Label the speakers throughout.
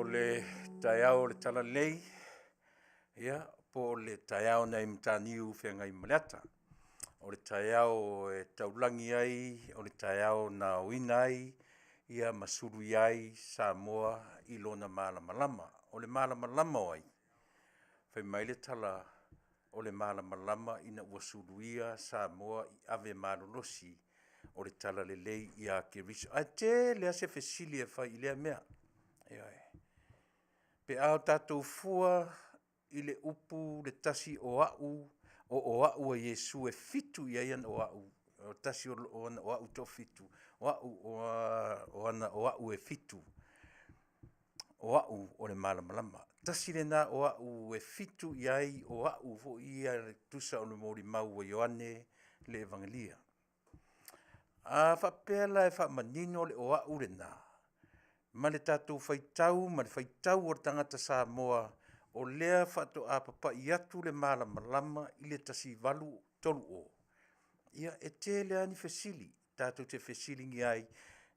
Speaker 1: le taeao o le Talalelei, ia, po o le taeao nai Mataniu Feagaimaleata. O le taeao e taulagi ai, o le taeao na aoina ai ma suluia ai Samoa i lona malamalama. O le malamalama o ai? Fai mai le tala, o le malamalama ina ua suluia Samoa i ave malolosi o le Talalelei ia Keriso. Ae tele lava se fesili e fai i lea mea, ioe. Pe a tatou fua i le upu le tasi “o a'u” o “o a'u” a Iesu e 7 i ai ana “o a'u”, o le tasi o ana “o a'u” e toafitu, o a'u, o ana “o a'u” e 7, o a'u o le malamalama. Tasi lena o a'u e 7 i ai o a'u foi ia e tusa o le molimau a Ioane le Evagelia. A faapea la e faamanino le “o a'u” lena ma le tatou faitau ma le faitau a le tagata Samoa, o lea faatoa papai atu le malamalama i le 1830, ia e tele lava ni fesili tatou te fesiligia ai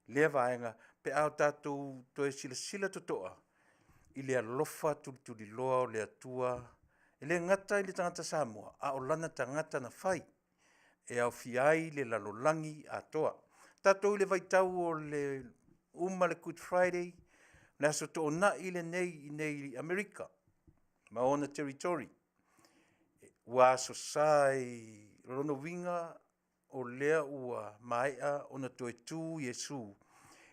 Speaker 1: lea vaega pe a tatou toe silasila totoa i le alofa tulituliloa o le Atua, e le gata i le tagata Samoa, a o lana tagata na fai, e aofia ai le lalolagi atoa. Tatou i le vaitau o le uma le Good Friday, le Aso Toonai lenei i inei i Amerika ma ona Territory, ua aso Sa ai, o lona uiga o lea ua maea ona toe tu Iesu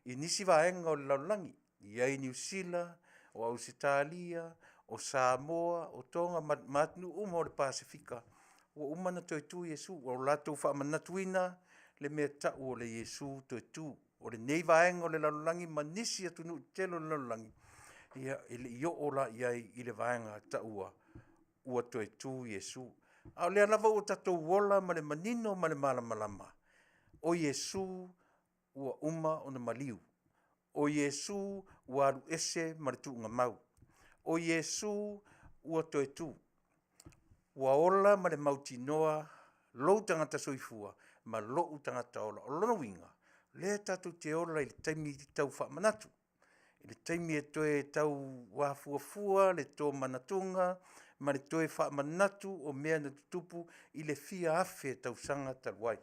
Speaker 1: i nisi vaega o le lalolagi, e i ai Niu Sila, o Ausetalia, o Samoa, o Toga ma atunuu uma o le Pasefika, ua uma ona toe tu Iesu. Ua latou faamanatuina le mea e tau o le Iesu toe tu. O lenei vaega o le lalolagi ma nisi atunuu tetele o le lalolagi, ia e le i oo la i ai i le vaega e taua ua toe tu Iesu. A o lea lava ua tatou ola ma le manino ma le malamalama, o Iesu ua uma ona maliu, o Iesu ua alu ese ma le tuugamau, o Iesu ua toe tu. Ua ola ma le mautinoa lou tagata soifua ma lou tagata ola. O lona uiga, o lea tatou te ola i le taimi tau faamanatu, i le taimi e toe tau afuafua le tomanatuga ma le toe faamanatu o mea na tutupu i le fia afe tausaga talu ai.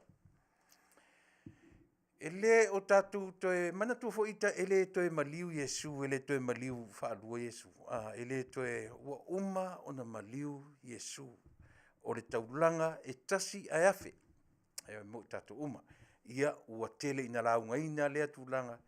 Speaker 1: E le o tatou toe manatua foi e le toe maliu Iesu, e le toe maliu faalua Iesu, e le toe, ua uma ona maliu Iesu. O le taulaga e tasi ae afe mo i tatou uma. Ia ua tele ina laugaina lea tulaga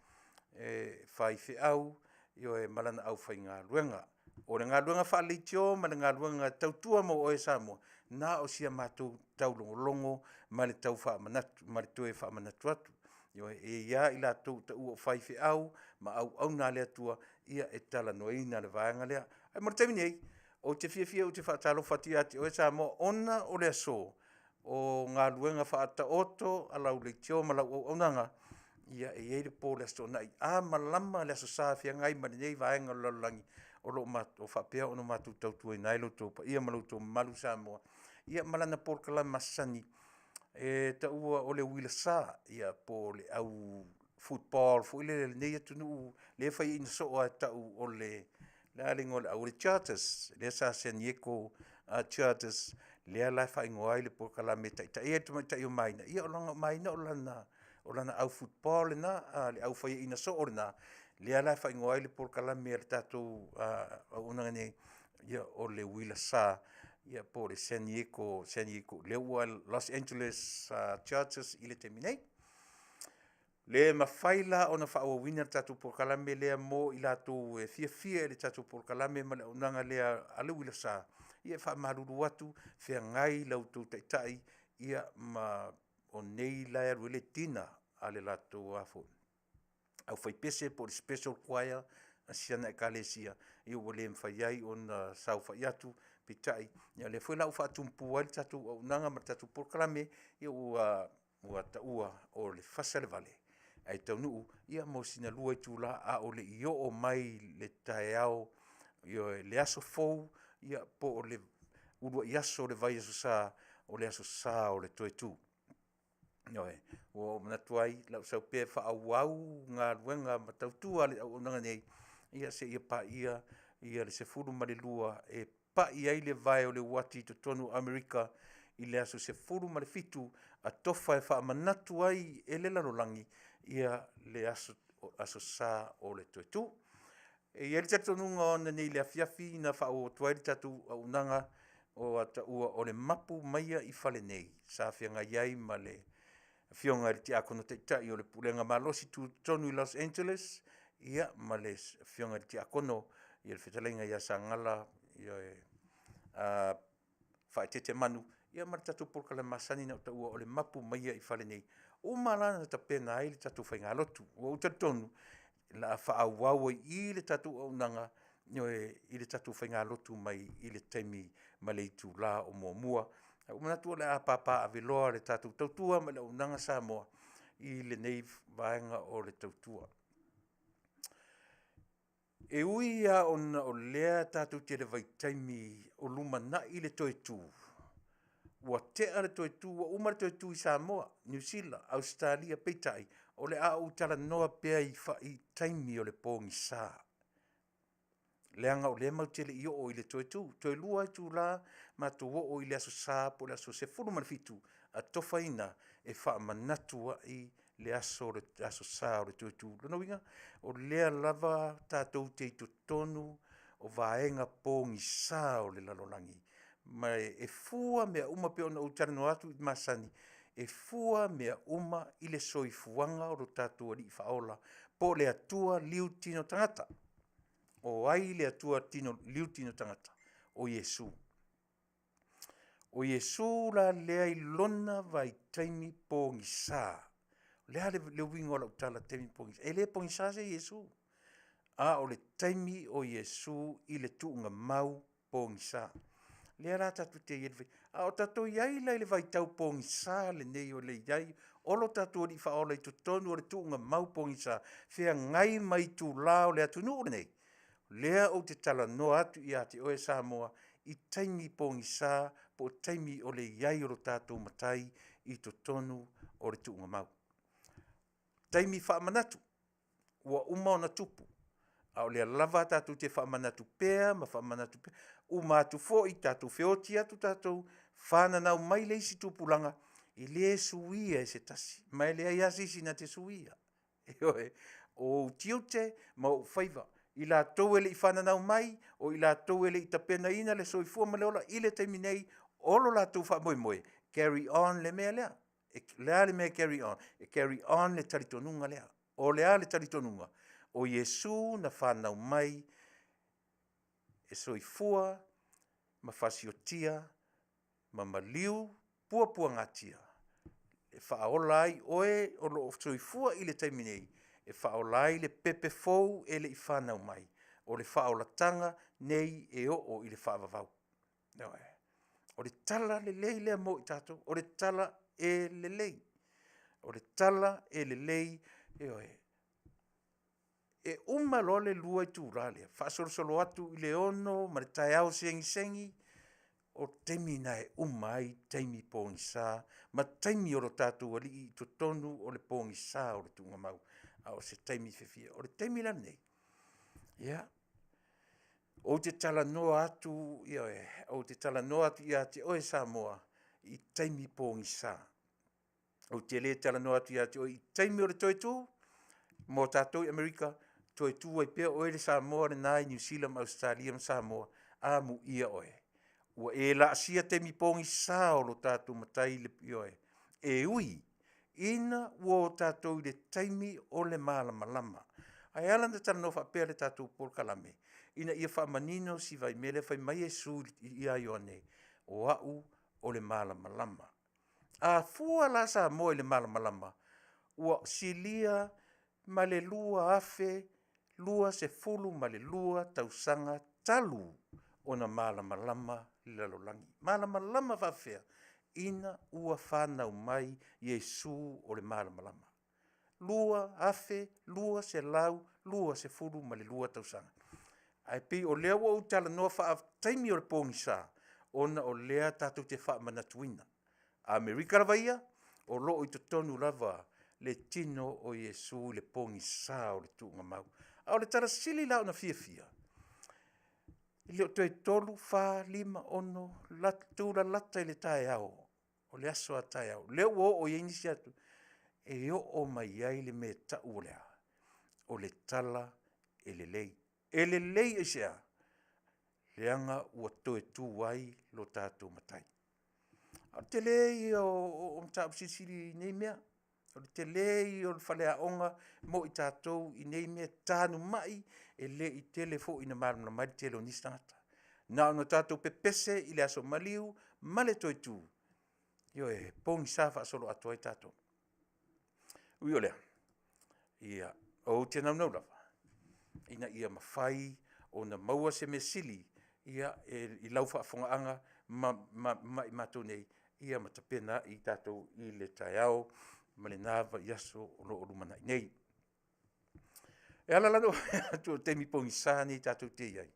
Speaker 1: e faifeau, ioe, ma lana aufaigaluega. O le galuega faaleitio ma le galuega e tautua mo oe Samoa, na o si a matou taulogologo ma le tau faamanatu, ma le toe faamanatu atu. Ioe, e i ai lava i latou e taua o faifeau ma auauna a le Atua e talanoaina le vaega lea. Ae mo le taimi nei, ou te fiafia ou te faatalofa atu ia te oe Samoa ona o le aso, o galuega faataoto a lau leitio ma lau auaunaga, ia e i ai le po o le Aso Toonai, a malama le Aso Sa e feagai ma lenei vaega o le lalolagi, o lo o faapea ona matou tautuaina ai lo outou paia ma lo outou mamalu Samoa, ia ma lana polokalame masani e taua o le Uila Sa, ia po o le au football foi lea a lenei atunuu lea e faiaina soo lava e tau o le a le igoa o le au, o le Chargers, lea sa San Diego Chargers, lea la e faaigoa ai le polokalame e taitai ai le tamaitai o Maina, ia leaga o Maina o lana au football lena, le au faiaina soo lena, lea la e faaigoa ai le polokalame a le tatou auaunaga nei, o le Uila Sa, po o le San Diego, lea ua Los Angeles Chargers i le taimi nei. Le mafai la ona faaauauina le tatou polokalame lea mo i latou e fiafia i le tatou polokalame ma le auaunaga lea a le Uila Sa, ia e faamalulu atu, feagai la outou Taitai ma o nei la e alu ai le dinner a le latou aufaipese po o le Special Choir a si ana Ekalesia, ua le mafai ai ona saofai atu. Peitai, o lea foi la ua faatumpua ai le tatou auaunaga ma le tatou polokalame, ua taua o le fasa le vale ae taunuu mo sina 2 itula a o le i oo mai le taeao, ioe, le aso fou po o le uluai aso o le vaiaso Sa, o le Aso Sa o le toe tu. Ioe. Ua ou manatu ai o le a ou sau pea e faaauau galuega ma tautua a le auaunaga nei, ia seia paia ia le 12 e pai ai le vae o le uati i totonu o Amerika i le aso 17 atofa e faamanatu ai e le lalolagi ia le aso, aso sa o le toe tu. E i ai le talitonuga ona nei le afiafi na faaauau atu ai le tatou auaunaga o a taua o le mapu maia i fale nei sa feagai ai ma le afioga i le Tiakono Taitai o le Pulega Malosi Tutotonu i Los Angeles, ia ma le afioga i le Tiakono ia le fetalaiga ia Sagala ioe, Faaeteete Manu, ia ma le tatou polokalame masani na ou taua o le mapu mai ia i fale nei. Uma la ona tapena ai le tatou faigalotu. Ua ou talitonu o le a faaauau ai i i le tatou auaunaga, ioe, i le tatou faigalotu mai i le taimi ma le itula o muamua. Ae ua ou manatu o le a papaaveloa le tatou tautua ma le auaunaga Samoa i lenei vaega o le tautua. E ui lava ona o lea tatou te i le vaitaimi o lumanai le toe tu, ua tea le toe tu, ua uma le toe tu i Samoa, Niu Sila, Ausetalia, peitai, o le a ou talanoa pea i taimi o le pogisa, leaga o lea matou te le i oo i le toe tu. Toe 2 itula matou oo i le aso Sa po o le aso 17 atofaina e faamanatu ai le aso Sa o le toe tu. O lona uiga, o lea lava tatou te i totonu o vaega pogisa o le lalolagi, ma e fua mea uma pei ona ou talanoa atu masani, e fua mea uma i le soifuaga o lo tatou Alii Faaola po o le Atua liutino tagata. O ai le Atua liutino tagata? O Iesu. O Iesu la lea i lona vaitaimi pogisa. O le a le uiga o lau tala taimi pogisa? E le pogisa se Iesu, a o le taimi o Iesu i le tuugamau pogisa. Lea la tatou te i ai, a o tatou i ai la i le vaitau pogisa lenei o le i ai o lo tatou Alii Faaola i totonu o le tuugamau pogisa, feagai ma itula o le atunuu lenei, lea ou te talanoa atu ia te oe Samoa i taimi pogisa po o taimi o le i ai o lo tatou Matai i totonu o le tuugamau. Taimi faamanatu ua uma ona tupu, a o lea lava tatou te faamanatu pea ma faamanatu pea. Uma atu foi tatou feoti atu tatou, fananau mai le isi tupulaga, e le suia e se tasi, ma e leai lava se isi na te suia. Ioe, o ou tiute ma ou faiva, i latou e le i fananau mai, o i latou e le i tapenaina le soifua ma le ola i le taimi nei, o lo latou faamoemoe, carry on le mea lea. O le a le mea e carry on? E carry on le talitonuga lea. O le a le talitonuga? O Iesu na fanau mai e soifua ma fasiotia ma maliu puapuagatia e faaola ai oe o lo o soifua i le taimi nei, e faaola ai le pepe fou e le i fanau mai. O le faaolataga nei e oo i le faavavau. Ioe. O le tala lelei lea mo i tatou, o le tala e lelei. O le tala e lelei, ioe. E uma loa le 2 itula lea, faasolosolo atu i le 6 ma le taeao segisegi, o taimi na e uma ai taimi pogisa ma taimi o lo tatou Alii i totonu o le pogisa o le tuugamau, a o se taimi fiafia. O le taimi la lenei, ia, ou te talanoa atu, ioe, ou te talanoa atu ia te oe Samoa i taimi pogisa. Ou te le talanoa atu ia te oe i taimi o le toe tu, mo tatou i Amerika, toe tu ai pea oe le Samoa lena i Niu Sila ma Ausetalia ma Samoa, amuia oe. Ua e laasia taimi pogisa o lo tatou Matai i le, ioe, e ui ina ua o tatou i le taimi o le malamalama. Ae ala ona talanoa faapea le tatou polokalame, ina ia faamanino si vaimea lea fai mai Iesu ia Ioane, o au o le malamalama. A fua la Samoa i le malamalama, ua silia ma le 2022 tausaga talu ona malamalama le lalolagi. Malamalama faapefea? Ina ua fanau mai Iesu o le malamalama. 2222 tausaga. Ae pei o lea ua ou talanoa faataimi o le pogisa, ona o lea tatou te faamanatuina. Amerika lava ia, o lo o i totonu lava le tino o Iesu i le pogisa o le tuugamau. A o le tala sili la ona fiafia, e le o toe 3, 4, 5, 6 tulalata i le taeao, o le aso a taeao, lea ua oo i ai nisi atu, e oo mai ai le mea e tau o le a? O le tala e lelei. E lelei aisea? Leaga ua toe tu ai lo tatou Matai. A o le tele ia o mataupu silisili i nei mea. O le tele ia o le faleaoga mo i tatou i nei mea tanumai e le i tele foi ina malamalama ai le tele o nisi tagata. Na ona tatou pepese i le aso maliu ma le toe tu, ioe, e pogisa faasoloatoa ai tatou. Ui o lea, ia, ou te naunau lava ina ia mafai ona maua se mea sili i lau faafofogaaga ma i matou nei, ia ma tapena ai tatou i le taeao ma lena vaiaso o lo o lumanai nei. E ala la ona ou fai atu o le taimi pogisa lenei tatou te i ai,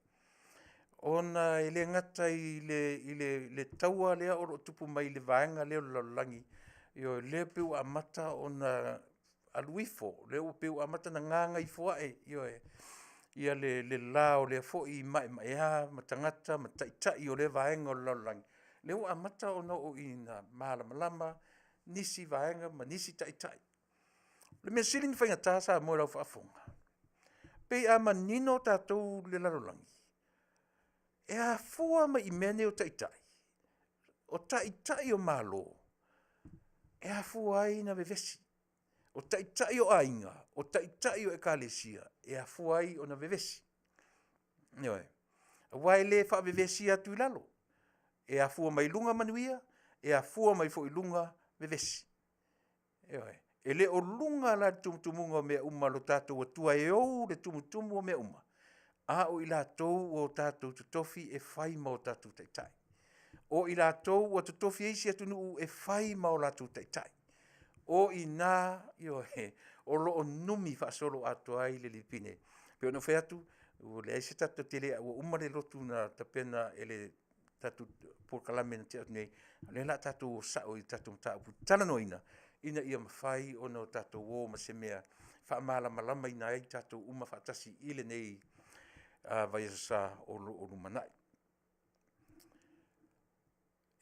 Speaker 1: ona e le gata i le taua lea o lo o tupu mai i le vaega lea o le lalolagi, ioe, lea pei ua amata ona alu ifo, lea ua pei ua amata ona gagaifoai, ioe, le la o lea foi maemaea ma tagata ma taitai o lea vaega o le lalolagi, lea ua amata ona oo ina malamalama nisi vaega ma nisi taitai. O le mea sili ona faigata Samoa i lau faafofoga, pei a manino tatou i le lalolagi, e afua mai i mea nei o taitai, o taitai o Malo, e afua ai ona vevesi. O taitai o aiga, o taitai o Ekalesia, e afua ai ona vevesi. Ioe. Aua e le faavevesia atu i lalo, e afua mai luga manuia, e afua mai foi i luga vevesi. Ioe. E le o luga la i le tumutumuga o mea uma lo tatou Atua e ou le tumutumu o mea uma, a o i latou ua tatou totofi e fai ma o tatou taitai. O i latou ua totofi e isi atunuu e fai ma o latou taitai. O i ina, ioe, o lo o numi faasoloatoa ai le lipine. E pei ona ou fai atu, ua leai se tatou tele, ua uma le lotu na tapena e le tatou polokalame na tea atu nei, o lea o le a tatou o sao i tatou mataupu e talanoaina ina ia mafai ona tatou o ma se mea e faamalamalamaina ai tatou uma faatasi i lenei Vaiaso Sa o lo o lumanai.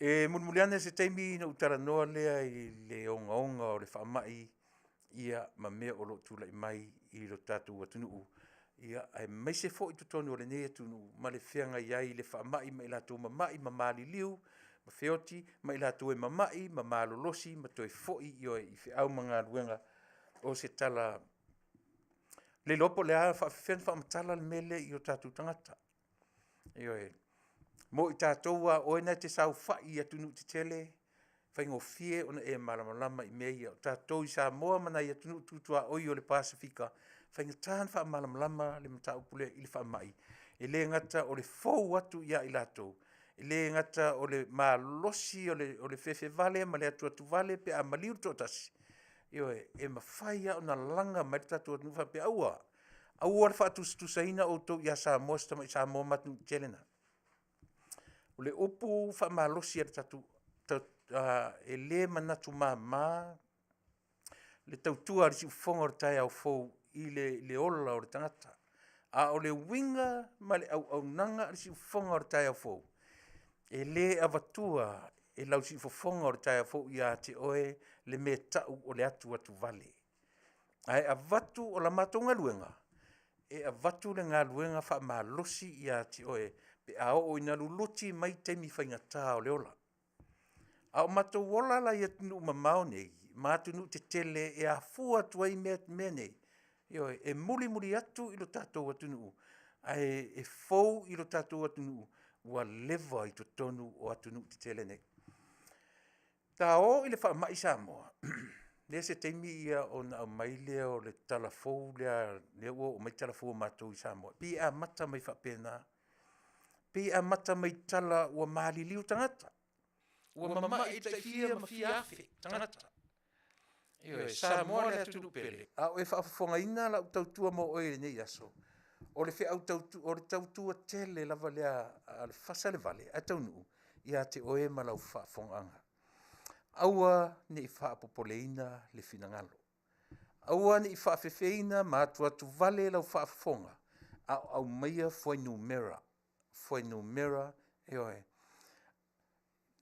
Speaker 1: E mulimuli ane se taimi ona ou talanoa lea i le ogaoga o le faamai ma mea o lo o tulai mai i lo tatou atunuu, aemaise foi totonu o lenei atunuu ma le feagai ai le faamai ma i latou e mamai ma maliliu ma feoti ma i latou e mamai ma malolosi ma toe foi i feau ma galuega. O se tala, e le iloa po o le a, e faapefea ona faamatala le mea lea i o tatou tagata. Ioe. Mo i tatou lava o oe na e te saofai i atunuu tetele, e faigofie ona e malamalama i mea ia. O tatou i Samoa ma nai atunuu tu tuaoi o le Pasefika, e faigata ona faamalamalama le mataupu lea i le faamai, e le gata o le fou atu ia i latou, e le gata o le malosi o le fefe vale ma le atuatuvale pe a maliu le toatasi, ioe, e mafai lava ona laga mai le tatou atunuu faapea, aua, aua le faatusatusaina outou ia Samoa si tamai Samoa ma atunuu tetele na. O le upu faamalosi a le tatou… e le manatu mama le tautua a le siufofoga o le taeao fou i le ola o le tagata. A o le uiga ma le auaunaga a le siufofoga o le taeao fou, e le avatua e lau siufofoga o le taeao fou ia te oe le mea e tau o le atuatuvale, ae avatu, o la matou galuega, e avatu le galuega faamalosi ia te oe pe a oo ina luluti mai taimi faigata o le ola. A o matou ola la i atunuu mamao nei ma atunuu tetele e afua atu ai mea nei, ioe, e mulimuli atu i le tatou atunuu, ae fou i le tatou atunuu ua leva i totonu o atunuu tetele nei. A oo i le faamai Samoa, lea se taimi ona aumai lea o le tala fou lea, lea ua oo mai tala fou a matou i Samoa, e pei e amata mai faapena, e pei e amata mai tala ua maliliu tagata, ua mamai le tai fia ma fia afe tagata. Ioe, Samoa le atunuu pele, a o e faafofogaina lau tautua mo oe i lenei aso, o le feau tautua, o le tautua tele lava lea a le fasa le vale ae taunuu ia te oe ma lau faafofogaaga. Aua ne i faapopoleina le finagalo, Aua ne i faafefeina ma atuatuvale lau faafofoga, a o aumaia fuainumera, fuainumera, ioe,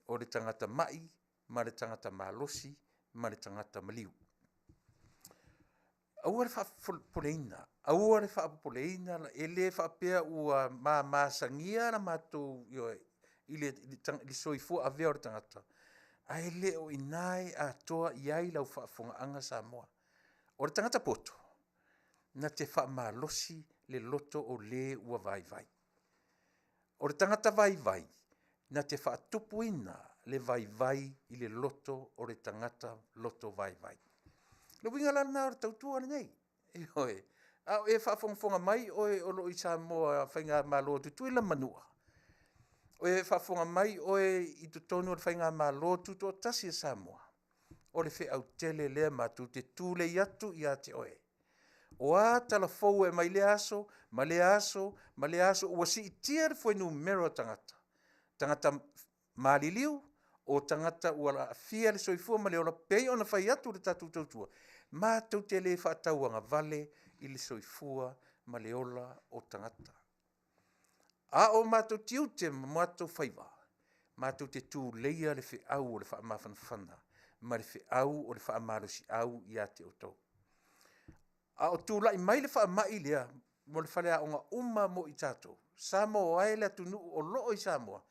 Speaker 1: o le tagata mai ma le tagata malosi ma le tagata maliu. Aua le faapopoleina, aua le faapopoleina, e le faapea ua mamasagia la matou, ioe, i le soifua avea o le tagata, ae le o i ina e atoa i ai lau faafofogaaga Samoa. O le tagata poto, na te faamalosi le loto o le ua vaivai. O le tagata vaivai, na te faatupuina le vaivai i le loto o le tagata loto vaivai. O le uiga la lena o le tautua lenei, ioe. A o e faafogafoga mai oe o lo o i Samoa faigamalo a Tutuila ma Manua, o e faafofoga mai oe i totonu o le faigamalo tutoatasi a Samoa, o le feau tele lea matou te tulei atu ia te oe. O a tala fou e aumai i lea aso ma lea aso ma lea aso ua siitia le fuainumera o tagata, tagata maliliu o tagata ua aafia le soifua ma le ola pei ona fai atu le tatou tautua, matou te le faatauagavale i le soifua ma le ola o tagata. A o matou tiute ma matou faiva, matou te tuleia le feau o le faamafanafana ma le feau o le faamalosiau ia te outou. A o tulai mai le faamai lea mo le faleaoga uma mo i tatou, Samoa e le atunuu o lo o i Samoa,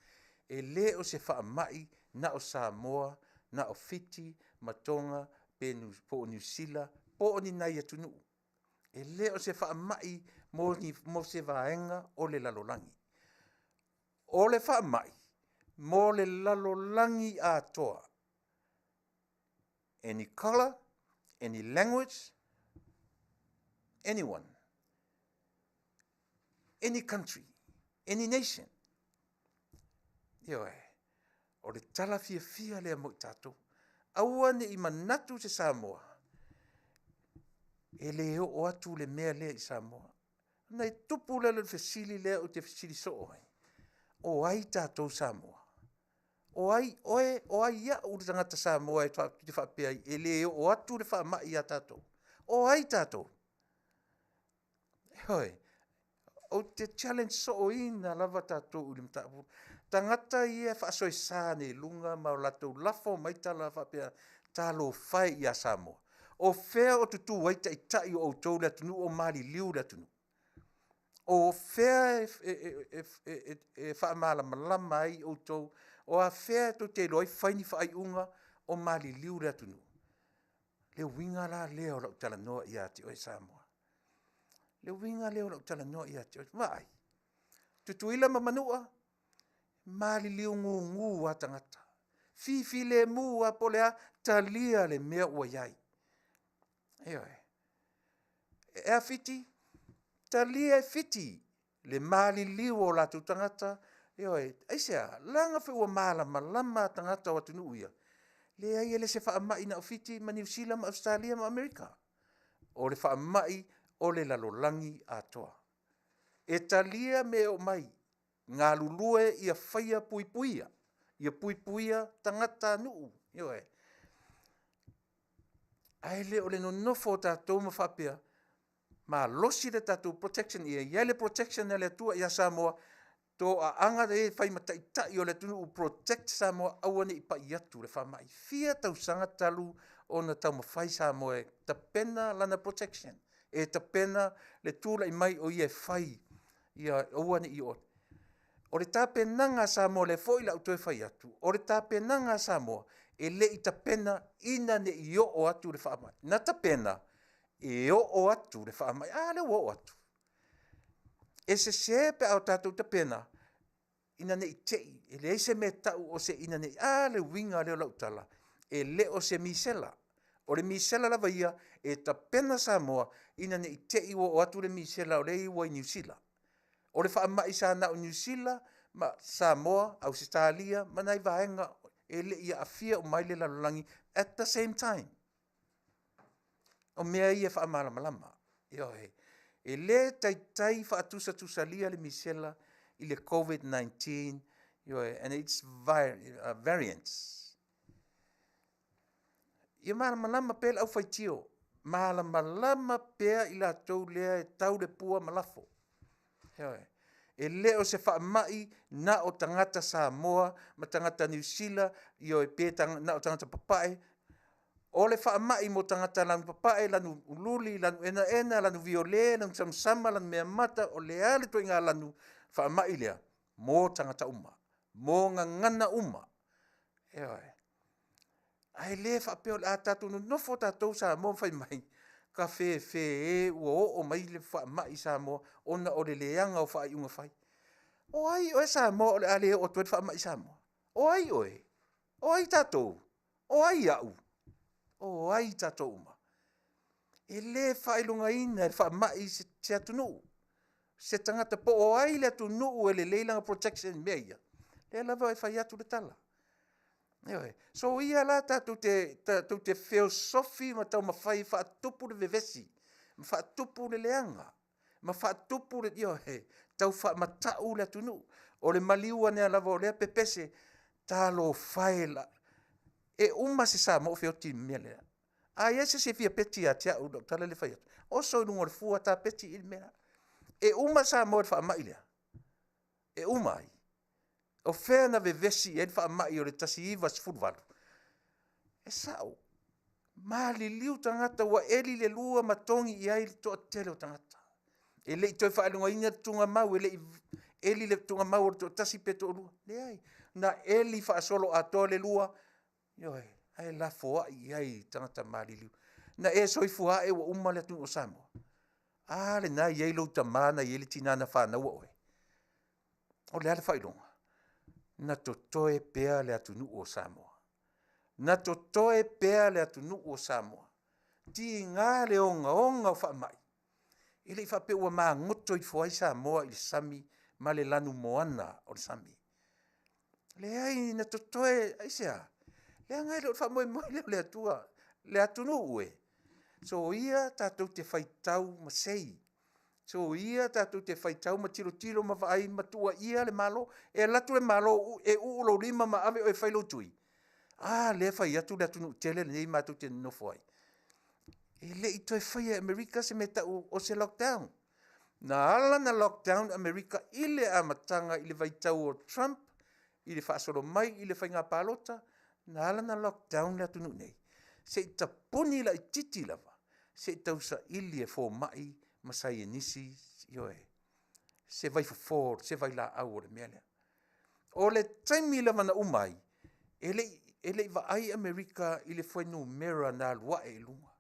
Speaker 1: e le o se faamai na o Samoa, na o Fiti ma Toga po o Niu Sila po o ni nai atunuu. E le o se faamai mo se vaega o le lalolagi. O le faamai mo le lalolagi atoa. Any colour, any language, anyone, any country, any nation. Ioe. O le tala fiafia lea mo i tatou. Aua ne i manatu se Samoa e le oo atu le mea lea i Samoa. Ona e tupu lea o le fesili lea ou te fesili soo ai, o ai tatou Samoa? O ai oe, o ai au le tagata Samoa e te faapea ai e le oo atu le faamai ia tatou? O ai tatou? Ioe. Ou te challenge sooina lava tatou i le mataupu. Tagata ia e faasoesa nei i luga ma latou lafo mai tala faapea, talofa e ia Samoa. O fea o tutu ai taitai o outou i le atunuu o maliliu le atunuu? O fea e faamalamalama ai outou? O afea tou te iloa ai fai ni faaiuga o maliliu le atunuu? Le uiga la lea o lau talanoa ia te oe Samoa. Le uiga lea o lau talanoa ia te oe, vaai, Tutuila ma Manua, maliliu gugu lava tagata, fifilemu lava po o le a, talia le mea ua i ai. Ioe. E a Fiti? Talia e Fiti le maliliu o latou tagata. Ioe. Aisea? Leaga foi ua malamalama tagata o atunuu ia, leai e le o se faamai na o Fiti ma Niu Sila ma Ausetalia ma Amerika. O le faamai o le lalolagi atoa. E talia mea e oo mai, galulue ia faia puipuia, ia puipuia tagatanuu, ioe. Ae le o le nonofo o tatou ma faapea, malosi le tatou protection, ia i ai le protection a le Atua ia Samoa, toaaga e fai ma taitai o le atunuu, protect Samoa aua ne i pai atu le faamai. E fia tausaga talu ona taumafai Samoa e tapena lana protection, e tapena le tulai mai o ia e fai ia aua ne i oo atu. O le tapenaga a Samoa, o lea foi o le a ou toe fai atu, o le tapenaga a Samoa, e le i tapena ina ne i oo atu le faamai. Na tapena e oo atu le faamai. A lea ua oo atu. E sese pe a o tatou tapena ina ne i te i, e leai se mea e tau o se ina ne i, a le uiga lea o lau tala, e le o se misela. O le misela lava ia, e tapena Samoa ina ne i te i ua oo atu le misela o lea ua i Niu Sila. O le faamai sa na o Niu Sila ma Samoa, Ausetalia ma nai vaega e le i aafia uma ai le lalolagi at the same time. O mea ia e faamalamalama. Ioe. E le taitai faatusatusalia le misela i le COVID-19, ioe, and its variants. Ia malamalama pea le aufaitio. Malamalama pea i latou lea e tau le pua ma lafo. Ioe. E le o se faamai na o tagata Samoa ma tagata Niu Sila, ioe, pe na o tagata papae. O le faamai mo tagata lanu papae, lanu uliuli, lanu enaena, lanu viole, lanu samasama, lanu meamata, o le a le ituaiga lanu faamai lea, mo tagata uma, mo gagana uma. Ioe. Ae le faapea o le a tatou nonofo tatou Samoa ma fai mai, tafefe e ua oo mai le faamai i Samoa ona o le leaga o faaiuga fai. O ai oe Samoa o le a le oo atu ai le faamai i Samoa? O ai oe? O ai tatou? O ai au? O ai tatou uma? E le faailogaina e le faamai se atunuu, se tagata po o ai le atunuu e lelei lana protection i mea ia, lea lava e fai atu le tala. Ioe. Soia la tatou te feosofi ma taumafai e faatupu le vevesi, ma faatupu le leaga, ma faatupu le, ioe, tau faamatau le atunuu. O le maliu ane lava o lea pepese, talofa e, e uma se Samoa o feoti i le mea lea. A i ai se isi e fia peti ia te au i lau tala lea e fai atu, oso i luga o le fua ta peti i le mea lea. E uma Samoa i le faamai lea? E uma ai? O fea na vevesi i ai le faamai o le 1918? E sao, maliliu tagata ua eli le lua ma togi i ai le toatele o tagata. E le i toe faailogaina le tuugamau, e le i eli le tuugamau o le toatasi pe toalua, leai. Na eli faasoloatoa le lua, ioe, ae lafoai i ai tagata maliliu. Na e soifua ae ua uma le atunuu o Samoa? A lena e i ai lou tama na i ai le tina na fanaua oe. O le a le faailoga? Na totoe pea le atunuu o Samoa. Na totoe pea le atunuu o Samoa. Tiga le ogaoga o faamai, e le i faapea ua magoto ifo ai Samoa i le sami ma le lanumoana o le sami. Leai na totoe, aisea? Leaga e le o le faamoemoe lea o le Atua, le atunuu e, soia tatou te faitau masei, soia tatou te faitau ma tilotilo ma vaai ma tuuaia le Malo. E alu atu le Malo e uu lou lima ma ave oe e fai lou tui? A lea e fai atu le atunuu tele lenei matou te nonofo ai. E le i toe faia e Amerika se mea e tau o se lockdown. Na ala ona lockdown Amerika i le amataga i le vaitau o Trump i le faasolo mai i le faiga palota, na ala ona lockdown le atunuu nei, se i tapuni laitiiti lava, se i tausaili e fomai ma saienisi, ioe, se vaifofo, se vailaau o le mea lea. O le taimi lava na uma ai, e le i vaai Amerika i le fuainumera na alu ae i luga,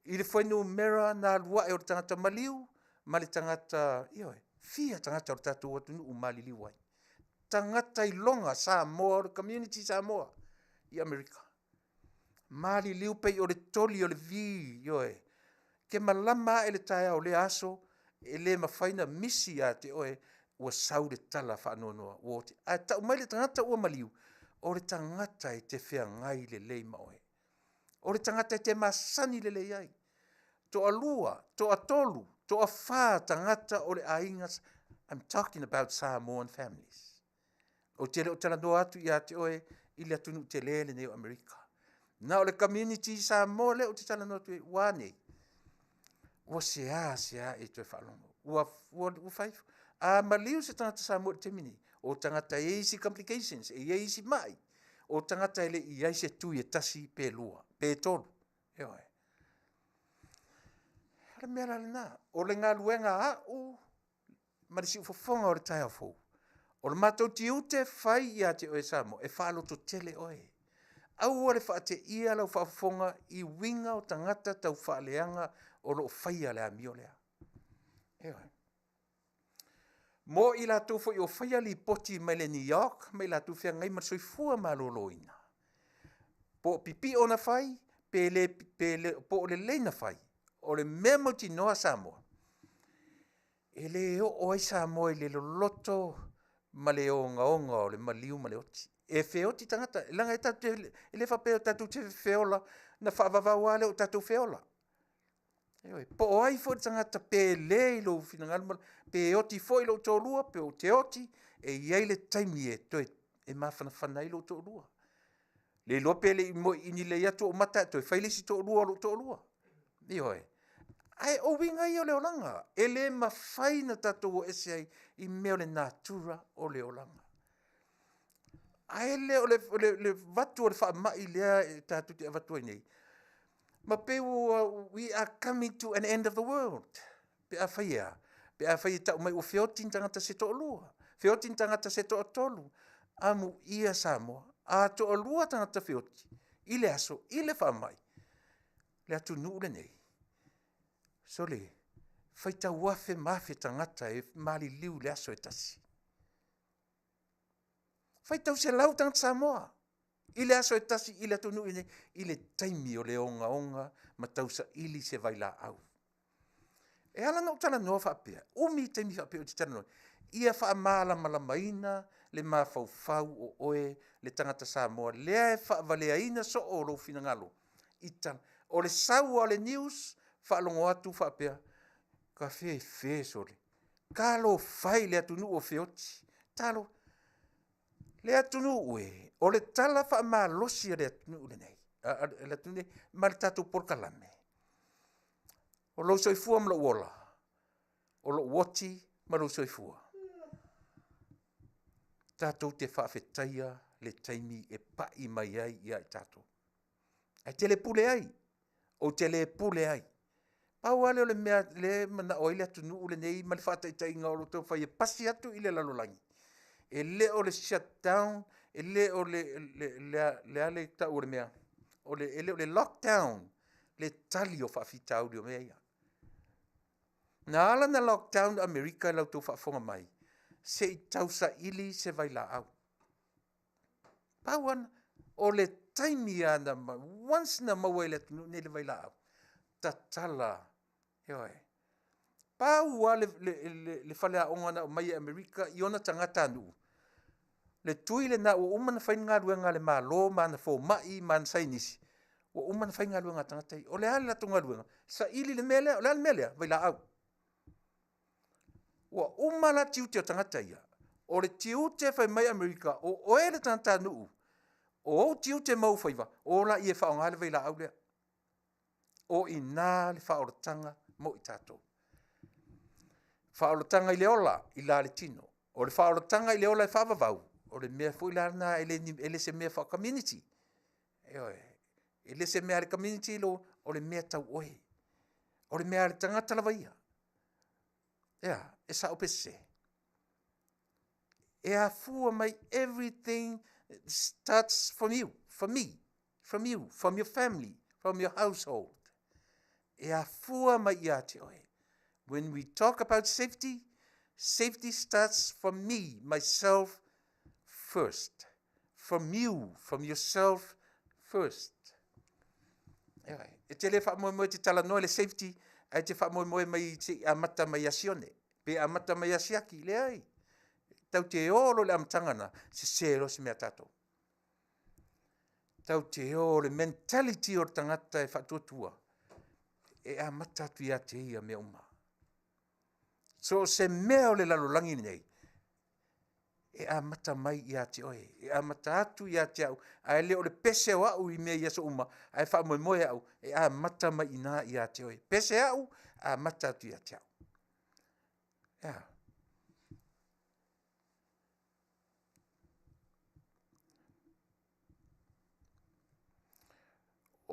Speaker 1: i le fuainumera na alu ae o le tagata maliu ma le tagata, ioe, fia tagata o le tatou atunuu maliliu ai. Tagata iloga Samoa o le community Samoa i Amerika. Maliliu pei o le toli o le vi, ioe. Ke malama ae le taeao o lea aso, e le mafai ona misi ia te oe ua sau le tala faanoanoa ua oti. Ae tau mai le tagata ua maliu, o le tagata e te feagai lelei ma oe. O le tagata e te masani lelei ai. Toalua, toatolu, toafa tagata o le aiga, I'm talking about Samoan families. Ou te le o talanoa atu ia te oe i le atunuu tele lenei o Amerika. Na o le community Samoa lea ou te talanoa atu ai, ua a nei? Ua sea e toe faalogo. Ua fai. A maliu se tagata Samoa i le taimi nei, o tagata e i ai isi complications, e i ai isi mai, o tagata e le i ai se tui e tasi pe lua, pe tolu. Ioe. O le mea la lena, o le galuega a'u ma le siufofoga o le taeao fou, o le matou tiute fai ia te oe Samoa, e faalototele oe. Aua le faateia lau faafofoga i uiga o tagata taufaaleaga o lo o faia le amio lea. Ioe. Mo i latou foi o faia lipoti mai le New York ma i latou feagai ma le soifua maloloina, po o pipio na fai, pe le, pe le, po o lelei na fai, o le mea mautinoa Samoa, e le oo ai Samoa i le loloto ma le ogaoga o le maliu ma le oti. E feoti tagata, leaga e tatou te, e le faapea tatou te feola, na faavavau lava lea o tatou feola. Ioe, po o ai foi le tagata pe le i lou finagalo, pe oti foi lou toalua, pe ou te oti, e i ai le taimi e toe e mafanafana ai lou toalua. Le iloa pe le i moeini lelei atu ou mata ae toe fai le isi toalua o lou toalua. Ioe. Ae o uiga ia o le olaga, e le mafai ona tatou o ese ai i mea o le natura o le olaga. Ae le o le avatu o le faamai lea e tatou te avatu ai nei, ma pei ua, we are coming to an end of the world. Pe afai e a? Pe afai e tau mai ua feoti ni tagata se toalua, feoti ni tagata se toatolu, amuia Samoa, a toalua tagata feoti i le aso i le faamai, le atunuu lenei, sole, faitau afe ma afe tagata e maliliu i le aso e tasi. Faitau selau tagata Samoa i le aso e tasi i le atunuu lenei i le taimi o le ogaoga ma tausaili se vailaau. E ala ona ou talanoa faapea, umi taimi faapea ou te talanoa ai, ia faamalamalamaina le mafaufau o oe le tagata Samoa lea e faavaleaina soo lou finagalo i tala. O le sau lava o le news, faalogo atu faapea, tafefe sole, talofa e i le atunuu ua feoti, talofa. Le atunuu e, o le tala faamalosi a le atunuu lenei ma le tatou polokalame, o lou soifua ma lou ola, o lou oti ma lou soifua. Tatou te faafetaia le taimi e pai mai ai ia i tatou. Ae te le pule ai, ou te le pule ai. Pau lava lea o le mea lea e manao ai le atunuu lenei ma le faataitaiga o lo o taumafai e pasi atu i le lalolagi, e le o le shutdown, e le o le a le tau o le mea, e le o le lockdown le tali o faafitauli o mea ia. Na ala ona lockdown Amerika i la outou faafofoga mai, se i tausaili se vailaau. Pau lava lena. O le taimi lava na, once na maua e le atunuu lenei le vailaau, tatala, ioe. Pau lava le faleaoga na aumai e Amerika i ona tagatanuu, le tui lena ua uma ona fai le galuega a le Malo ma ana fomai ma ana saienisi, ua uma ona fai galuega a tagata ia. O le a le latou galuega? Saili le mea lea. O le a le mea lea? Vailaau. Ua uma la tiute o tagata ia. O le tiute fai mai Amerika, o oe le tagatanuu, o ou tiute ma ou faiva, o laia e faaaoga le vailaau lea. O i ina le faaolataga mo i tatou. Faaolataga i le ola, i la le tino. O le faaolataga i le ola e faavavau, o le mea foi la lena, e le se mea faa-community. Ioe. E le se mea a le community lo, o le mea tau oe. O le mea a le tagata lava ia. E a? E sao pe sese? E afua mai everything starts from you, from me, from you, from your family, from your household. E afua mai ia te oe. When we talk about safety, safety starts from me, myself first. From you, from yourself first. Ioe. E te le faamoemoe e te talanoa i le safety, ae te faamoemoe mai se i amata mai ia Sione, pe amata mai ia Siaki. Leai. Tau te o loa i le amataga lena, sese loa se mea a tatou. Tau te o le mentality o le tagata e faatuatua, e amata atu ia te ia mea uma. So o se mea o le lalolagi lenei, e amata mai ia te oe, e amata atu ia te au, ae le o le pese o au i mea i aso uma, ae faamoemoe au, e amata mai i ina ia te oe. Pese au, amata atu ia te au. Ea.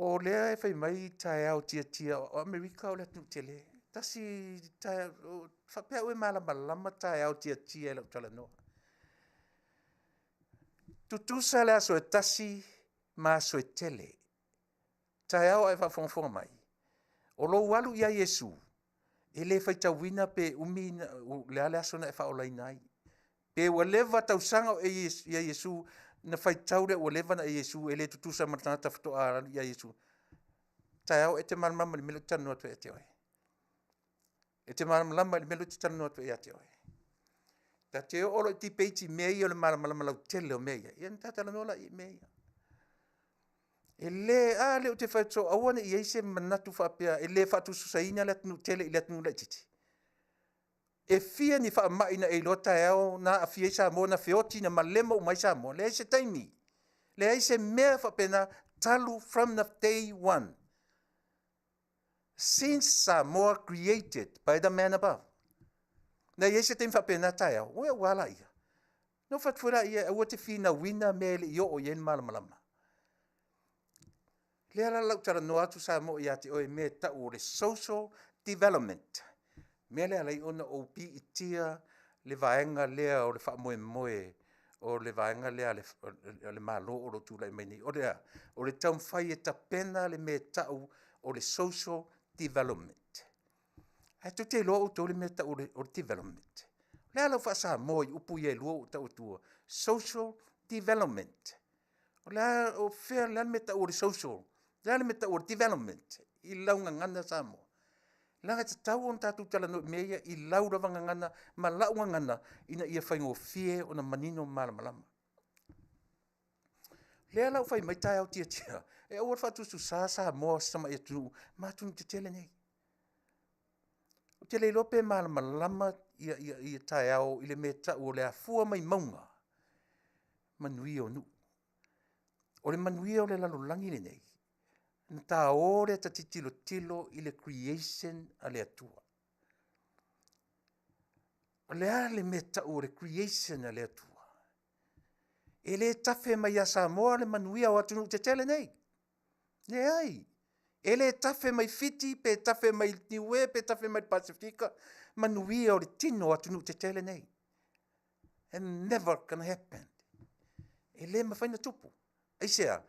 Speaker 1: O lea e fai mai taeao tiatia, o Amerika o le atunuu tele. Tasi taeao, faapea au e malamalama taeao tiatia i lau talanoa. Tutusa le aso e tasi ma aso e tele. Taeao a e faafogafoga mai, o lou alu ia Iesu, e le faitauina pe umi le a le aso na e faaolaina ai. Pe ua leva tausaga o e ia Iesu, na faitau lea ua leva ona e Iesu, e le tutusa ma le tagata faatoa alu ia Iesu. Taeao e te malamalama i le mea lea ou te talanoa atu ai ia te oe. E te malamalama i le mea lea ou te talanoa atu ai ia te oe. Ta te oo loa i debate i mea ia o le malamalama lautele o mea ia, ia ona ta talanoa lea i mea ia. E le, a lea ou te fai atu, aua ne i i ai se manatu faapea e le faatusatusaina le atunuu tele i le atunuu laitiiti. E fia ni faamai na e iloa taeao na aafia ai Samoa, na feoti, na malemo uma ai Samoa? Leai se taimi, leai se mea faapena talu from the day one. Since Samoa created by the man above. Na i ai se taimi faapena taeao, ua ua la ia. No fatu foi la ia, aua te finauina mea e le i oo i ai le malamalama. Lea la lau talanoa atu Samoa ia te oe i mea e tau o le social development. Mea lea alai ona ou piitia le vaega lea o le faamoemoe o le vaega lea a le Malo o lo o tulai mai nei. O le a? O le taumafai e tapena le mea e tau o le social development. Ae tou te iloa outou le mea e tau o le development? O le a lau faa-Samoa i upu ia e lua ua ou tau atua? Social development. O le a, o fea, o le a le mea e tau o le social? O le a le mea e tau o le development i lau gagana Samoa? Leaga e tatau ona tatou talanoa i mea ia i lau lava gagana ma lau gagana ina ia faigofie ona manino ma malamalama. O lea la ua fai mai taeao tiatia, e aua le faatusatusa Samoa o si tamai atunuu ma atunuu tetele nei. Ou te le iloa pe malamalama ia taeao i le mea e tau o le afua mai mauga, manuia o nuu. O le manuia o le lalolagi lenei, na ta o lea ta te tilotilo i le creation a le Atua. O le a le mea e tau o le creation a le Atua? E le tafe mai ia Samoa le manuia o atunuu tetele nei. Leai. E le tafe mai Fiti pe tafe mai Niue pe tafe mai le Pasefika manuia o le tino o atunuu tetele nei. And never gonna happen. E le mafai ona tupu. Aisea?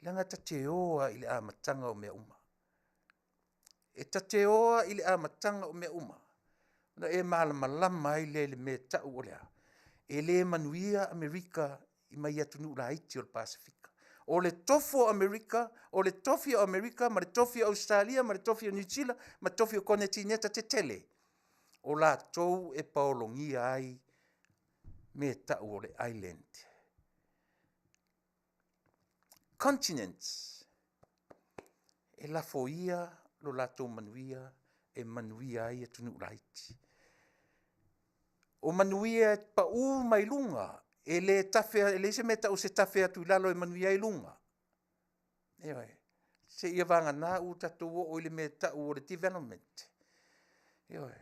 Speaker 1: Leaga ta te o lava i le amataga o mea uma. E ta te o lava i le amataga o mea uma, ona e malamalama ai lea i le mea e tau o le a? E le manuia Amerika mai atunuu laiti o le Pasefika. O le tofu o Amerika, o le tofi o Amerika ma le tofi o Ausetalia ma le tofi o Niu Sila ma le tofi o Konetineta tetele, o latou e paologia ai mea e tau o le island. Continents, e lafoia lo latou manuia e manuia ai atunuu laiti. O manuia e pau mai luga, e le tafe, e leai se mea e tau o se tafe atu i lalo e manuia ai luga. Ioe. Seia vagana ua tatou oo i le mea e tau o le development. Ioe.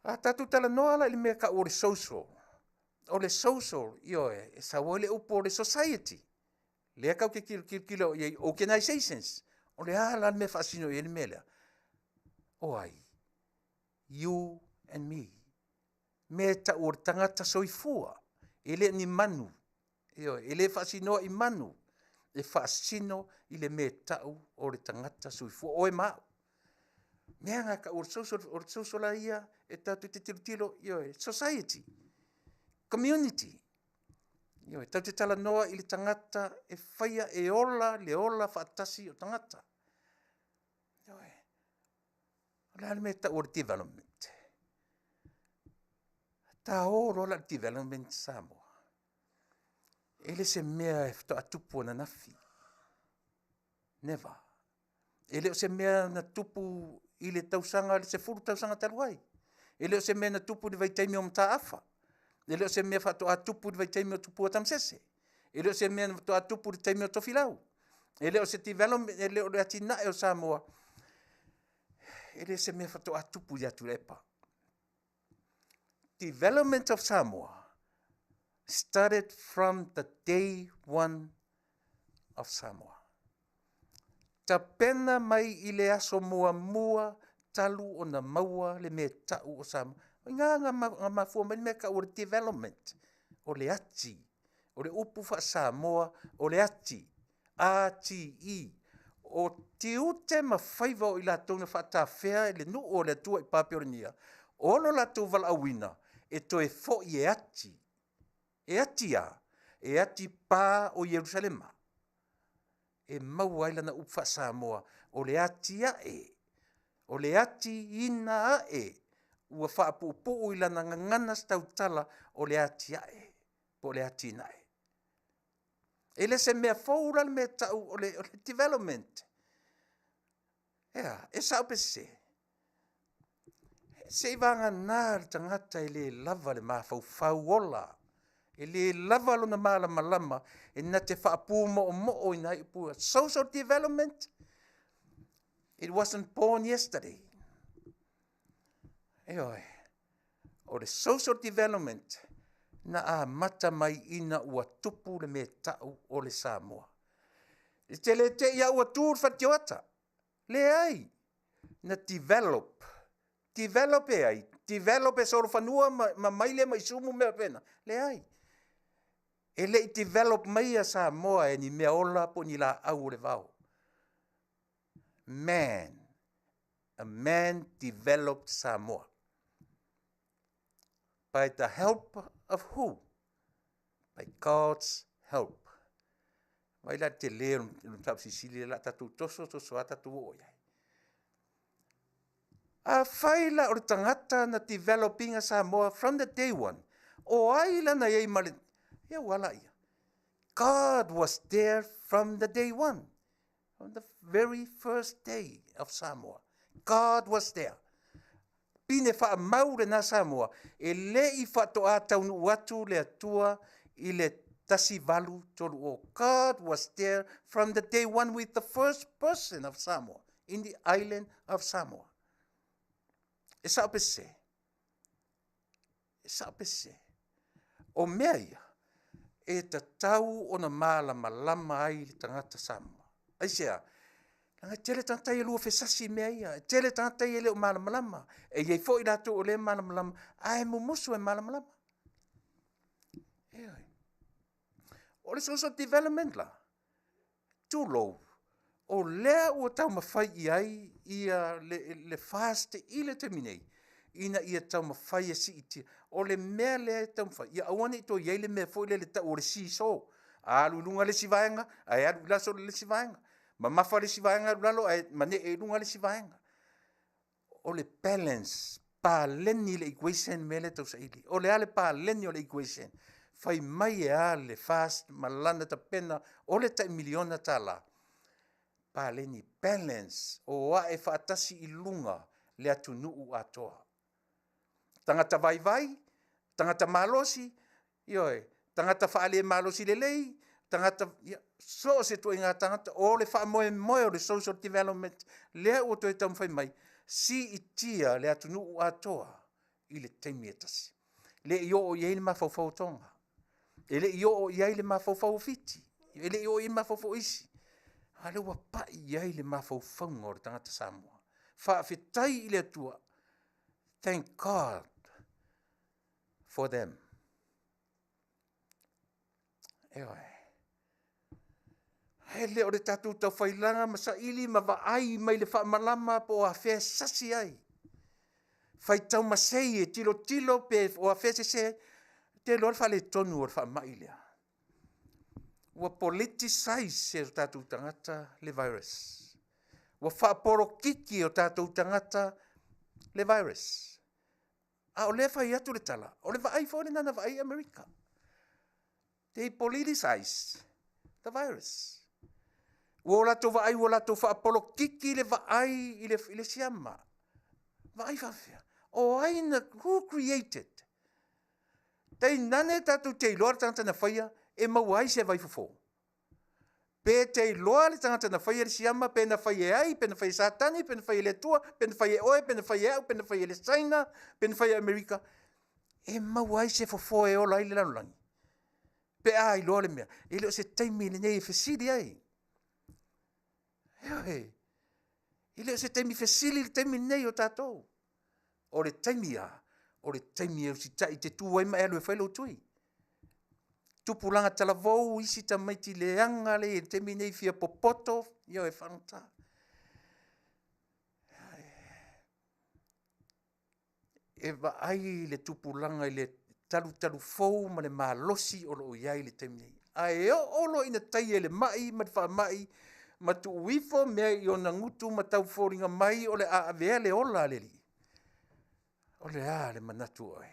Speaker 1: A tatou talanoa la i le mea e tau o le social, o le social, ioe, e sau ai le upu o le society. Lea tatou te tilotilo i ai organizations. O le a la le mea e faasino i ai le mea lea? O ai? You and me. Mea e tau o le tagata soifua, e le o ni manu. Ioe, e le faasinoa i manu, e faasino i le mea e tau o le tagata soifua, oe ma au. Mea na tau o le social, o le social la ia e tatou te tilotilo, ioe, society, community. Ioe, tatou te talanoa i le tagata e faia e ola le ola faatasi o tagata. Ioe. O le a le mea e tau o le development? Ta o loa la i le development Samoa. E le se mea e faatoa tupu ananafi. Never. E le o se mea na tupu i le tausaga, le 10 tausaga talu ai. E le o se mea na tupu i le vaitaimi o Mataafa. E le o se mea faatoa tupu i le vaitaimi o Tupua Tamasese. E le o se mea na faatoa tupu i le taimi o Tofilau. E le o se development, e le o le atinae o Samoa. E le o se mea faatoa tupu ia Tuilaepa. Development of Samoa started from the day one of Samoa. Tapena mai i le aso muamua talu ona maua le mea tau o Samoa. O i ina na mafua mai le mea tau o le development, o le ati, o le upu faa-Samoa o le ati, A-T-I. O tiute ma faiva o i latou na faatafea i le nuu o le Atua i Papelonia, o lo latou valaauina e toe foi e ati. E ati a? E ati pa o Ierusalema. E maua ai lana upu faa-Samoa, o le atiae, o le atiina ae, ua faapuupuu i lana gagana se tautala, o le atiae po o le atinae. E le se mea fou la le mea e tau o le development. Ea, e sao pe sese? Se i vagana le tagata e le lava le mafaufau ola, e le lava lona malamalama e na te faapumoomoo i nai upu. Social development. It wasn't born yesterday. Ioe, o le social development na amata mai ina ua tupu le mea tau o le Samoa. E te le te i a ua tu le Faletioata. Leai, na develop. Develop e ai? Develop e solofanua ma maile ma isumu mea faapena? Leai. E le i develop maia Samoa e ni mea ola po o ni laau o le vao. Man, a man developed Samoa. By the help of who? By God's help. Vaai la le tele o le mataupu silisili lea o le a tatou toso toso lava tatou oo i ai. Afai la o le tagata na develop ina Samoa from the day one, o ai la na i ai ma le, ia ua a laia? God was there from the day one. From the very first day of Samoa. God was there. Pine faamau lena Samoa, e le i faatoa taunuu atu le Atua i le 1830. God was there from the day one with the first person of Samoa, in the island of Samoa. E sao pe sese? E sao pe sese? O mea ia, e tatau ona malamalama ai le tagata Samoa. Aisea? Leaga e tele tagata ia e lua fesasi i mea ia. E tele tagata ia e le o malamalama. E i ai foi latou o lea e malamalama, ae mumusu e malamalama. Ioe. O le social development la, tulou, o lea ua taumafai i ai ia le FAST i le taimi nei, ina ia taumafai e siitia. O le mea lea e taumafai, ia aua ne i toe i ai le mea foi lea le tau o le see-saw. A alu i luga le isi vaega, ae alu i laso le isi vaega. Mamafa le isi vaega alu i lalo ae manee i luga le isi vaega. O le balance, paleni le equation le mea lea e tausaili. O le a le paleni o le equation? Fai mai e a le FAST ma lana tapena o le tai miliona tala? Paleni, balance, o ae faatasi i luga le atunuu atoa. Tagata vaivai, tagata malosi, ioe, tagata faalemalosi lelei, tagata, ia, so o se ituaiga tagata, o le faamoemoe o le social development lea ua toe taumafai mai, siitia le atunuu atoa i le taimi e tasi. Le i oo i ai le mafaufau o Toga, e le i oo i ai le mafaufau o Fiti, e le i oo i ai le mafaufau o isi, a o lea ua pai i ai le mafaufauga o le tagata Samoa. Faafetai i le Atua, thank God for them. Ioe. E le o le tatou taufailaga ma saili ma vaai mai le faamalama po o afea e sasi ai. Faitau masei e tilotilo pe o afea e sese ai. Ou te iloa le faaletonu o le faamai lea. Ua politicize e o tatou tagata le virus. Ua faapolokiki e o tatou tagata le virus. A o lea e fai atu le tala, o le vaai foi lena na vaai Amerika. They politicize the virus. Ua o latou vaai, ua latou faapolokiki le vaai i le siama. Vaai faafefea. O ai na, who created? Tainane tatou te iloa le tagata na faia e maua ai se vaifofo. Pe te iloa le tagata na faia le siama, pe na fai e ai, pe na fai e Satani, pe na fai e le Atua, pe na fai e oe, pe na fai e au, pe na fai e le Saina, pe na fai e Amerika, e maua ai se fofo e ola ai le lalolagi. Pe a iloa le mea, e le o se taimi lenei e fesili ai. Ioe, e le o se taimi fesili le taimi lenei o tatou. O le taimi a, o le taimi e usitai i te tu ai ma e alu e fai lou tui. Tupulaga talavou, isi tamaiti leaga le i le taimi nei fia popoto, ioe, faagata. E vaai le tupulaga i le talutalu fou ma le malosi o lo o i ai i le taimi nei. Ae oo loa ina taia i le mai ma le faamai ma tuu ifo mea i ona gutu ma tau foliga mai o le a avea le ola a le Alii, o le a le manatu o oe?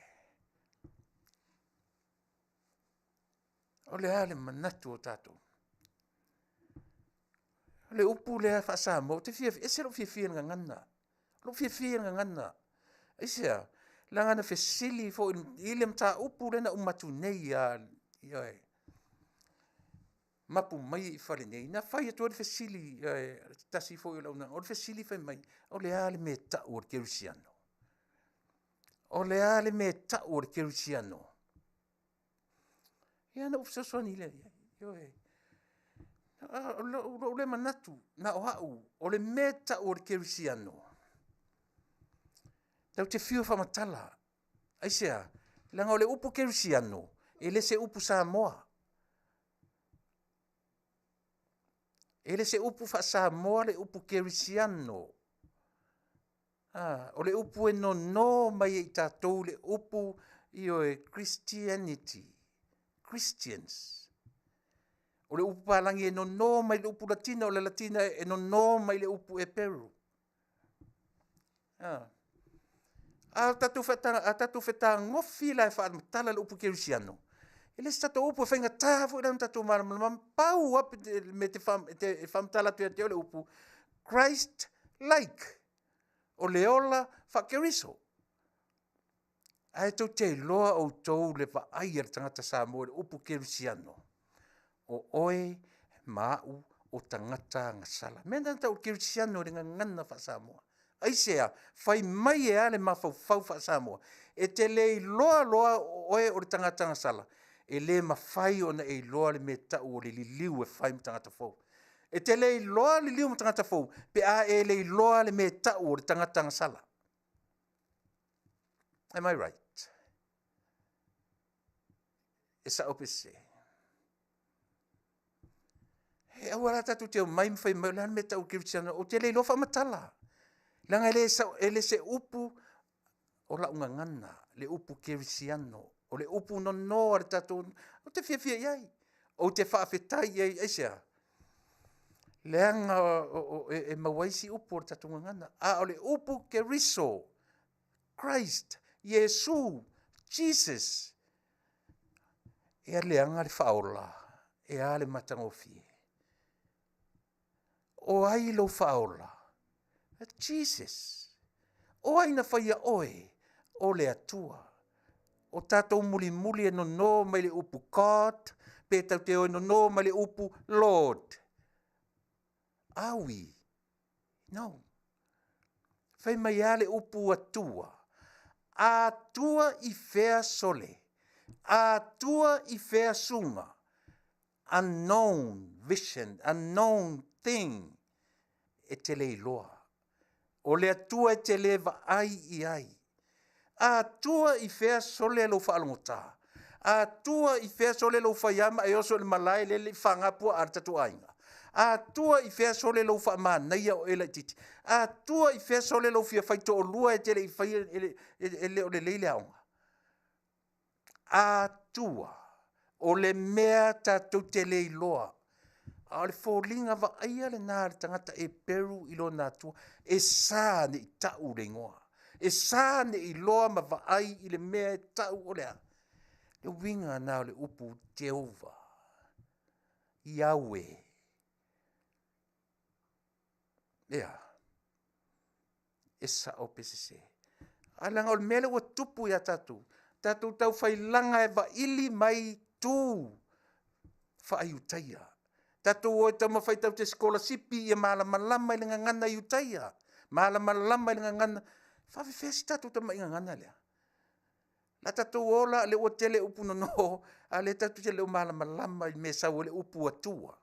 Speaker 1: O le a le manatu o tatou? O le upu lea faa-Samoa, ou te fiafia, e ese lou fiafia i le gagana. Lou fiafia i le gagana. Aisea? Leaga na fesili foi i le mataupu lea na uma atu nei lava, ioe. Mapu mai i fale nei, na fai atu ai le fesili, se tasi foi o le auaunaga, o le fesili fai mai, o le a le mea e tau o le kerisiano? O le a le mea e tau o le kerisiano? Ia na ou fesoasoani lea i ai, ioe. O lou lea manatu, na o au, o le mea e tau o le kerisiano, tatou te fiu e faamatala, aisea? Leaga o le upu kerisiano, e le se upu Samoa. E le se upu faa-Samoa le upu kerisiano. O le upu e nono mai e i tatou le upu, ioe, Christianity, Christians. O le upu palagi e nono mai le upu Latina, o le Latina e nono mai le upu Eperu. A tatou fetagofi la e faamatala le upu kerisiano, e le se tatou upu e faigata foi la ona tatou malamalama. Pau lava le mea e faamatala atu ia te oe le upu, Christ like, o le ola faa-Keriso. Ae tou te iloa outou le vaai a le tagata Samoa i le upu kerisiano, o oe ma au o tagata agasala. O le mea lena e tau o le kerisiano i le gagana faa-Samoa. Aisea? Fai mai e a le mafaufau faa-Samoa? E te le iloa loa o oe o le tagata agasala, e le mafai ona e iloa le mea e tau o le liliu e fai ma tagata fou. E te le iloa liliu ma tagata fou pe a e le iloa le mea e tau o le tagata agasala. Am I right? E sao pe sese? E aua la tatou te omai ma fai mai o le a le mea e tau o le kerisiano, ou te le iloa faamatala. Leaga e le sao, e le se upu o lau gagana, le upu kerisiano, o le upu nono a le tatou, ou te fiafia i ai, ou te faafetai i ai, aisea? Leaga e maua ai isi upu o le tatou gagana, a o le upu Keriso, Christ, Iesu, Jesus, e leaga le faaola, e a le matagofie. O ai lou faaola? Jesus. O ai na faia oe? O le Atua. O tatou mulimuli e nono mai le upu God, pe tatou te o e nono mai le upu Lord. Are we? No. Fai mai lava le upu Atua. Atua i fea sole? Atua i fea suga? Unknown vision, unknown thing. E te le iloa. O le Atua e te le vaai i ai. Atua i fea sole lou faalogotā? Atua i fea sole lou faiā ma e oso i le malae lele i faga puaa a le tatou aiga? Atua i fea sole lou faamanaia o e laitiiti? Atua i fea sole lou fia fai toalua e te le i faia, e le o lelei le aoga? Atua, o le mea tatou te le iloa. A o le foliga vaaia lena a le tagata Eperu i lona Atua, e sa ne i tau le igoa, e sa ne i iloa ma vaai i le mea e tau o le a. Le uiga lena o le upu Jehovah, Yahweh. Ea, e sao pe sese. Ae leaga o le mea lea ua tupu ia tatou, tatou taufailaga e vaili mai tu faa-Iutaia. Tatou o e taumafai tatou te sikolasipi ia malamalama i le gagana Iutaia, malamalama i le gagana. E faafefea si tatou tamai gagana lea? La tatou o la, lea ua tele upu nono, a o lea tatou te le o malamalama i le mea e sau ai le upu Atua.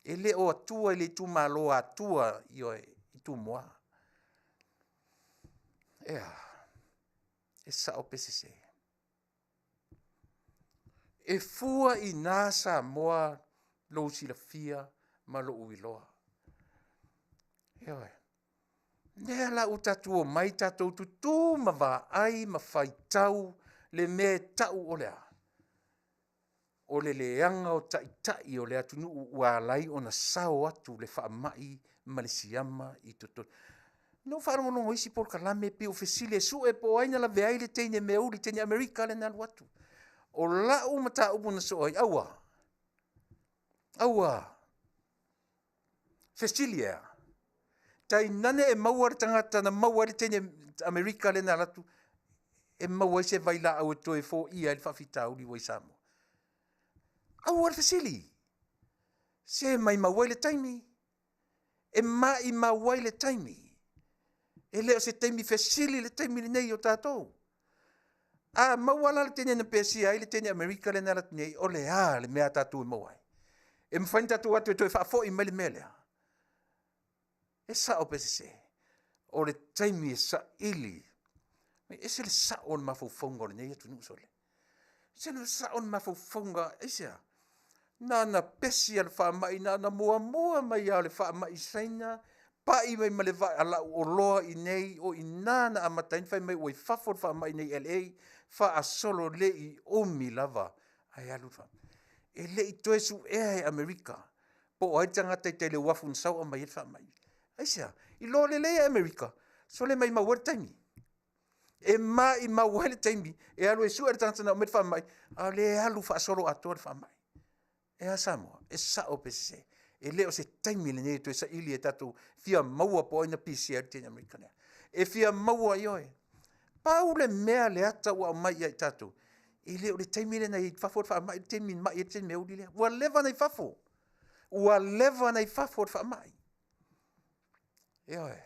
Speaker 1: E le o Atua i le itumalo Atua i Tumua. Ea, e sao pe sese? E fua i ina Samoa lou silafia ma lou iloa. Ioe. Lea la ua tatou omai tatou tutu ma vaai ma faitau le mea e tau o le a? O le leaga o taitai o le atunuu ua ala ai ona sao atu le faamai ma le siama i totonu. Na ou faalogologo i isi polokalame pei o fesili e sue po o ai na lavea ai le teine meauli, teine Amerika lea na alu atu. O lau mataupu na soo ai, aua, aua, fesili ea, tainane e maua le tagata na maua ai le teine Amerika lea na alu atu, e maua ai se vailaau e toe foia ai le faafitauli ua i Samoa. Aua le fesili. Se maimau ai le taimi, e maimau ai le taimi. E le o se taimi fesili le taimi lenei o tatou. A maua la le teine na pesia ai le teine Amerika lea na alu atu nei, o le a le mea a tatou e maua ai? E mafai ona tatou o atu e toe faafoi mai le mea lea? E sao pe sese? O le taimi e saili. E ese le sao o le mafaufauga o lenei atunuu sole. Ese le sao o le mafaufauga, aisea? Na ona pesi lava o le faamai, na ona muamua mai lava o le faamai i Saina, pai mai ma le vaa lau oloa i inei, o i ina na amata ai ona fai mai ua i fafo le faamai i inei i LA, faasolo le i umi lava ae alu le faamai. E le i toe suea e Amerika po o ai le tagata i tai i le uafu na sau aumai ai le faamai. Aisea? Iloa lelei e Amerika, sole maimau ai le taimi. E maimau ai le taimi e alu e sue le tagata na aumai le faamai, a o lea e alu faasoloatoa le faamai. E a Samoa? E sao pe sese? E le o se taimi lenei e toe saili e tatou fia maua po o ai na pisia ai le teine Amerika lea. E fia maua, ioe. Pau le mea le ata ua aumai ia i tatou, e le o le taimi lea na i ai i fafo le faamai, le taimi na mai ai le teine meauli lea. Ua leva ona i fafo. Ua leva ona i fafo le faamai. Ioe.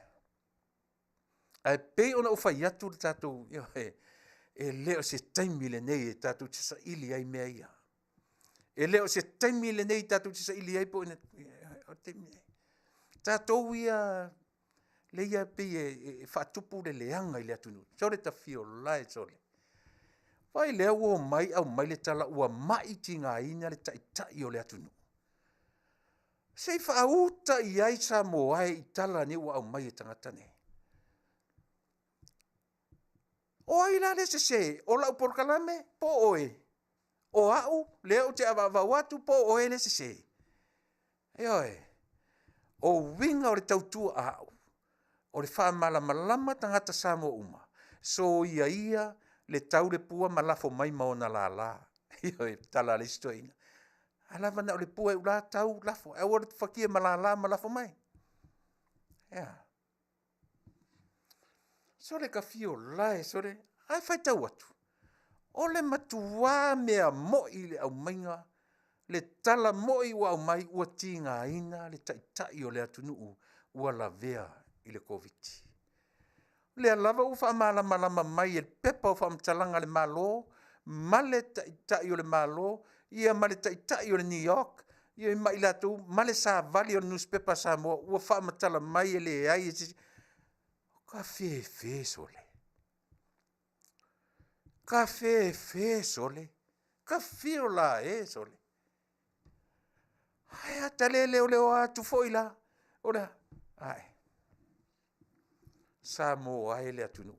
Speaker 1: Ae pei ona ou fai atu le tatou, ioe, e le o se taimi lenei e tatou te saili ai mea ia. E le o se taimi lenei tatou te saili ai po o le taimi lenei. Tatou ia lea e pei e faatupu le leaga i le atunuu. Sole tafiola e sole. Vaai lea ua omai aumai le tala ua mai tigaina le taitai o le atunuu. Se i faauta i ai Samoa e i tala nei ua aumai e tagata nei. O ai la le sese? O lau polokalame po o oe? O au lea ou te avaavau atu po o oe le sese? Ioe. O uiga o le tautua a au, o le faamalamalama tagata Samoa uma, soia ia le tau le pua ma lafo mai ma ona lala. Ioe, tala a le isi toeaina. A lava na o le pua e ula tau lafo, ae aua le fakia ma lala ma lafo mai. Ea. Sole ka fio lae, sole, ae faitau atu, o le matuā mea mo'i le aumaiga, le tala mo'i ua aumai ua tigaina le taitai o le atunuu ua lavea i le Koviti. O lea lava ua faamalamalama mai e le pepa o faamatalaga a le Malo ma le taitai o le Malo, ia ma le taitai o le NEOC, ia ma i latou ma le savali o le nusipepa a Samoa ua faamatala mai e leai e se isi. Ka fefe sole. Ka fefe sole. Ka fio la e sole. Ae a ta le leoleoa atu foi la. O le a? Ae. Samoa e le atunuu.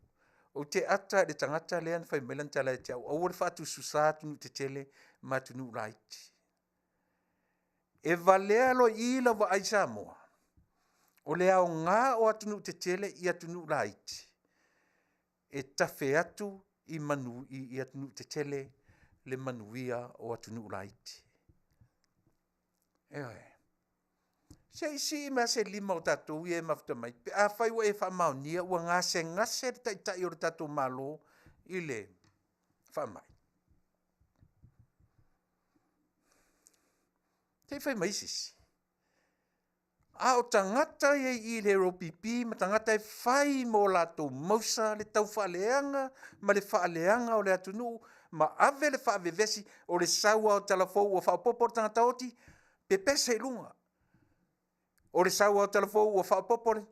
Speaker 1: Ou te ata i le tagata lea na fai mai lana tala ia te au, aua le faatusatusa atunuu tetele ma atunuu laiti. E valea loa i i lau vaai Samoa, o le aoga o atunuu tetele i atunuu laiti, e tafe atu i, manu, i, i atunuu tetele le manuia o atunuu laiti. Ioe. Se i sii mai se lima o tatou ia e mafuta mai, pe afai ua e faamaonia ua gasegase le taitai o le tatou Malo i le faamai. Se i fai mai se isi. A o tagata ia i i le LPP ma tagata e fai mo latou mausa le taufaaleaga ma le faaleaga o le atunuu ma ave le faavevesi o le sau lava o Talafou ua faaopoopo le tagata oti, pepese i luga. O le sau lava o Talafou ua faaopoopo le...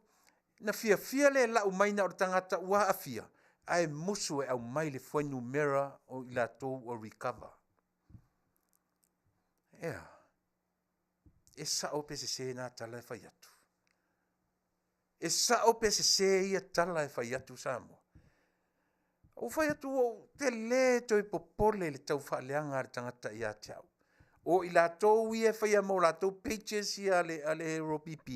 Speaker 1: Na fiafia le lau mai na o le tagata ua aafia, ae musu e aumai le fuainumera o i latou ua recover. Ea, e sao pe sese na tala e fai atu? E sao pe sese ia tala e fai atu Samoa? Ua fai atu ua ou te le toe popole i le tau faaleaga a le tagata ia te au. O i latou ia e faia mo latou pages ia a le ROPP,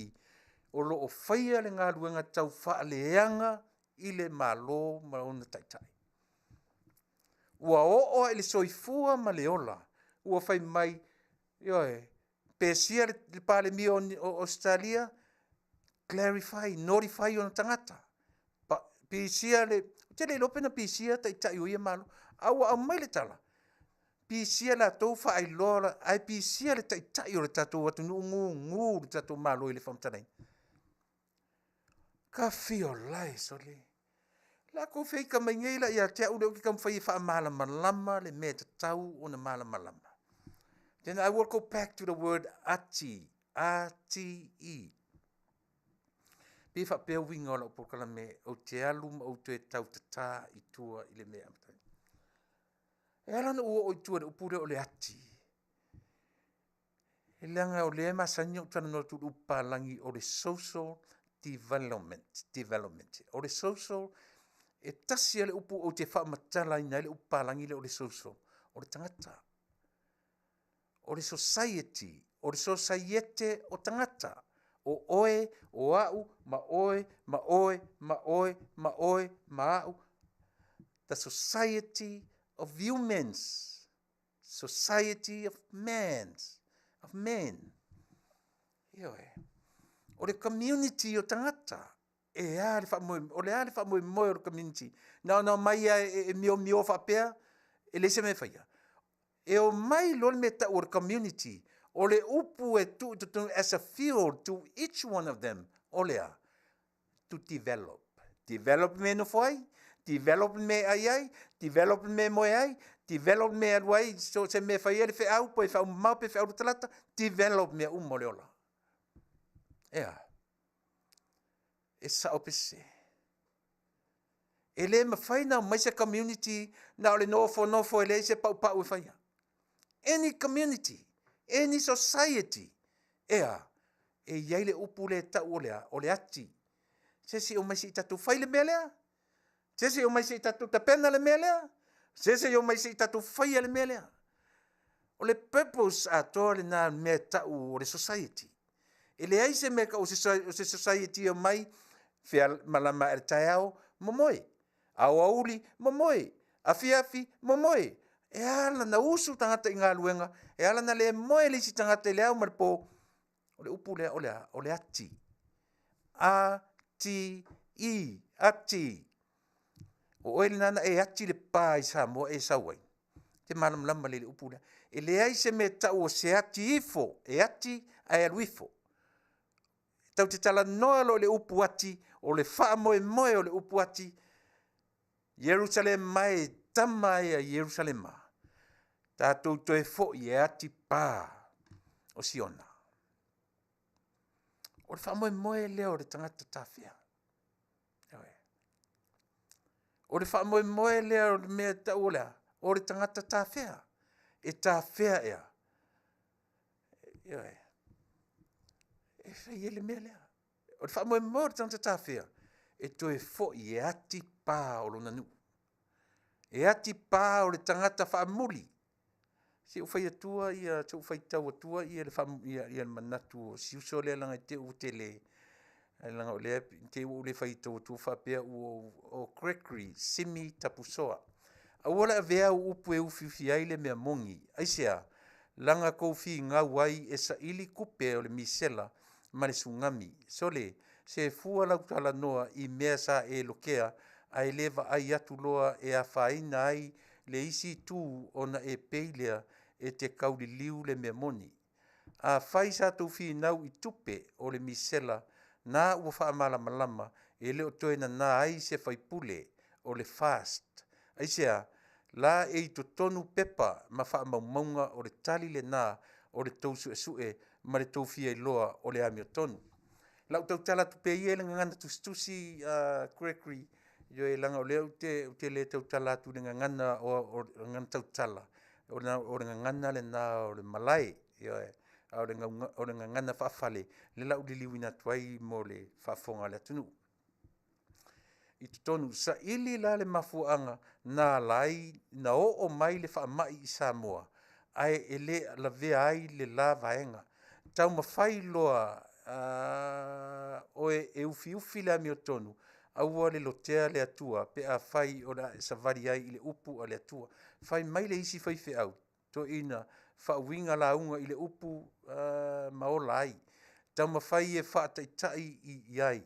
Speaker 1: o lo o faia le galuega tau faaleaga i le Malo ma ona taitai. Ua oo lava i le soifua ma le ola, ua fai mai, ioe, pesia le Palemia o Ausetalia, clarify, notify ona tagata. Pisia le, ou te le iloa pe na pisia taitai o ia Malo, a ua aumai le tala, Pisia latou faailoa ae pisia le taitai o le tatou atunuu gugu le tatou Malo i le faamatalaina. Tafiola e sole. Latou feita mai nei la ia te au lea ou te taumafai e faamalamalama le mea e tatau ona malamalama. Then I will go back to the word ati, A-T-I. Pe faapea uiga o lau polokalame, ou te alu ma ou toe tautatā i tua i le mea e amata ai. E ala ona ou oo i tua i le upu lea o le ati, leaga o lea e masani ona ou talanoa atu i le upu palagi o le social development, development. O le social, e tasi lava le upu ou te faamatalaina ai le upu palagi lea o le social, o le tagata. O le society, o le sosaiete o tagata. O oe, o au, ma oe, ma oe, ma oe, ma oe, ma au. The society of humans. Society of mans, of men. Ioe. O le community o tagata. E a le faamoemoe, o le a le faamoemoe o le community? Na ona omai lava e miomio faapea, e leai se mea e faia. E omai loa le mea e tau o le community, o le upu e tuu i totonu as a fuel to each one of them, o le a? To develop. Develop le mea e nofo ai, develop le mea e ai ai, develop le mea e moe ai, develop le mea e alu ai, so o se mea e fai ai le feau, po e feau mamao pe feau latalata, develop mea uma o le ola. E a? E sao pe sese? E le mafai ona omai se community na o le nofonofo e leai se paupau e faia. Any community, any society, e a? E i ai le upu lea e tau o le a? O le ati. Se isi omai se i tatou fai le mea lea. Se isi omai se i tatou tapena le mea lea. Se isi omai se i tatou faia le mea lea. O le purpose atoa lena mea e tau o le society. E leai se mea e tau o se society e omai fea malama ae le taeao, momoe. Aoauli, momoe. Afiafi, momoe. E ala ona usu tagata i galuega, e ala ona le moe le isi tagata i le ao ma le po, o le upu lea o le a? O le ati. A T I, ati. O oe lena na e ati le pa i Samoa e sau ai. E te malamalama lelei i le upu lea. E leai se mea e tau o se ati ifo, e ati ae alu ifo. Tatou te talanoa loa i le upu ati, o le faamoemoe o le upu ati, Ierusalema e, tama e a Ierusalema, tatou toe foi e ati pa o Siona. O le faamoemoe lea o le tagata tafea. O le faamoemoe lea o le mea e tau o le a? O le tagata tafea. E tafea ea? Ioe. E fai ai le mea lea. O le faamoemoe o le tagata tafea, e toe foi e ati pa o lona nuu. E ati pa o le tagata faamuli. Se i ou fai atua ia, se i ou faitau atua ia le, ia, ia le manatu o si uso lea leaga i te i ua tele, leaga o lea i te i ua ou le faitau atua faapea ua ou, o Gregory Simi Tapusoa. Aua le avea au upu e ufiufi ai le mea moni. Aisea? Laga tou finau ai e saili tupe o le misela ma le sugami. Sole, se fua lau talanoa i mea sa e lokea ae le vaai atu loa e afaina ai le isi itu ona e pei lea e te tauliliu le mea moni. Afai sa tou finau i tupe o le misela, na ua faamalamalama e le o toe nana ai se faipule o le FAST. Aisea? La e i totonu pepa ma faamaumauga o le tali lena o le tou suesue ma le tou fia iloa o le amiotonu. Lau tautala atu pea ia i le gagana tusitusi a Gregory, ioe, leaga o lea ou te, ou te le tautala atu i le gagana o, o le gagana tautala, o le gagana lena o le malae, ioe, a o le, o le gagana faafale, lea la ou liliuina atu ai mo le faafofoga a le atunuu. I totonu, saili la le mafuaaga na ala ai na oo mai le faamai i Samoa, ae e le lavea ai le la vaega. Taumafai loa oe e ufiufi le amiotonu, aua le lotea le Atua pe afai o le a e savali ai i le upu a le Atua. Fai mai le isi faifeau toeaina faauiga lauga i le upu ma ola ai. Taumafai e faataitai i ai.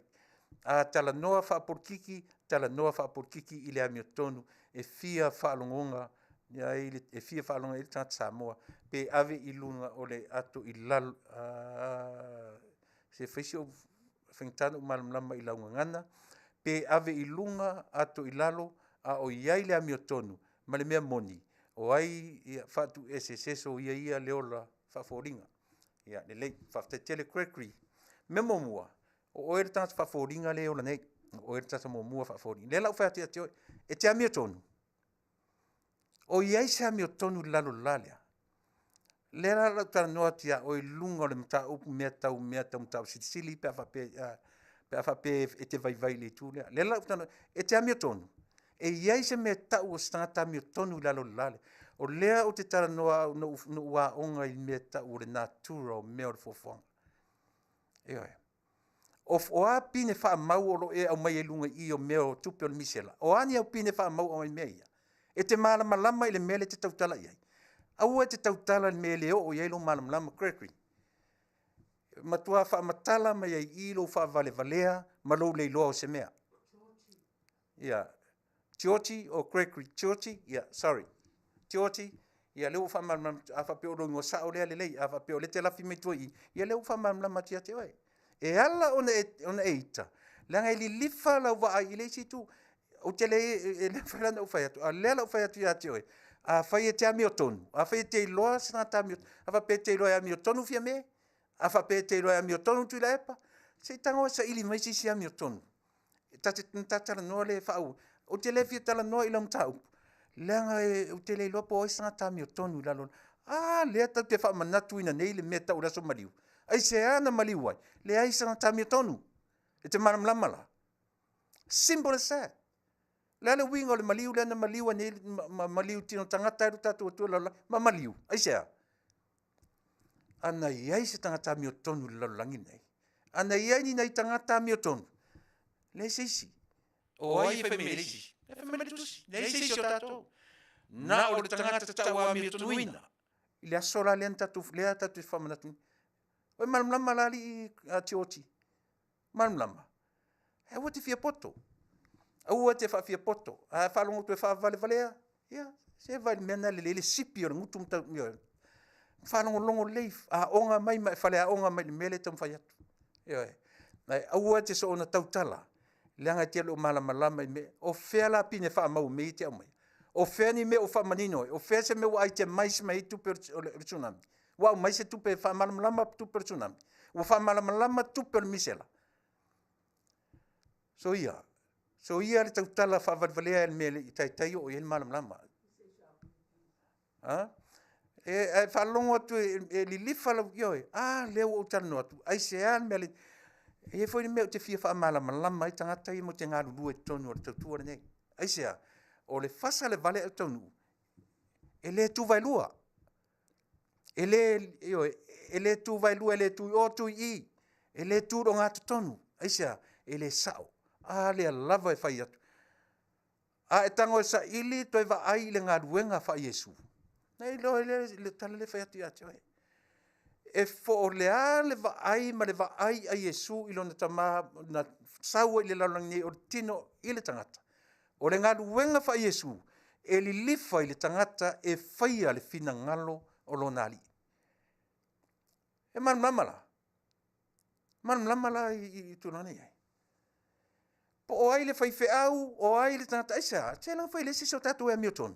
Speaker 1: A talanoa faapolokiki, talanoa faapolokiki i le amiotonu e fia faalogoga ai e fia faalogo i ai le tagata Samoa, pe ave i luga o le ato i lalo. Se fai si ou faigata ona ou malamalama i lau gagana, pe ave i luga ato i lalo, a o i ai le amiotonu ma le mea moni, o ai faatuiese e se soia ia le ola faafoliga. Ia lelei, faafetai tele Gregory. O le mea muamua, o oe le tagata faafoliga lea e ola nei. O oe le tagata muamua faafoliga. O lea la ua ou fai atu ia te oe, e te amiotonu? O i ai se amiotonu i le lalo o le la lea? O lea la o le a ou talanoa atu ia oe i luga o le mataupu mea tau mataupu silisili pe a faapea e te vaivai i le itu lea. O lea la o le a ou talanoa, e te amiotonu? E i ai se mea e tau o se tagata amiotonu i lalo o le la lea? O lea ou te talanoa au na ou aoga i mea e tau o le natura o mea o le foafoaga. Ioe. O a pine faamau o lo o e aumaia i luga i i o mea o tupe o le misela, o a ni au pine faamau o aumai i mea ia? E te malamalama i le mea lea e te tautala i ai? Aua e te tautala i le mea e le oo i ai lou malamalama Gregory. E matua faamatala mai ai i i lou faavalevalea ma lou le iloa o se mea. Ia, Georgie or Gregory? Georgie? Ia, sorry. Georgie, ia lea ua ou faamalamalama atu. A faapea o lou igoa sao lea, lelei. A faapea o lea e te lafi mai tua i i, ia lea ua ou faamalamalama atu ia te oe. E ala ona e ita, leaga e lilifa lau vaai i le isi itu. Ou te le, e le mafai la ona ou fai atu, a o lea o le a ou fai atu ia te oe, afai e te amiotonu, afai e te iloa se tagata amiotonu, a faapea e te iloa e amiotonu Fiame, a faapea e te iloa e amiotonu Tuilaepa, se i tago e saili mai se isi amiotonu ona ta talanoa lea Ou te le fia talanoa i lau mataupu, leaga ou te le iloa po o ai se tagata amiotonu i lalo. A lea tatou te faamanatuina nei le mea e tau o le aso maliu. Aisea na maliu ai? Leai se tagata amiotonu. E te malamalama la? Simple as that. O le a le uiga o le maliu lea na maliu ai nei, ma maliu tino tagata ai lo tatou Atua i le lalolagi? Ma maliu. Aisea? Ana i ai se tagata amiotonu i le lalolagi lenei, ana i ai ni nai tagata amiotonu, leai se isi. O ai e fai mai le isi? E fai mai le tusi, leai se isi o tatou. Na o le tagata tau amiotonuina. I le aso la lea na tatou, lea tatou te faamanatu. Oi malamalama la alii a Tioti. Malamalama. Aua te fia poto. Aua te faafia poto. A faalogo atu e faavalevalea, ia, se vaai i le mea lena e lelei le sipi o le gutu ma tau, ioe. Faalogologo lelei, aoga mai ma e faleaoga mai i le mea lea e taumafai atu. Ioe. Ae aua e te soona tautala, leaga e te le o malamalama i mea. O fea la pine faamau o mea ia e te aumaia? O fea ni mea ua faamanino ai? O fea se mea ua itemize mai ai tupe o le tsunami? Ua aumai se tupe e faamalamalama tupe o le tsunami? Ua faamalamalama tupe o le misela? Soia, soia le tautala faavalevalea i le mea e le i taitai oo i ai le malamalama. A? E faalogo atu e lilifa lau, ioe, a lea ua ou talanoa atu, aisea le mea le... E i ai foi le mea ou te fia faamalamalama ai tagata ia matou te galulue i totonu o le tautua lenei. Aisea? O le fasa o le vale ae ou taunuu, e le tu vaelua. E le, ioe, e le tu vaelua, e le tu i o, tu i i. E le tu i le ogatotonu. Aisea? E le sao. A lea lava e fai atu. A e tago e saili toe vaai i le galuega faa-Iesu, na e iloa ai lea i le tala lea e fai atu ia te oe. E o le a le vaai ma le vaai a Iesu i lona tama na sau ai i le lalolagi nei o le tino i le tagata. O le galuega faa-Iesu, e lilifa i le tagata e faia le finagalo o lona Alii. E malamalama la? Malamalama la i tulaga nei ai? Po o ai le faifeau, o ai le tagata, aisea? Se leaga foi e leai se isi o tatou e amiotonu.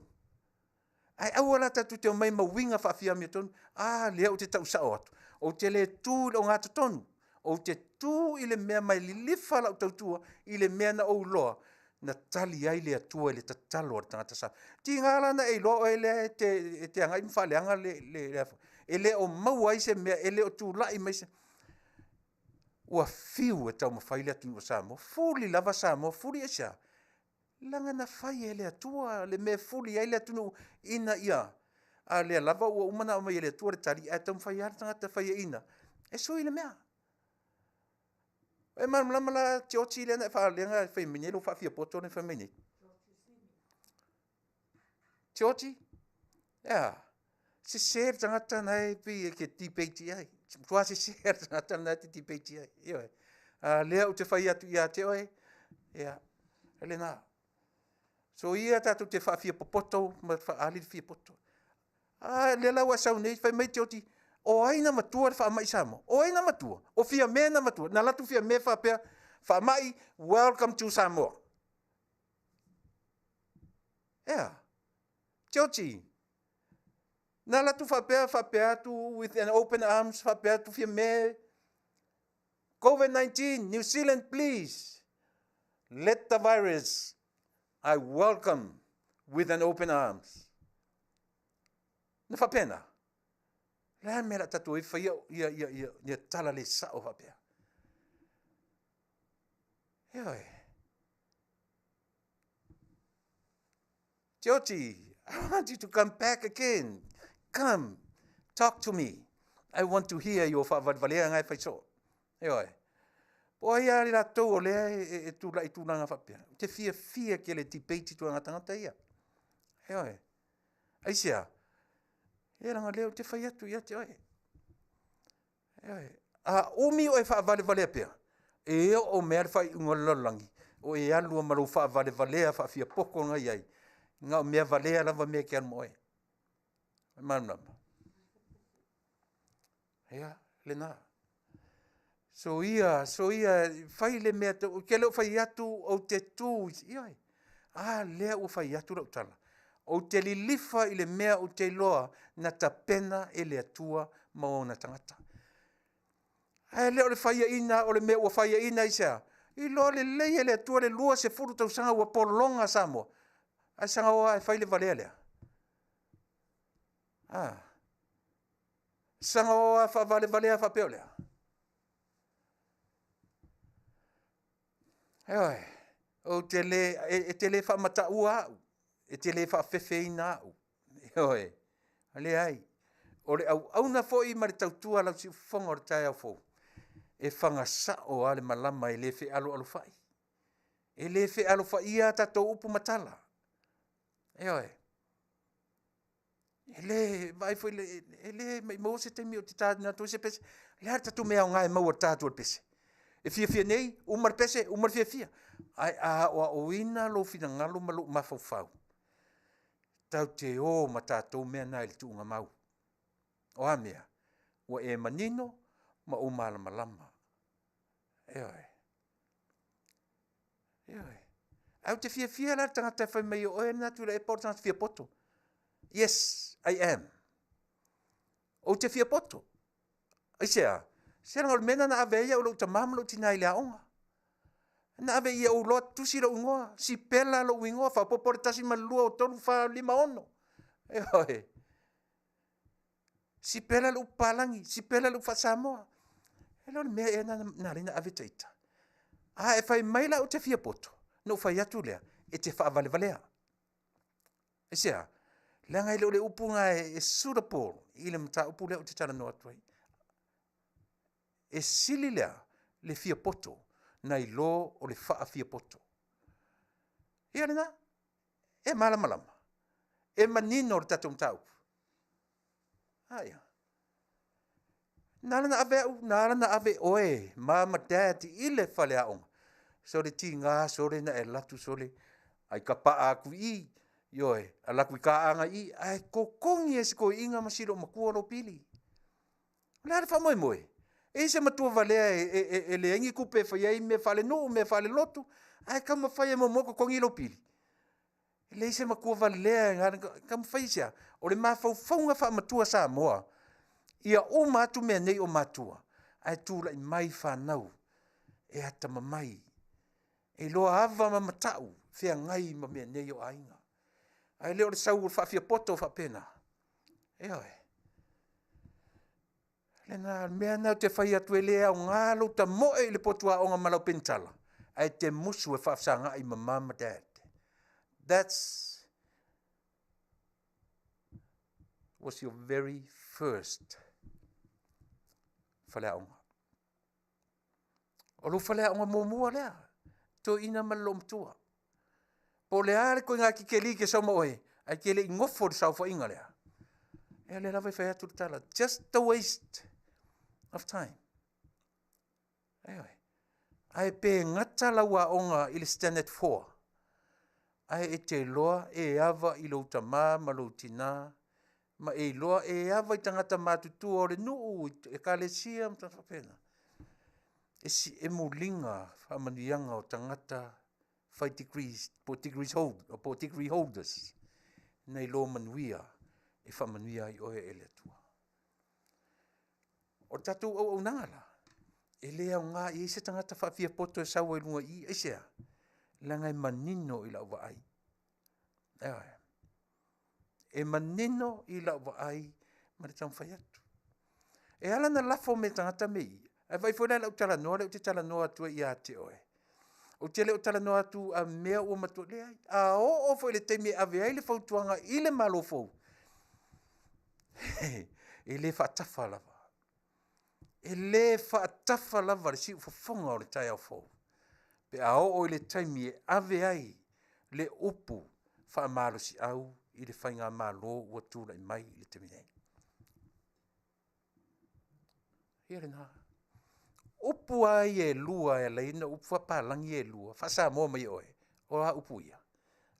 Speaker 1: Ae aua la tatou te omai ma uiga faafia amiotonu. A lea ou te tau sao atu, ou te le tu i le ogatotonu, ou te tu i le mea mai lilifa lau tautua i le mea na ou iloa na tali ai le Atua i le tatalo a le tagata sa. Tiga la na e iloa oe lea e te agai ma faaleaga le e le o maua ai se mea, e le o tulai mai se... Ua fiu e taumafai le atunuu o Samoa, fuli lava Samoa, fuli aisea? Leaga na fai e le Atua le mea e fuli ai le atunuu ina ia, a lea lava ua uma ona aumai e le Atua le tali, ae taumafai lava le tagata e faiaina e sui le mea. E malamalama la Georgie lea na e faaleaga e fai mai nei lou faafiapoto lea na fai mai nei. Georgie, e a? Sese le tagata na e pei e te debate i ai. Matua sese le tagata na e te debate i ai. Ioe. A lea ou te fai atu ia te oe, ia, e lena. So ia tatou te faafiapopoto ma faaali le fiapoto. A lea la ua sau nei fai mai Tioti, o ai na matua le faamai i Samoa? O ai na matua? O Fiame na matua? Na alu atu Fiame faapea, faamai, welcome to Samoa. Ea, Tioti, na alu atu faapea faapea atu with an open arms faapea atu Fiame, COVID-19, New Zealand, please, let the virus, I welcome with an open arms. Na faapena. Le a mea la tatou ai faia ia, ia, ia, ia tala le sao faapea. Ioe. Tioti, I want you to come back again. Come, talk to me. I want to hear your faavalevalea nga e fai soo. Ioe. Po ai lava i latou o lea e tulai i tulaga faapea. Ou te fiafia tele e debate i tulaga tagata ia. Ioe. Aisea? Ia leaga o lea ou te fai atu ia te oe. Ioe. A umi oe faavalevalea pea, e oo mai lava le faaiuga o le lalolagi, o e alu lava ma lou faavalevalea faafiapoto na i ai, na o mea valea lava mea e te alu ma oe. Malamalama? Ia, lena. So ia, so ia, fai le mea, ou te le o fai atu ou te tu, ioe. A lea ua fai atu lau tala. Ou te lilifa i le mea ou te iloa na tapena e le Atua ma ona tagata. Ae le o le faiaina o le mea ua faiaina aisea? Iloa lelei e le Atua le 20 tausaga ua pologa Samoa. Ae saga o lava e fai le valea lea. Ah. Saga o lava faavalevalea faapea o lea. Ioe, ou te le, e te le faamataua au, e te le faafefeina au. Ioe, leai. O le auauna foi ma le tautua a lau siufofoga o le taeao fou, e fagasao lava le malama e le fealoalofai. E le fealofaia a tatou upu ma tala. Ioe. E le, vaai foi, e le maumau se taimi ou te ta atu ai se pese. O le a le tatou mea aoga e maua i le ta atu o le pese? E fiafia nei, uma le pese, uma le fiafia. Ae a aoaoina lou finagalo ma lou mafaufau, tatou te o ma tatou mea na i le tuugamau. O a mea? Ua e manino ma ou malamalama. Ioe. Ioe. Ae ou te fiafia la le tagata e fai mai o oe lena Tuilaepa o le tagata fiapoto. Yes, I am. Ou te fiapoto. Aisea? Se leaga o le mea lena na ave ai au e lou tama ma lou tina i le aoga. Na ave ia ou iloa tusi lou igoa, sipela lou igoa, faaopoopo le 1 ma le 2, 3, 4, 5, 6. Ioe. Sipela le upu palagi, sipela le upu faa-Samoa. E le o le mea ea na ala ai ona ave ita. A e fai mai la ou te fiapoto, ona ou fai atu lea, e te faavalevalea. Aisea? Leaga e le o le upu lena e suitable i le mataupu lea ou te talanoa atu ai. E sili lea le fiapoto nai lo o le faafiapoto. Ia lena, e malamalama, e manino le tatou mataupu. A ia. Na ala na ave au, na ala na ave oe, mom ma dad i le faleaoga. Sole tiga, sole na e alu atu, sole ai ka paa atu i i, ioe, alu atu i kaaga i i, ae totogi e si toeaina ma si loomatua lou pili. O le a le faamoemoe? E i ai se matua valea e leai ni tupe e fai ai mea faalenuu, mea faalelotu, ae taumafai e muamua totogi lou pili. E leai se matua valea e taumafai i se a? O le mafaufauga faamatua Samoa, ia uma atu mea nei o matua, ae tulai mai fanau e atamamai, e iloa ava ma matau feagai ma mea nei o aiga. Ae le o le sau o le faafiapoto faapena. Ioe. Lena mea lena ou te fai atu e le aoga lou tamoe i le potu aoga ma lau penitala, ae te musu e faafesagai ma mom ma dad. That's was your very first faleaoga. O lou faleaoga muamua lea, toeaina ma le loomatua. Po o le a le ituaiga kikeli ke sau ma oe, ae te le i nofo i le saofaiga lea. Ia lea lava e fai atu le tala, just a waste of time. Ioe. Ae pe gata lau aoga i le standard 4. Ae e te iloa e ava i lou tamā ma lou tinā, ma e iloa e ava i tagata matutua o le nuu, i ekalesia ma tagata faapena. E, e muliga faamanuiaga o tagata fai degrees po o degrees hold, po o degree holders nai lo manuia e faamanuia ai oe e le Atua. O le tatou auaunaga la, e le aoga e i ai se tagata faafiapoto e sau ai i luga i i. Aisea? Leaga e manino i lau vaai, ioe. E manino i lau vaai ma le taumafai atu. E ala ona lafo mai e tagata mea ia, ae vaai foi la i lau talanoa lea ou te talanoa atu ai ia te oe, ou te le o talanoa atu a mea ua matua, leai. A oo foi i le taimi e ave ai le fautuaga i le Malo fou, e le faatafa lava. E le faatafa lava le siufofoga o le taeao fou pe a oo i le taimi e ave ai le upu faamalosiau i le faigamalo ua tulai mai i le taimi nei. Ia lena. O upu lava ia e lua e ala ai ona ou upu faapapalagi ia e lua, faa-Samoa mai e oe, o a upu ia?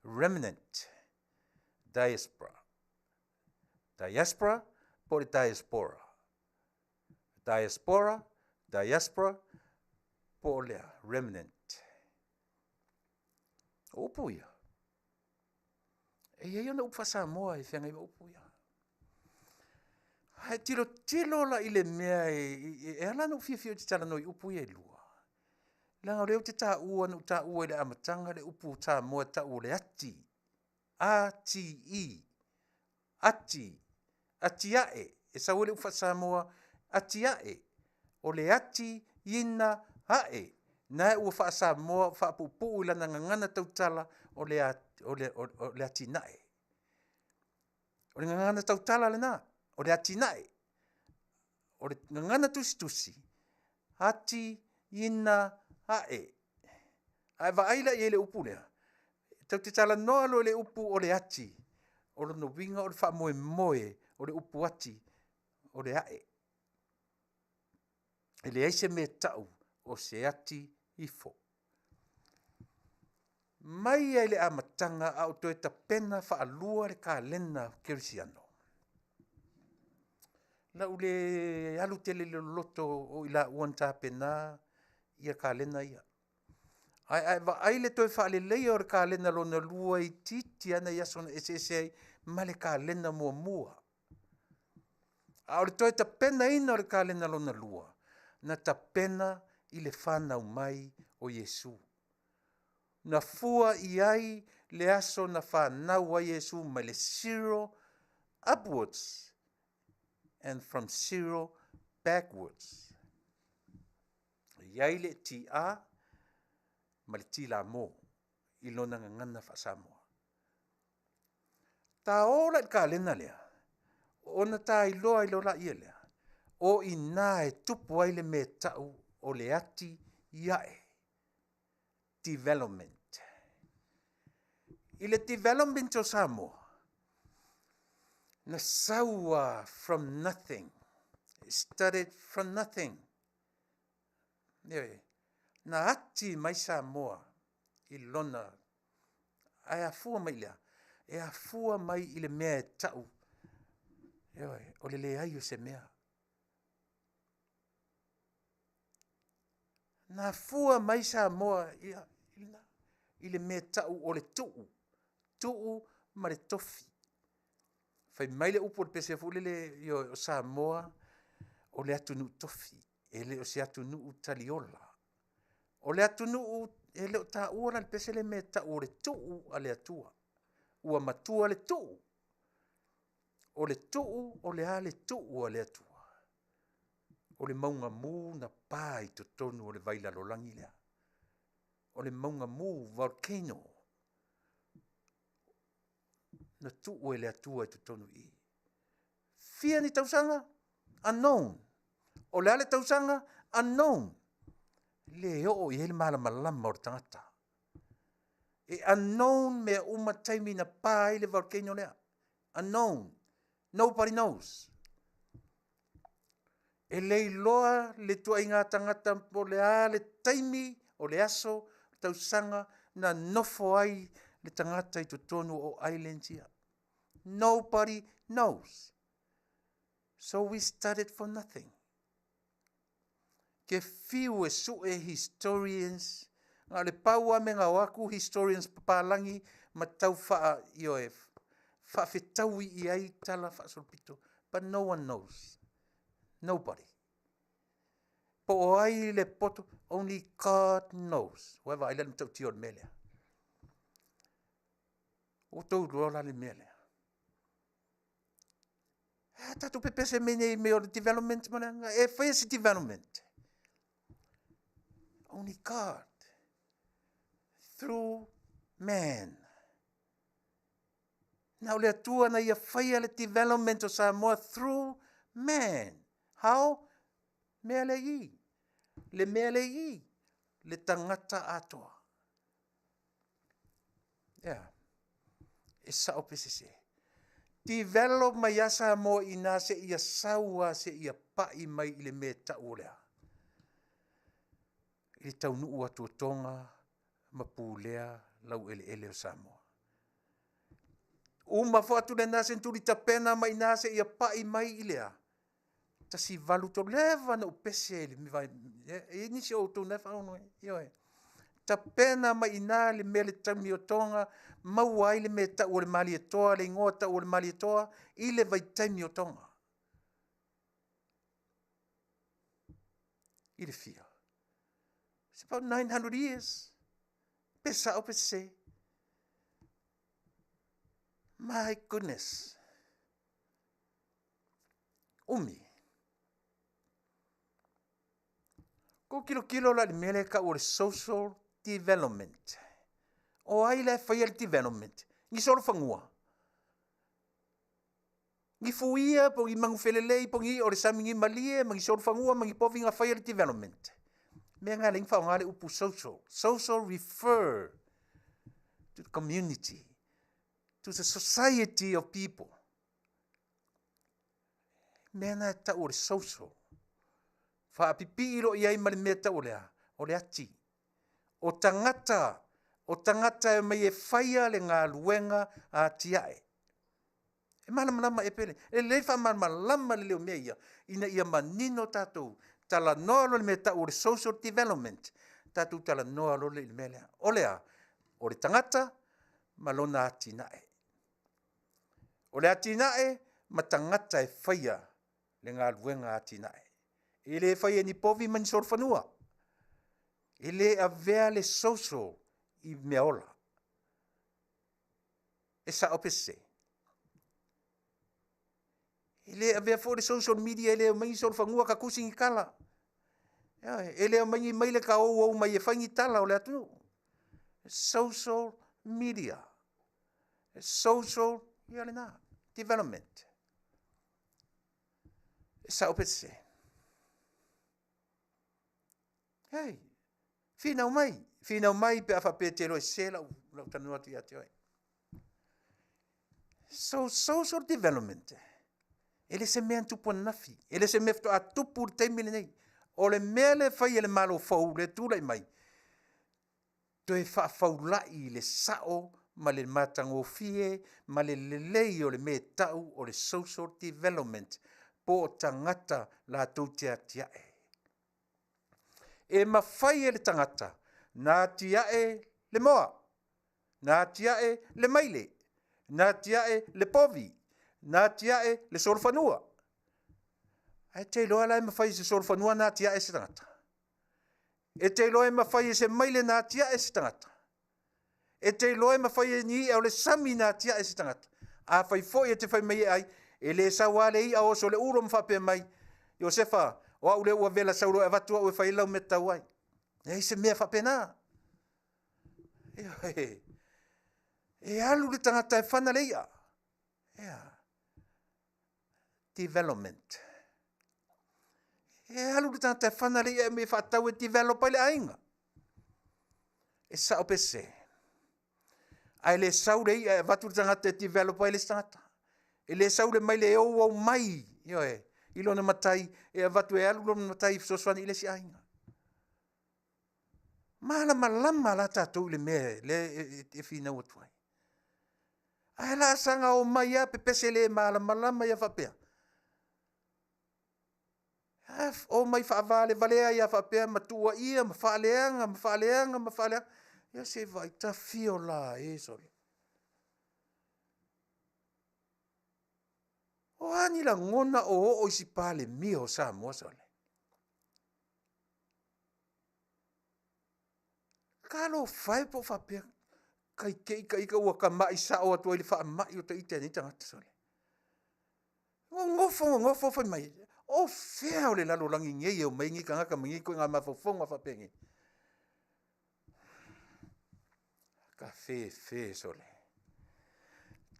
Speaker 1: Remnant, Diaspora. Diaspora po o le Diaspora. Diaspora, Diaspora po o le a? Remnant. O upu ia, e i ai ona upu faa-Samoa e feagai ma upu ia. Ae tilotilo la i le mea e ala ona ou fiafia ou te talanoa i upu ia e lua, leaga o lea ou te taua, na ou taua i le amataga le upu Samoa e tau o le ati, A T I, ati, atiae, e sau ai le upu faa-Samoa, atiae. O le ati ina ae, lena ua faa-Samoa faapuupuu i lana gagana tautala, o le atinae. O le gagana tautala lena, o le atinae. O le gagana tusitusi, ati ina ae. A e vaai la i ai i le upu lea? E tatou te talanoa loa i le upu o le ati, o lona uiga o le faamoemoe o le upu ati, o le ae. E leai se mea e tau o se ati ifo. Mai lava i le amataga a o toe tapena faalua le kalena kerisiano, na ou le alu tele i le loloto o i laua na tapenaina ia kalena ia. Ae a e vaai i le toe faaleleia o le kalena lona lua e itiiti lava nai aso na eseese ai ma le kalena muamua. A o le toe tapenaina o le kalena lona lua, na tapena i le fanau mai o Iesu. Na fua i ai le aso na fanau ai Iesu mai le zero upwards and from zero backwards. E i ai le TA ma le T lamo i lona gagana faa-Samoa. Ta o la i le kalena lea, ona ta iloa ai loa lea, o i ina e tupu ai le mea e tau o le ati ae, development. I le development o Samoa, na sau lava from nothing. It started from nothing. Ioe. Na ati mai Samoa i lona, ae afua mai i le a? E afua mai i le mea e tau, ioe, o le leai o se mea. Na afua mai Samoa i le mea e tau o le tuu, tuu ma le tofi. Fai mai le upu o le pese foi lele, ioe, o Samoa o le atunuu tofi, e le o se atunuu taliola. O le atunuu, e le o taua la i le pese le mea e tau o le tuu a le Atua. Ua matua le tuu. O le tuu, o le a le tuu a le Atua? O le mauga mu na pa i totonu o le vailalolagi lea. O le mauga mu, volcano, na tuu e le Atua i totonu i i. Fia ni tausaga? Unknown. O le a le tausaga? Unknown. E le oo i ai le malamalama o le tagata. E unknown mea uma taimi na pa ai le volcano lea. Unknown. Nobody knows. E le iloa le ituaiga tagata po o le a le taimi, o le aso, tausaga na nofo ai le tagata i totonu o islands ia. Nobody knows. So we started for nothing. Ke fiu e sue historians, na o le pau a me nga o aku historians papalagi ma tau faa, ioe, faafetaui i ai tala faasolopito. But no one knows. Nobody. Po o ai le poto, only God knows. Ua e vaai la i le matautia o le mea lea. Ua outou iloa la le mea lea. A tatou pepese mai nei mea o le development ma le aga, e faia se development. Only God through man. Na o le Atua na ia faia le development o Samoa through man. How? Mea le i. Le mea le i. Le tagata atoa. Yeah. E sao pe sese. Develop mai ia Samoa i nā se ia sau a se ia pai mai i le mea tau o lea. I le taunuu atu o Toga ma pulea laueleele o Samoa. Uma foi atu lena seneturi tapena mai i ina seia pai mai i le a? 183, leva ona ou pese i le e i ai nisi o outou na e faalogo mai, ioe. Tapena mai i ina le mea le taimi o Toga, maua ai le mea e tau o le Malietoa, le igoa tau o le Malietoa i le vaitaimi o Toga. I le fia? It's about 900 years. Pe sao pe sese. My goodness. Umi. Kou kilokilo la i le mea lea e tau o le social development. O ai la e faia le development? Ni solofanua? Ni fuia po o ni manufelelei po o ni i'a o le sami, ni malie ma ni solofanua ma ni povi na faia le development? Mea na e ala ai ona faaaoga le upu social. Social refer to the community, to the society of people. Mea na e tau o le social. Faapipii loa i ai ma le mea tau o le a? O le ati. O tagata, o tagata e omai e faia le galuega a atiae. E malamalama ea pe le? E lelei le faamalamalama lelei o mea ia, ina ia manino tatou. Talanoa loa i le mea e tau o le social development, tatou talanoa loa lea i le mea lea. O le a? O le tagata ma lona atinae. O le atinae ma tagata e faia le galuega atinae. E le faia e ni povi ma ni solofanua. E le avea le social i meaola. E sao pe sese? E le avea foi le social media, e le omai ni solofanua ta tusi ni tala. E le omai ni maile ta ouou mai e fai ni tala o le atunuu. Social media. Social, ia lena, development. E sao pe sese? Hei, finau mai, finau mai pe a faapea e te iloa e sese lau, lau talanoa atu ia te oe. So, social development, e le se mea na tupu ananafi, e le se mea faatoa tupu i le taimi lenei. O le mea lea e fai e le Malo fou lea e tulai mai, toe faafaulai le sao ma le matagofie ma le lelei o le mea e tau o le social development po o tagata latou te atiae. E mafai e le tagata na atiae le moa, na atiae le maile, na atiae le povi, na atiae le solofanua. Ae te iloa la e mafai e se solofanua na atiae se tagata? E te iloa e mafai e se maile na atiae se tagata? E te iloa e mafai e ni i'a o le sami na atiae se tagata? Afai foi e te fai mai e ai, e le sau lava le i'a oso le ulo ma faapea mai, Iosefa, o au lea ua vela sau loa e avatu au e fai ai lau mea tatau ai. Leai se mea faapena. Ioe. E alu le tagata e fana le i'a. Ea. Development. E alu le tagata e fana le i'a e faatau e develop ai le aiga. E sao pe sese? Ae le sau le i'a e avatu le tagata e develop ai le isi tagata. E le sau le maile e ouou mai, ioe, i lona matai e avatu e alu lona matai e fesoasoani i le isi aiga. Malamalama la tatou i le mea lea e finau atu ai. Ae laasaga omai lava pepese le malamalama ia faapea. Omai faavalevalea ai lava faapea ma tuuaia ma faaleaga ma faaleaga ma faaleaga. Ia se i vaai, tafio la e sole. O a ni lagona o oo i si Palemia o Samoa sole? Talofa e pe a ou faapea tai te i ta ita ua tamai sao atu ai i le faamai o ita e nei tagata sole. Nonofo nonofo fai mai, o fea o le lalolagi nei e omai ai nei tagata ma nei ituaiga mafaufauga faapenei? Tafefe sole.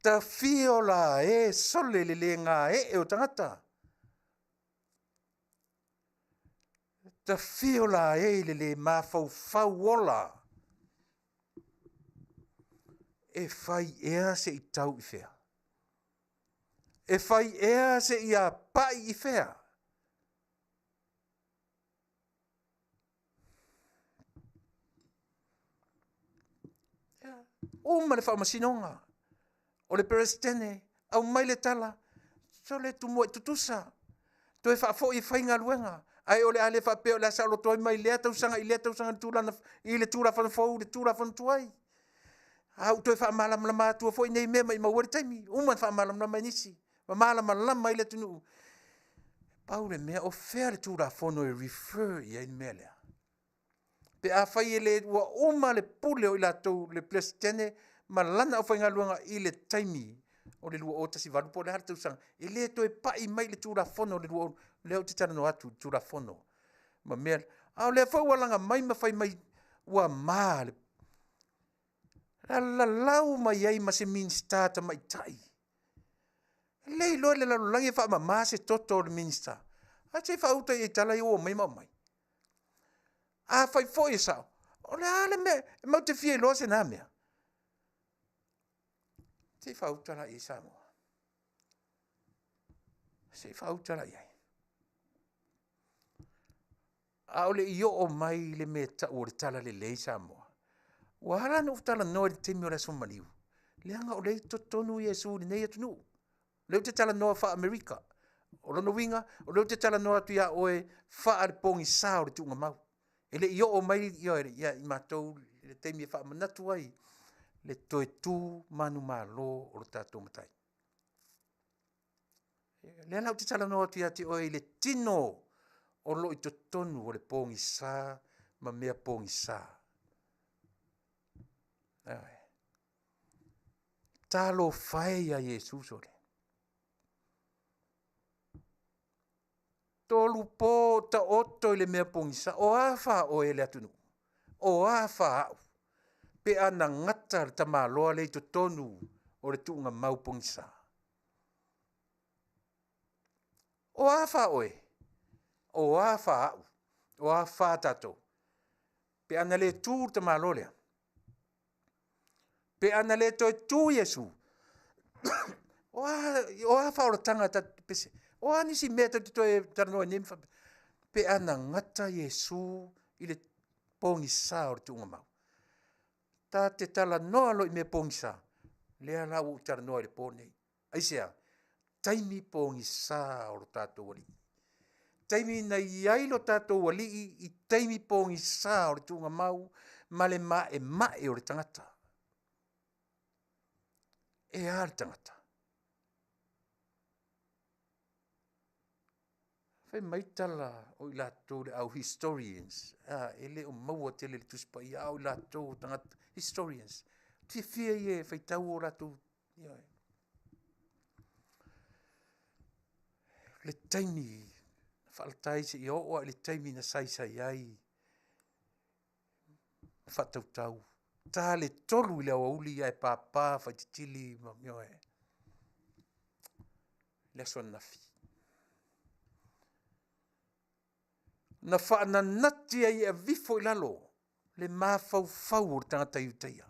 Speaker 1: Tafio la e sole i le le gaee o tagata. Tafio la e i le le mafaufau ola. E fai ea se i tau i fea? E fai ea seia pai i fea? Uma le faamasinoga, o le Peresetene, aumai le tala, sole tumuai tutusa, toe faafoi e faigaluega, ae o le a le faapea o le a saoloto ai mai lea tausaga i lea tausaga i le Tulafono fou i le Tulafono tuai. A ua toe faamalamalama atua foi nei mea maumau e le taimi, ua uma ona faamalamalama e nisi ma malamalama ai le atunuu. Pau le mea, o fea le Tulafono e refer i ai le mea lea? Pe afai e le, ua uma le pule o i latou le Peresetene ma lana aufaigaluega i le taimi o le 2018 po o le a le tausaga, e le toe pai mai i le Tulafono o le 20, lea ou te talanoa atu i le Tulafono ma mea, a o lea foi ua laga mai ma fai mai ua ma le lalau mai ai ma se Minisita Tamaitai. E le iloa i le lalolagi e faamama se toto o le Minisita. Ae se i faauta i ai i tala ia ua aumai ma aumai. Afai foi e sao, o le a le mea, matou te fia iloa se na mea. Se i faauta la i ai Samoa. Se i faauta la i ai. A o le i oo mai le mea e tau o le talalelei Samoa, ua ala ona ou talanoa i le taimi o le Aso Maliu, leaga o lea e i totonu Iesu i lenei atunuu. O lea ou te talanoa faa-Amerika. O lona uiga, o lea ou te talanoa atu ia oe faalepogisa o le tuugamau. E le i oo mai ia i matou le taimi e faamanatu ai le toe tu manumalo o le tatou Matai. O lea la ou te talanoa atu ia te oe i le tino o lo o i totonu o le pogisa ma mea pogisa. Ioe. Talofa e ia Iesu sole. Tolu po o taoto i le mea pogisa. O a fa oe le atunuu? O a fa au? Pe a na gata le tamaloa lea i totonu o le tuugamau pogisa. O a fa oe? O a fa au? O a fa tatou? Pe a na le tu le tamaloa lea, pe a na le toe tu Iesu, o a faaolataga tatou te pese ai? O a nisi mea tatou te toe talanoa ai nei ma faapea? Pe a na gata Iesu i le pogisa o le tuugamau. Ta te talanoa loa i mea pogisa, lea la ua ou talanoa i le po lenei. Aisea? Taimi pogisa o lo tatou Alii. Taimi na i ai lo tatou Alii i taimi pogisa o le tuugamau ma le maemae o le tagata. E a le tagata? Fai mai tala o i latou le au historians, e le o maua tele i le Tusi Paia, a o i latou o tagata historians, fiafia ia e faitau o latou, ioe. Le taimi na faalata ai seia oo lava i le taimi na saisai ai ma faatautau, ta le 3 i le aoauli ae papa faititili ma, ioe, le aso ananafi. Na faananati ai e aveifo i lalo le mafaufau o le tagata Iutaia.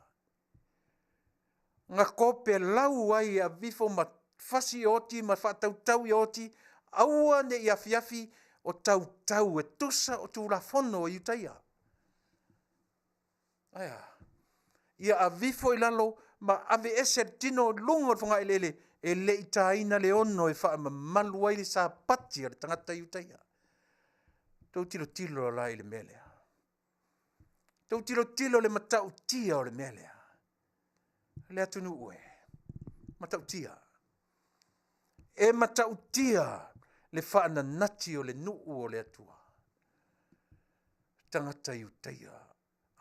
Speaker 1: Na topelau ai e aveifo ma fasi oti ma faatautau oti, aua ne i afiafi o tautau e tusa o Tulafono a Iutaia. Ae a? Ia aveifo i lalo ma aveese le tino i luga o le fogaeleele, e le i taina le ono e faamamalu ai le sapati a le tagata Iutaia. Tou tilotilo la i le mea lea. Tou tilotilo i le matautia o le mea lea. Le atunuu e matautia. E matautia le faananati o le nuu o le Atua. Tagata Iutaia,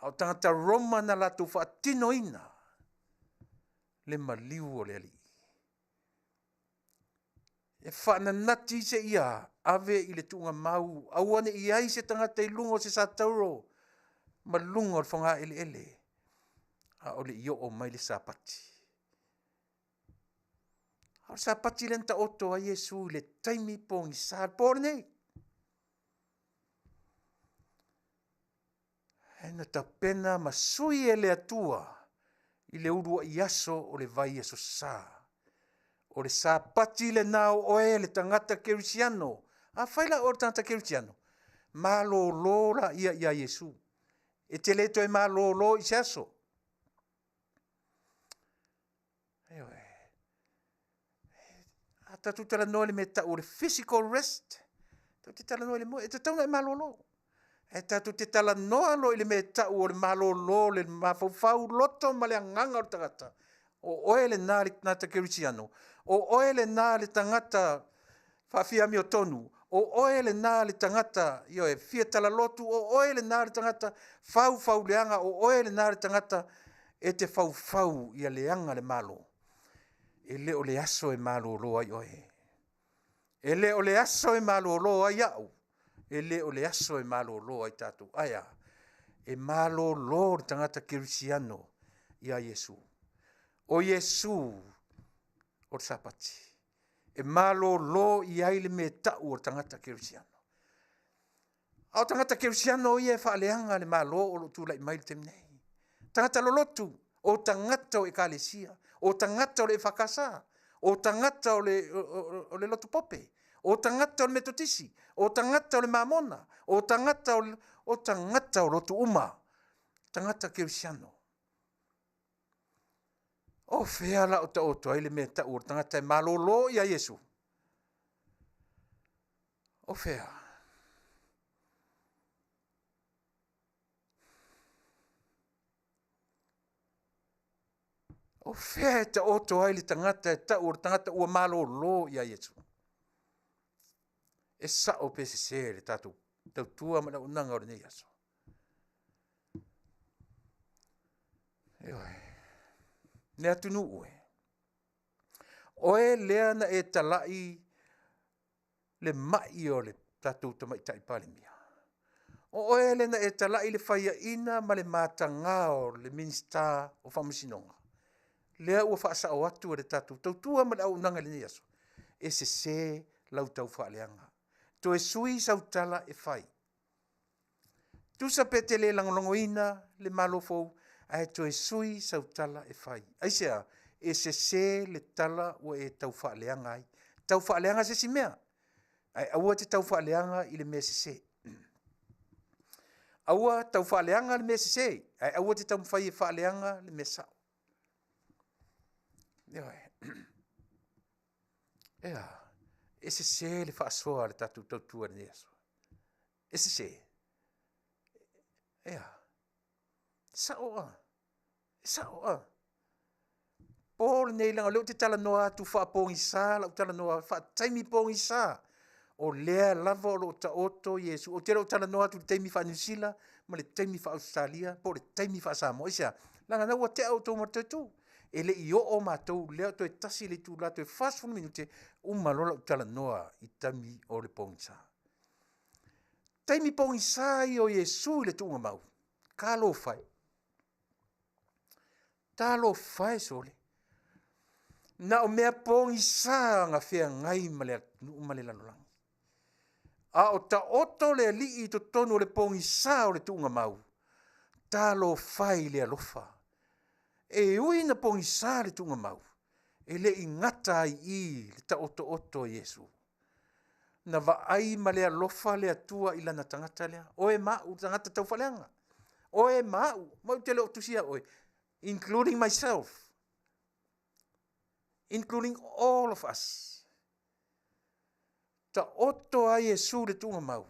Speaker 1: a o tagata Roma na latou faatinoina le maliu o le Alii. E faananati se ia ave i le tuugamau, aua ne i ai se tagata i luga o se satauro ma luga o le fogaeleele, a o le i oo mai le Sapati. A o le Sapati lea na taoto ai Iesu i le taimi pogisa, le po lenei. Ae na tapena ma sui e le Atua i le uluai aso o le vai Aso Sa. O le Sapati lena o oe le tagata kerisiano. Afai la o oe le tagata kerisiano, malolo laia ia Iesu. E te le toe malolo i se aso. Ioe. A tatou talanoa i le mea e tau o le physical rest, tatou te talanoa i le moe, e tatau ona e malolo. Ae tatou te talanoa loa i le mea e tau o le malolo o le mafaufau, loto ma le agaga o le tagata, o oe lena le tagata kerisiano, o oe lena le tagata faafiamiotonu, o oe lena le tagata, ioe, fia talalotu, o oe lena le tagata faufauleaga, o oe lena le tagata e te faufau ia leaga le Malo. E le o le aso e malolo ai oe. E le o le aso e malolo ai au. E le o le aso e malolo ai tatou. Ae a? E malolo le tagata kerisiano ia Iesu. O Iesu o le Sapati. E malolo i ai le mea tau o le tagata kerisiano. A o tagata kerisiano ia e faaleaga le Malo o lo o tulai mai i le taimi nei. Tagata lolotu, o tagata o ekalesia, o tagata o le EFKS, o tagata o le lotu pope, o tagata o le metotisi, o tagata o le mamona, o tagata o, o tagata o lotu uma, tagata kerisiano. O fea la o taoto ai le mea tau o le tagata e malolo ia Iesu? O fea? O fea e taoto ai le tagata e tau o le tagata ua malolo ia Iesu? E sao pe sese le tatou tautua ma le auaunaga o lenei aso. Ioe. Le atunuu e. Oe lea na e talai le mai o le tatou tamaitai Palemia. O oe lea na e talai le faiaina ma le mataga o le Minisita o Faamasinoga. Lea ua faasao atu e le tatou tautua ma le auaunaga i lenei aso. E sese lau taufaaleaga. Toe sui sau tala e fai. Tusa pe te le lagolagoina le Malo fou, ae toe sui sau tala e fai. Aisea? E sese le tala ua e taufaaleaga ai. Taufaaleaga se isi mea, ae aua te taufaaleaga i le mea sese. Aua taufaaleaga le mea sese, ae aua te taumafai e faaleaga le mea sao. Ioe. Ea, e sese le faasoa a le tatou tautua i lenei aso. E sese. Ea, sao a. E sao a. Po lenei leaga o lea ou te talanoa atu faapogisa lau talanoa faataimi pogisa. O lea lava o lo o taoto Iesu. Ou te le o talanoa atu i le taimi faa-Niu Sila ma le taimi faa-Ausetalia po o le taimi faa-Samoa. Aisea? Leaga na ua tea outou ma le toe tu. E le i oo matou lea toe tasi le itula toe 40 minute uma loa lau talanoa i taimi o le pogisa. Taimi pogisa ia o Iesu i le tuugamau. Talofa e. Talofa e sole. Na o mea pogisa na feagai ma le atunuu ma le lalolagi. A o taoto le alii i totonu o le pogisa o le tuugamau. Talofa i le alofa. E ui na pogisa le tuugamau, e le i gata ai i le taotooto o Iesu. Na vaai ma le alofa le Atua i lana tagata lea. Oe ma au tagata taufaaleaga. Oe ma au, ma ou te le o tusia oe, including myself, including all of us. Taoto ai Iesu i le tuugamau,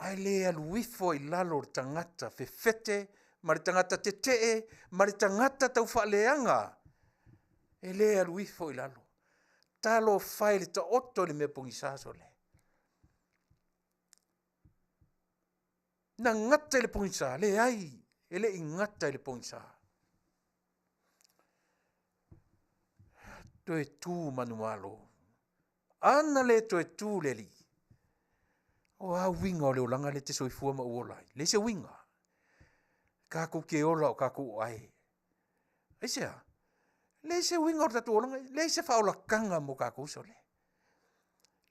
Speaker 1: ae le alu ifo i lalo o le tagata fefete ma le tagata tetee ma le tagata taufaaleaga, e le alu ifo i lalo. Talofa e i le taoto i le mea pogisa sole. Na gata i le pogisa? Leai, e le i gata i le pogisa. Toe tu manumalo. Ana le toe tu le Alii, o a uiga o le olaga lea e te soifua ma ou ola ai? Leai se uiga. Tatou te ola o tatou o ae. Aisea? Leai se uiga o le tatou olaga, leai se faaolataga mo tatou sole.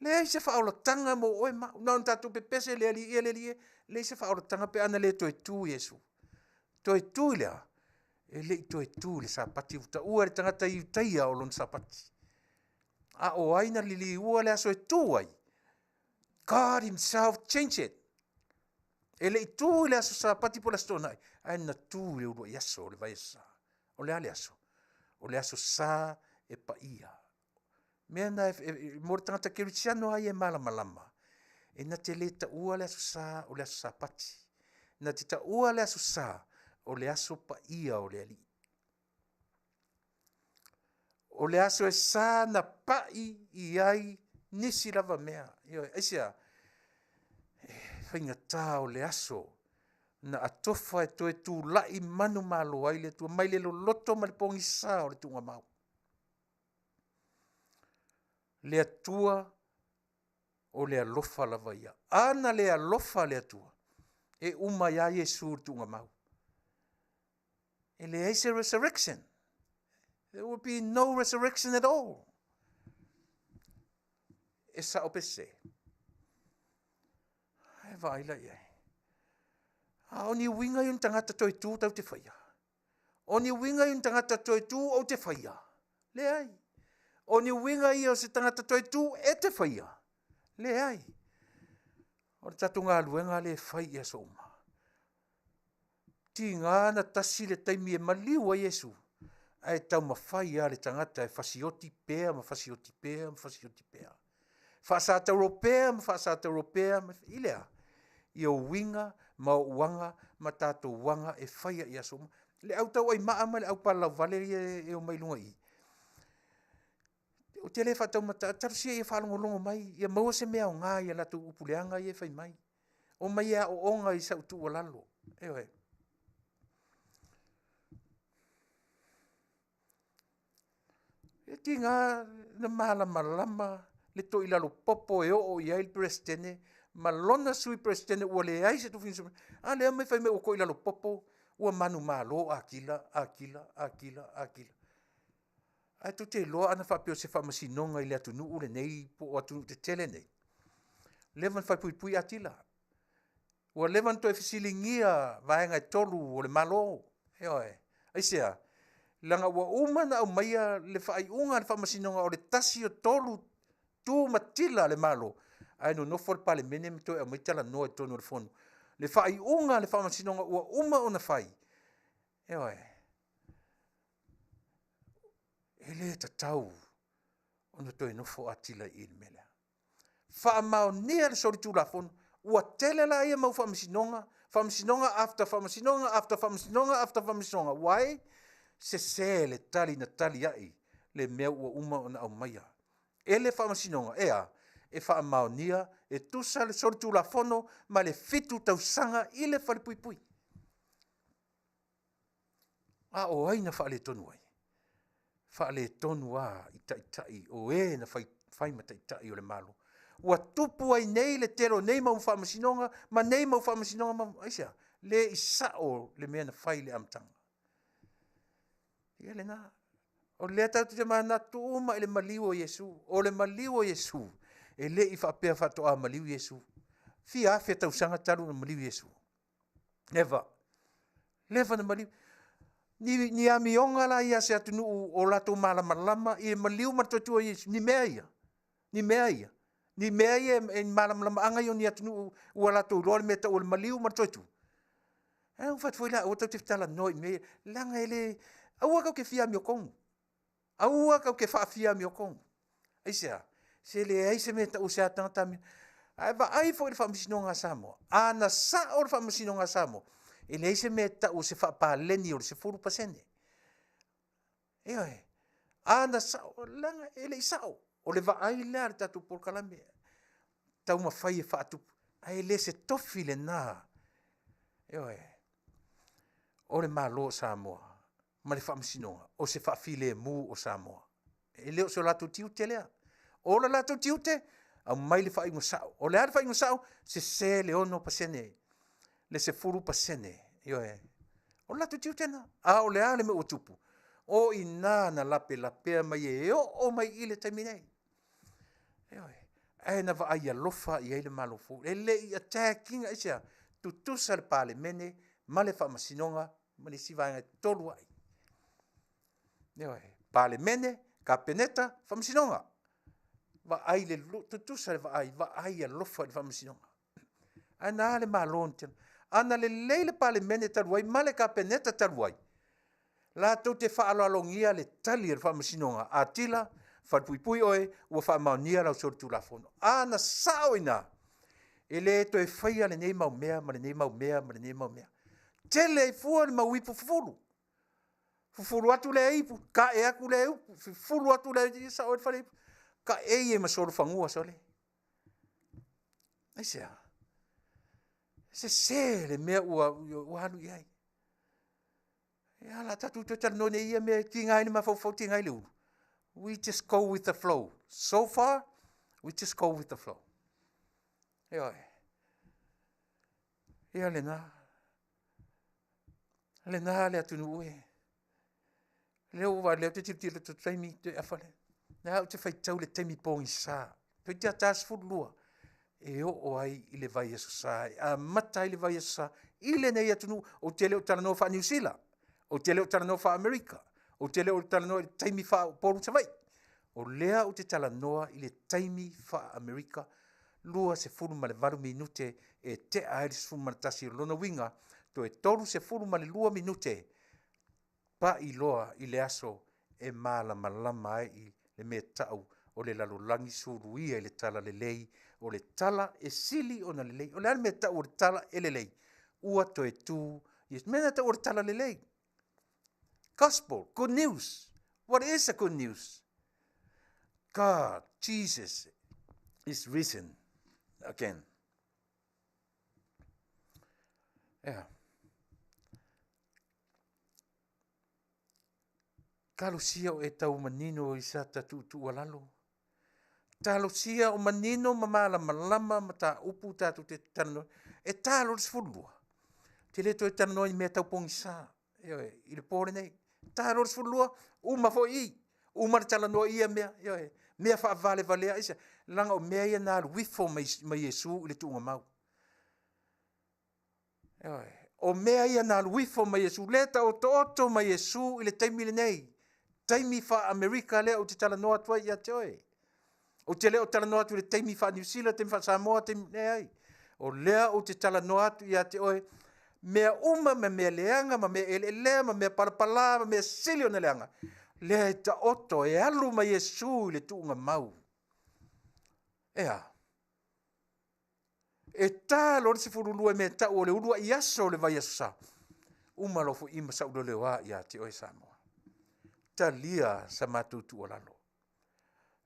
Speaker 1: Leai se faaolataga mo oe ma au. Na ona tatou pepese le Alii e, le Alii e, leai se faaolataga pe ana le toe tu Iesu. Toe tu i le a? E le i toe tu i le Sapati, ua taua e le tagata Iutaia o lona Sapati. A o ai na liliua le aso e tu ai? God himself changed it. E le i tu i le aso Sapati po o le aso Toonai, ae na tu i le uluai aso o le vaiaso sa. O le a le aso? O le aso sa e paia. Mea na e, mo le tagata kerisiano lava ia e malamalama, e na te le taua le aso Sa o le aso Sapati. Na te taua le aso Sa o le aso paia o le Alii. O le aso e sa na pai i ai nisi lava mea. Ioe, aisea? E faigata o le aso na atofa e toe tulai manumalo ai le Atua mai le loloto ma le pogisa o le tuugamau. Le Atua o le alofa lava ia. Ana le alofa le Atua, e uma ai lava Iesu i le tuugamau. E leai se resurrection. There will be no resurrection at all. E sao pe sese? Ai vaai la i ai. A o ni uiga ia o ni tagata toe tu tau te faia? O ni uiga ia o ni tagata toe tu ou te faia? Leai. O ni uiga ia o se tagata toe tu e te faia? Leai. O le tatou galuega lea e fai i aso uma. Tiga na tasi le taimi e maliu ai Iesu, ae taumafai lava le tagata e fasioti pea ma fasioti pea ma fasioti pea. Faasatauro pea ma faasatauro pea ma, i le a? I ou uiga ma ou aga ma tatou aga e faia i aso uma. Le au tauaimaa ma le au palalauvale ia e omai i luga i i, ou te le faataumataa, talosia ia faalogologo mai, ia maua se mea aoga i a latou upu leaga ia e fai mai. Omai e aooga i sau tuualalo. Ioe. E tiga na malamalama le toilalo popo e oo i ai le Peresetene ma lona Sui Peresetene ua leai se tofiga. A lea ma fai mai ua toilalo popo, ua manumalo Atila, Atila, Atila, Atila. Ae tou te iloa ana faapea o se faamasinoga i le atunuu lenei po o atunuu tetele nei, leva ona falepuipui Atila. Ua leva ona toe fesiligia vaega e tolu o le Malo. Ioe. Aisea? Leaga ua uma ona aumaia le faaiuga a le faamasinoga o le tasi o tolu tu matila a le Malo, ae nonofo le Palemene ma toe aumai talanoa i totonu o le Fono. Le faaiuga a le faamasinoga ua uma ona fai. Ioe. E le tatau ona toe nofo Atila i i le mea lea. Faamaonia le solitulafono. Ua tele la ia mau faamasinoga, faamasinoga after faamasinoga after faamasinoga after faamasinoga. Why? Sese le tali na tali ai le mea ua uma ona aumaia e le faamasinoga. E a? E faamaonia e tusa le solitulafono ma le 7 tausaga i le falepuipui. A o ai na faaletonu ai? Faaletonu lava i taitai o e na fai, fai ma taitai o le Malo. Ua tupu ai nei le tele o nei mau faamasinoga ma nei mau faamasinoga ma aisea? Le i sao le mea na fai i le amataga. Ia lena. O lea tatou te manatu uma i le maliu o Iesu. O le maliu o Iesu, e le i faapea faatoa maliu Iesu. Fia afe tausaga talu ona maliu Iesu. Leva. Leva na maliu. Ni, ni amioga la ia a se atunuu o latou malamalama i le maliu ma le toe tu o Iesu. Ni mea ia. Ni mea ia. Ni mea ia e, e malamalamaaga ia o ni atunuu ua latou iloa le mea e tau o le maliu ma le toe tu. Ae ua fai atu foi la, aua tou te talanoa i mea ia, leaga e le, aua tou te fia amiotonu, aua tou te faafia amiotonu. Aisea? Se leai se mea e tau o se a tagata amio. Ae vaai foi i le Faamasinoga a Samoa, a na sao le Faamasinoga a Samoa, e leai se mea e tau o se faapaleni o le 10%. Ioe. A na sao, leaga e le i sao. O le vaai lea a le tatou polokalame, taumafai e faatupu, ae le se tofi lena, ioe, o le Malo o Samoa ma le Faamasinoga, o se faafilemu o Samoa. E le o so latou tiute lea. O le latou tiute, aumai le faaiuga sao. O le a le faaiuga sao? Sese le 6%, le 10%, ioe. O le latou tiute lena. A o le a le mea ua tupu? O i ina na lapelapea mai e oo mai i le taimi nei. Ioe. Ae na vaai alofa i ai le Malo fou. E le i attack ina, aisea? Tutusa le Palemene ma le Faamasinoga ma le isi vaega e tolu ai. Ioe. Palemene, Kapeneta, Faamasinoga. Vaai le tutusa le vaai, vaai alofa i le Faamasinoga. Ae na a le Malo na tele. A na lelei le Palemene talu ai ma le Kapeneta talu ai, latou te faaaloalogia le tali a le Faamasinoga, Atila, falepuipui oe, ua faamaonia lau solitulafono. A na sao i ina, e le toe faia lenei mau mea ma lenei mau mea ma lenei mau mea. Tele ai fua le mau ipu fufulu. Fufulu atu lea ipu, tae atu lea upu, fufulu atu lea, ia sao ai le fale ipu. Taei ai ma solofanua sole. Aisea? Sese le mea ua, ua alu i ai. Ia la tatou toe talanoa nei ia mea e tiga ai le mafaufau, tiga ai le ulu. We just go with the flow. So far, we just go with the flow. Ioe. Ia lena. Lena le atunuu e. Lea ua lea ou te tilotilo i le taimi toe afa lea. Lea ou te faitau i le taimi pogisa. Toeitiiti lava ta 12 e oo ai i le vaiaso sa, e amata ai le vaiaso sa i lenei atunuu. Ou te le o talanoa faa-Niu Sila, ou te le o talanoa faa-Amerika, ou te le o talanoa i le taimi faa-Upolu Savaii. O lea ou te talanoa i le taimi faa-Amerika, 28 minute e tea ai le 11. O lona uiga, toe 32 minute pai loa i le aso e malamalama ai i le mea tau o le lalolagi suluia i le tala lelei, o le tala e sili ona lelei. O le a le mea tau o le tala e lelei? Ua toe tu Iesu. Mea na tau o le tala lelei. Gospel, good news. What is the good news? God, Jesus is risen again. Yeah. Talosia o e tau manino i sa ta tuutuualalo. Talosia o manino ma malamalama mataupu tatou te talanoa. E ta loa le 12, te le toe talanoa i mea tau pogisa, ioe, i le po lenei. Ta loa le 12, uma foi i, uma le talanoa i ia mea, ioe, mea faavalevalea, aisea? Leaga o mea ia na alu ifo mai, mai Iesu i le tuugamau. Ioe. O mea ia na alu ifo mai Iesu, lea e taotooto mai Iesu i le taimi lenei, taimi faa-Amerika lea ou te talanoa atu ai ia te oe. Ou te le o talanoa atu i le taimi faa-Niu Sila, taimi faa-Samoa, taimi, leai. O lea ou te talanoa atu ia te oe, mea uma ma mea leaga ma mea eleelea ma mea palapala ma mea sili ona leaga, lea e taoto e alu mai Iesu i le tuugamau. Ea? E ta loa le 12 i mea tau o le uluai aso o le vaiaso sa, uma loa foi i ma sauleleoa ia te oe Samoa. Talia sa matou tuualalo.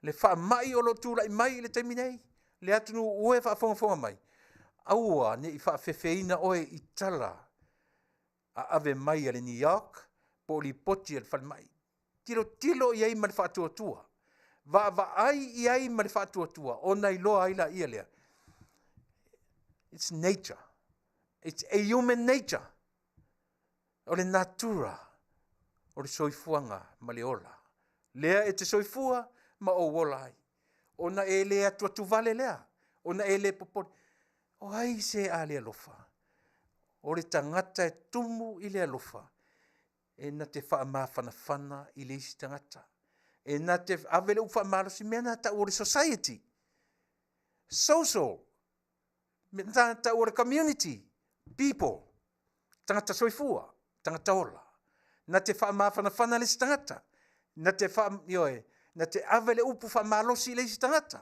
Speaker 1: Le faamai o lo o tulai mai i le taimi nei, le atunuu ue faafogafoga mai, aua ne i faafefeina oe i tala a ave mai a le New York po o lipoti a le falemai. Tilotilo i ai ma le faatuatua. Vaavaai i ai ma le faatuatua ona iloa ai laia lea. It's nature. It's a human nature. O le natura o le soifuaga ma le ola. Lea e te soifua ma ou ola ai. Ona e le atuatu vale lea, ona e le popole. O ai se a le alofa? O le tagata e tumu i le alofa, e na te faamafanafana i le isi tagata. E na te ave le upu faamalosi, mea na tau o le society, social, mea na tau o le community, people. Tagata soifua, tagata ola. Na te faamafanafana le isi tagata, na te faa, ioe, na te ave le upu faamalosi i le isi tagata,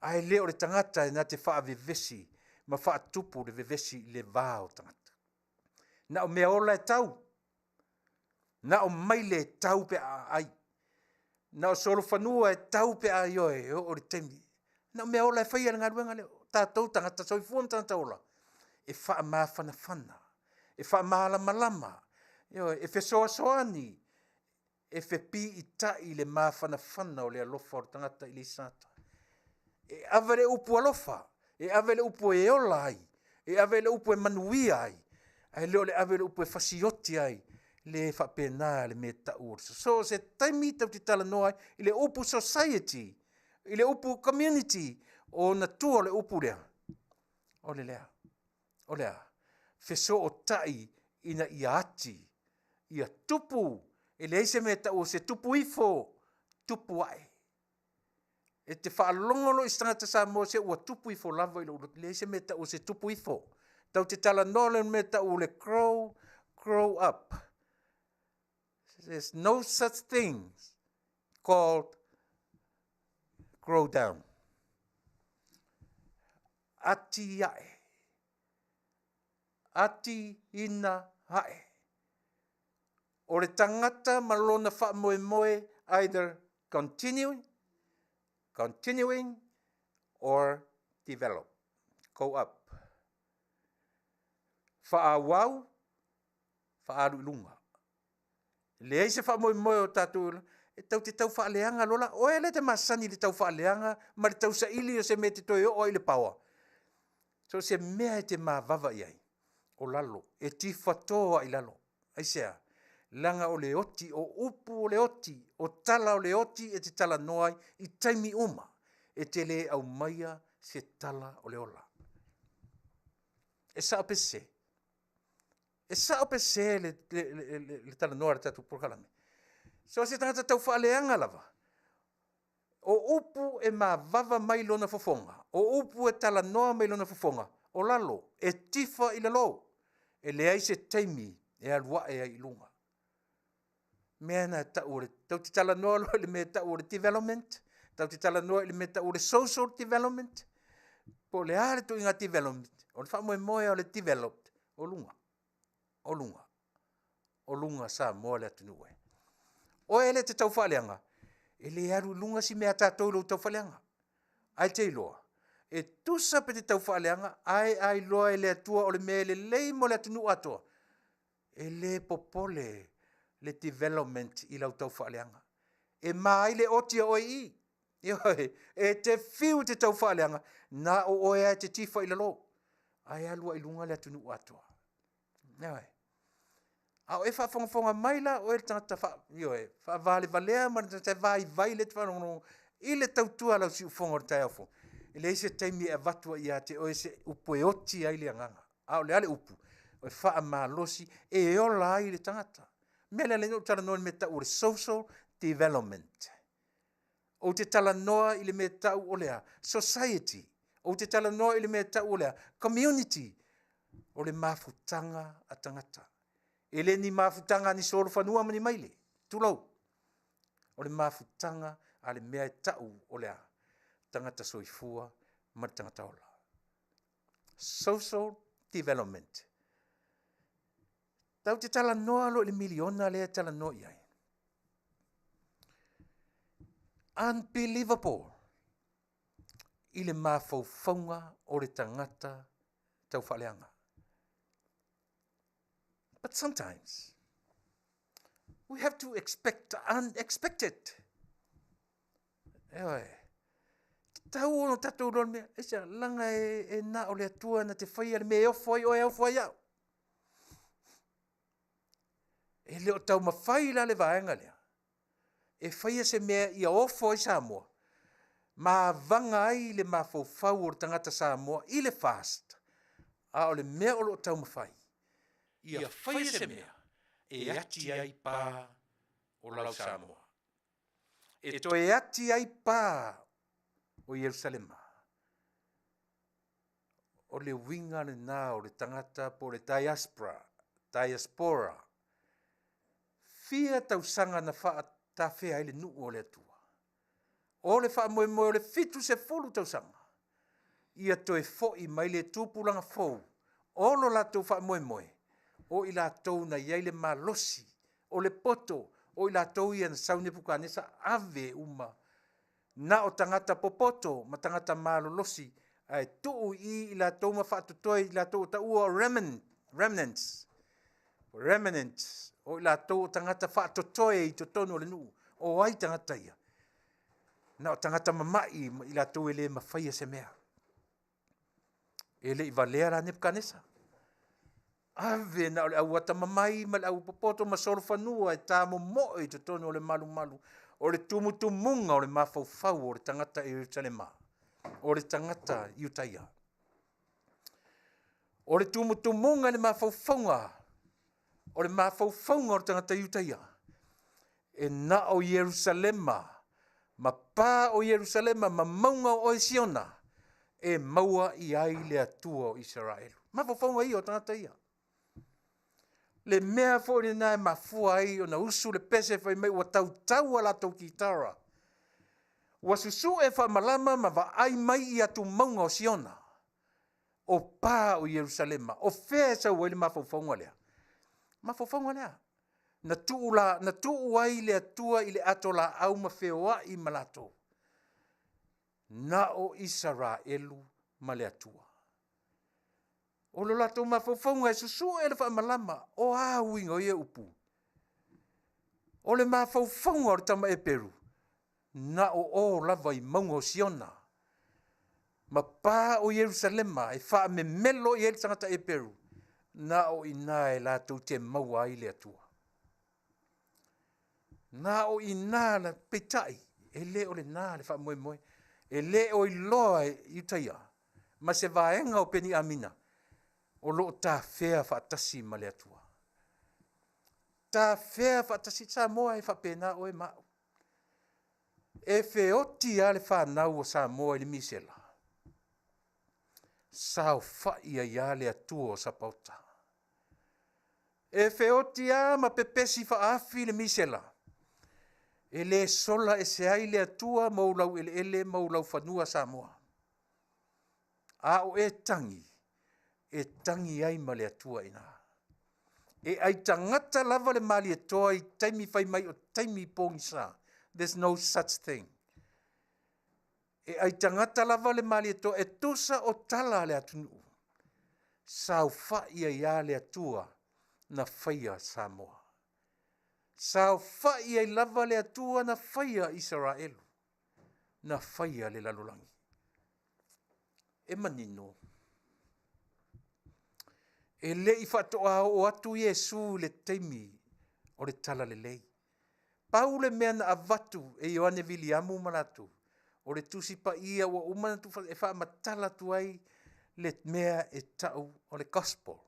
Speaker 1: ae le o le tagata e na te faavevesi ma faatupu le vevesi i le va o tagata. Na o mea ola e tau, na o maile e tau pe a aai, na o solofanua e tau pe a ioe, e oo i le taimi. Na o mea ola e faia le galuega lea. O tatou tagata soifua ma tagata ola, e faamafanafana, e faamalamalama, ioe, e fesoasoani, e fepiitai le mafanafana o le alofa o le tagata i le isi tagata. E ave le upu alofa, e ave le upu e ola ai, e ave le upu e manuia ai, ae le o le ave o le upu e fasioti ai. Le faapena le mea e tau o le so o se taimi tatou te talanoa ai i le upu society, i le upu community, o ona tua o le upu lea, o le lea, o le a? Fesootai ina ia ati, ia tupu, e leai se mea e tau o se tupu ifo, tupu ae. E te faalogo loa i se tagata Samoa se ua tupu ifo lava i lou loto, leai se mea e tau o se tupu ifo. Tatou te talanoa loa i le mea e tau o le grow, grow up. There's no such thing called grow down. Ati ae. Ati ina ae. O le tagata ma lona faamoemoe either continuing, continuing or develop, go up. Faaauau, faaalu i luga. Leai se faamoemoe o tatou e tatou te tau faaleaga loa la. Oe lea e te masani i le tau faaleaga ma le tausaili o se mea e te toe oo ai i le power. So o se mea e te mavava i ai, o lalo, e tifato lava i lalo. Aisea? Leaga o le oti, o upu o le oti, o tala o le oti e te talanoa ai i taimi uma, e te le aumaia se tala o le ola. E sao pe sese? E sao pe sese le, le, le, le, le talanoa a le tatou polokalame? So o se tagata taufaaleaga lava, o upu e mavava mai lona fofoga, o upu e talanoa mai lona fofoga, o lalo, e tifa i lalo, e leai se taimi e alu ae ai i luga. Mea na e tau o le, tatou te talanoa loa i le mea e tau o le development, tatou te talanoa i le mea e tau o le social development, po o le a le ituaiga development, o le faamoemoe o le developed o luga, o luga, o luga Samoa le atunuu e. Oe lea e te tau faaleaga, e le alu i luga si mea a tatou i lou taufaaleaga. Ae te iloa, e tusa pe te taufaaleaga, ae a iloa e le Atua o le mea e lelei mo le atunuu atoa, e le popole le development i lau taufaaleaga. E ma ai le oti a oe i i. Ioe, e te fiu e te taufaaleaga, na o oe lava e te tifa i lalo, ae alu ai i luga le atunuu atoa. Ioe. A o e faafogafoga mai la oe le tagata faa, ioe, faavalevalea ma le tagata e vaivai lea e te faalogologo i le tautua a lau siufofoga o le taeao fou, e leai se taimi e avatu ai ia te oe se upu e oti ai le agaga. A o le a le upu? E faamalosi, e ola ai le tagata. O le mea lea lea na ou talanoa i le mea e tau o le social development. Ou te talanoa i le mea e tau o le a? Society. Ou te talanoa i le mea e tau o le a? Community. O le mafutaga a tagata. E le ni mafutaga a ni solofanua ma ni maile. Tulou. O le mafutaga a le mea e tau o le a? Tagata soifua ma le tagata ola. Social development. Tatou te talanoa loa i le miliona lea e talanoa i ai. Unbelievable i le mafaufauga o le tagata taufaaleaga. But sometimes we have to expect unexpected. Ioe. Tatau ona tatou iloa le mea, aisea, leaga e, e na o le Atua na te faia le mea e ofo ai oe, ofo ai au. E le o taumafai la le vaega lea e faia se mea ia ofo ai Samoa ma avaga ai le mafaufau o le tagata Samoa i le FAST, a o le mea o lo o taumafai, ia faia se mea e ati ai pa o lau Samoa. E toe ati ai pa o Ierusalema. O le uiga lena o le tagata po o le diaspora. Diaspora. Fia tausaga na faatafea ai le nuu o le Atua. O le faamoemoe o le 70 tausaga, ia toe foi mai le tupulaga fou, o lo latou faamoemoe, o i latou na i ai le malosi, o le poto, o i latou ia na sau Nepukanesa ave uma, na o tagata popoto ma tagata malolosi, ae tuu i i latou ma faatotoe i latou o taua o remnants, remnants, o i latou o tagata faatotoe i totonu o le nuu, o ai tagata ia? Na o tagata mamai ma i latou e le mafaia se mea. E le i valea la Nepukanesa. Ave na o le au atamamai ma le au popoto ma solofanua e tamomoe i totonu o le malumalu o le tumutumuga o le mafaufau o le tagata i Ierusalema, o le tagata Iutaia. O le tumutumuga i le mafaufauga, o le mafaufauga o le tagata Iutaia, e na o Ierusalema, ma pa o Ierusalema, ma mauga o oe Siona, e maua i ai le Atua o Isaraelu. Mafaufauga ia o tagata ia. Le mea foi lena e mafua ai ona usu le pese fai mai ua tautau a latou kitara. Ua susue faamalama ma vaai mai i atumauga o Siona, o pa o Ierusalema, o fea e sau ai le mafaufauga lea? Mafaufauga lea. Na tuu la, na tuu ai le Atua i le ato laau ma feoai ma latou. Na o Isaraelu ma le Atua. O lo latou mafaufauga e susue le faamalama, o a uiga o ia upu? O le mafaufauga o le tama Eperu, na o o lava i mauga o Siona, ma pa o Ierusalema e faamemelo i ai le tagata Eperu, na o ina e latou te maua ai le Atua. Na o ina la, peitai, e le o lena le faamoemoe. E le o iloa e Iutaia ma se vaega o Peniamina o lo o tafea faatasi ma le Atua. Tafea faatasi Samoa e faapena oe ma au. E feoti lava le fanau o Samoa i le misela, saofai ai lava le Atua o Sapaota. E feoti lava ma pepesi faaafi le misela, e le sola ese ai le Atua ma ou laueleele ma ou laufanua Samoa. A o e tagi, e tagi ai ma le Atua i ina. E ai tagata lava le malietoa i taimi fai mai o taimi pogisa. There's no such thing. E ai tagata lava le malietoa e tusa o tala a le atunuu. Saofai ai lava le Atua na faia Samoa. Saofai ai lava le Atua na faia Isaraelu, na faia le lalolagi. E manino, e le i faatoa oo atu Iesu i le taimi o le talalelei. Pau le mea na avatu e Ioane Viliamu ma latou, o le tusi paia ua uma ona e faamatala atu ai le mea e tau o le gospel,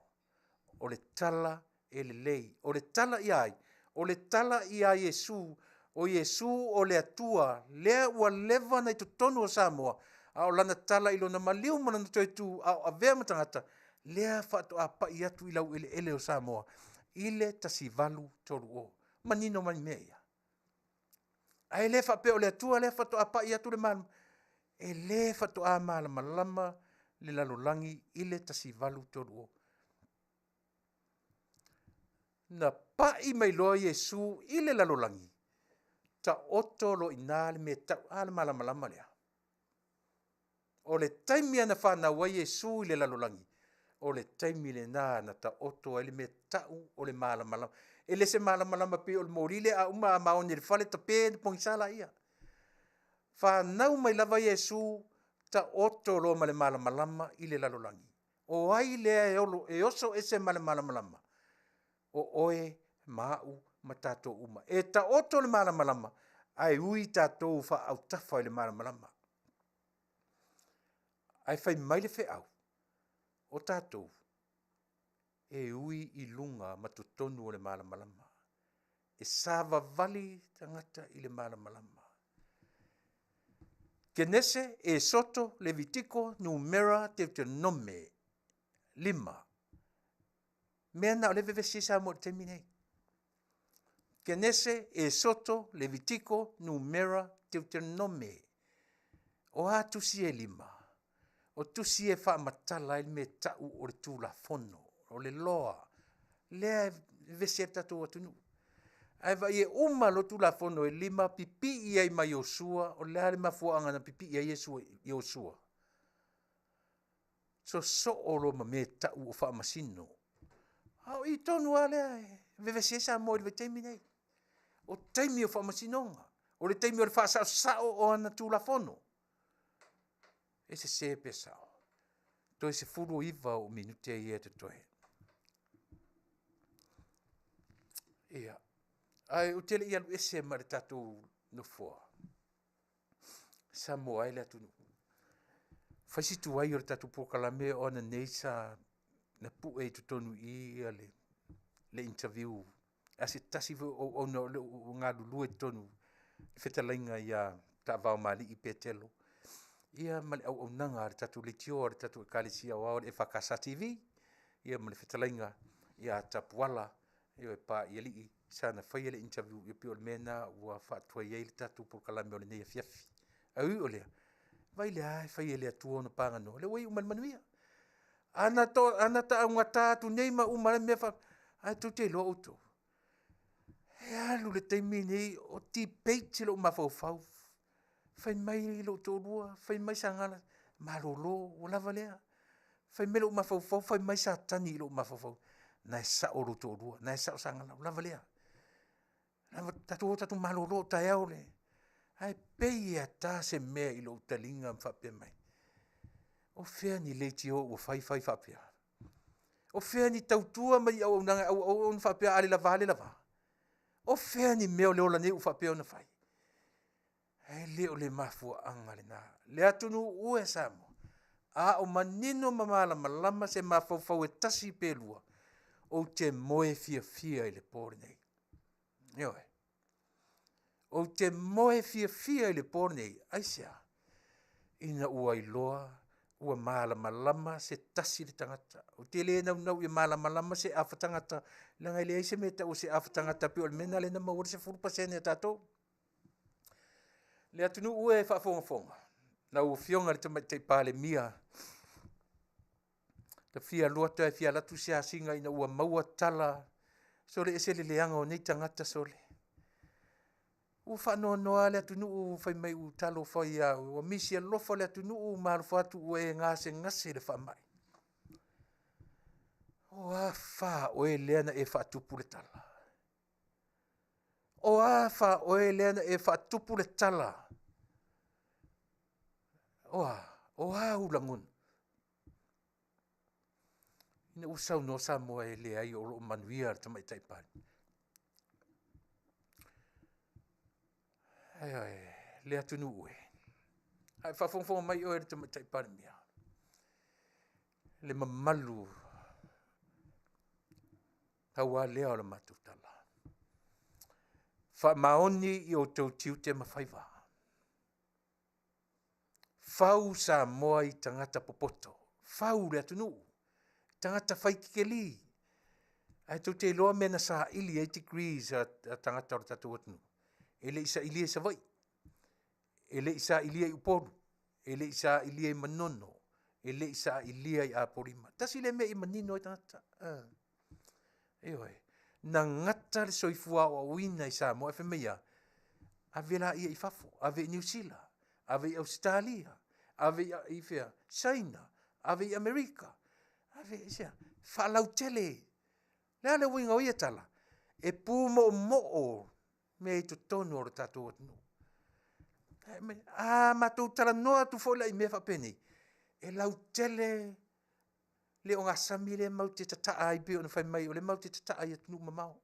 Speaker 1: o le tala e lelei. O le tala ia ai? O le tala ia Iesu, o Iesu o le Atua, lea ua leva na i totonu o Samoa, a o lana tala i lona maliu ma lona toe tu, a o avea ma tagata, lea faatoa pai atu i laueleele o Samoa, i le 1830. Manino mai mea ia. Ae le faapea o le Atua lea faatoa pai atu le malamalama. E le faatoa malamalama le lalolagi i le 1830. Na pai mai loa Iesu i le lalolagi, taoto loa i ina le mea tau, a le malamalama lea. O le taimi na fanau ai Iesu i le lalolagi, o le taimi lena na taoto ai le mea tau o le malamalama. E le se malamalama pei o le moli lea a uma a maoni i le fale tape pogisa laia. Fanau mai lava Iesu, taoto loa ma le malamalama i le lalolagi. O ai lea e olo, e oso ese ma le malamalama? O oe ma au ma tatou uma. E taoto le malamalama, ae ui tatou faaautafa i le malamalama. Ae fai mai le feau, o tatou e ui i luga ma totonu o le malamalama. E savavali tagata i le malamalama. Kenese, Esoto, Levitiko, Numera, Deuteronome, 5. Mea na o lea e vevesi ai Samoa i le taimi nei. Kenese, Esoto, Levitiko, Numera, Teuteronome. O a tusi e lima? O tusi e faamatala ai le mea tau o le Tulafono, o le loa, lea e vevesi ai le tatou atunuu. Ae vaai e uma loa Tulafono e lima pipii ai ma Iosua, o le a le mafuaaga na pipii ai Iosua? Sosoo loa ma mea e tau o faamasino. A o i tonu lava lea e vevesi ai Samoa i le vaitaimi lenei. O taimi o faamasinoga, o le taimi o le faasaosao o ana Tulafono. E sese pe sao? Toe 19 ou minute ia e totoe. Ia, ae ou te le i alu ese ma le tatou nofoa, Samoa e le atunuu, fai si tuai o le tatou polokalame o ananei sa na pue i totonu i i le interview a se tasi foi o auauna o lo o galulue i totonu i le fetalaiga ia Taavaomalii Petelo ia ma le auaunaga a le tatou leitio a le tatou Ekalesia Aoao a le EFKS TV, ia ma le fetalaiga ia Tapuala Papaialii sa na faia le interview, e pei o le mea lena ua faatuai ai le tatou polokalame o lenei afiafi. Ae ui o lea, vaai la e fai e le Atua ona paganoa, o lea ua iu mai i le manuia. A na augata atu nei ma uma ai mea, ae tou te iloa outou, e alu le taimi lenei o debate lou mafaufau, fai mai lou toalua, fai mai Sagala, malolo ua lava lea. Fai mai lou mafaufau fai mai Satani i lou mafaufau, na e sao lou toalua, na e sao Sagala, ua lava lea. Tatou o tatou malolo o taeao le… Ae pei e ata se mea i lou taliga ma faapea mai, o fea ni leitio ua fai fai faapea? O fea ni tautua ma ni auaunaga e auau ona faapea a le lava lava le lava? O fea ni mea o le ola nei ua faapea ona fai? Ae le o le mafuaaga lena. Le atunuu e Samoa, a o manino ma malamalama se mafaufau e tasi pe lua, ou te moe fiafia i le po lenei. Ioe. Ou te moe fiafia i le po lenei. Aisea? Ina ua iloa ua malamalama se tasi le tagata. Ou te le naunau ia malamalama se afa tagata, leaga e leai se mea e tau o se afa tagata pei o le mea lena lea na maua ai le 10% a tatou. Le atunuu e faafogafoga, lau Afioga i le Tamaitai Palemia, ta fia alu atu ae fia alu atu se asiga ina ua maua tala, sole e ese le leaga o nei tagata sole. Ua faanoanoa lava le atunuu fai mai talofa e ia oe, ua misi alofa le atunuu ma alofa atu ua e gasegase i le faamai. O a fa a oe lea na e faatupu le tala? O a fa oe lea na e faatupu le tala? O a? O a ou lagona? Ina ua saunoa Samoa e leai o lo o manuia le Tamaitai Palemia. Ioe, le atunuu e, a o faafogafoga mai oe le Tamaitai Palemia, le mamalu pau lava lea o le matou tala, faamaoni i outou tiute ma faiva, fau Samoa i tagata popoto, fau le atunuu, tagata fai tikeri. Ae tou te iloa mea na saili ai degrees a tagata o le tatou atunuu? E le i sailia i Savaii, e le i sailia i Upolu, e le i sailia i Manono, e le i sailia i Apolima. Tasi lea mea ia manino ai tagata. Ioe. Na gata le soifua aoaoina i Samoa ae fai mai e a? Ave laia i fafo, ave i Niu Sila, ave i Ausetalia, ave i fea? Saina, ave i Amerika. Ave i sea? Faalautele. O le a le uiga o ia tala? E pumoomoo mea i totonu o le tatou atunuu. A matou talanoa atu foi la i mea faapenei, e lautele le ogasami lea matou te tataa ai pei ona fai mai o lea matou te tataa i atunuu mamao.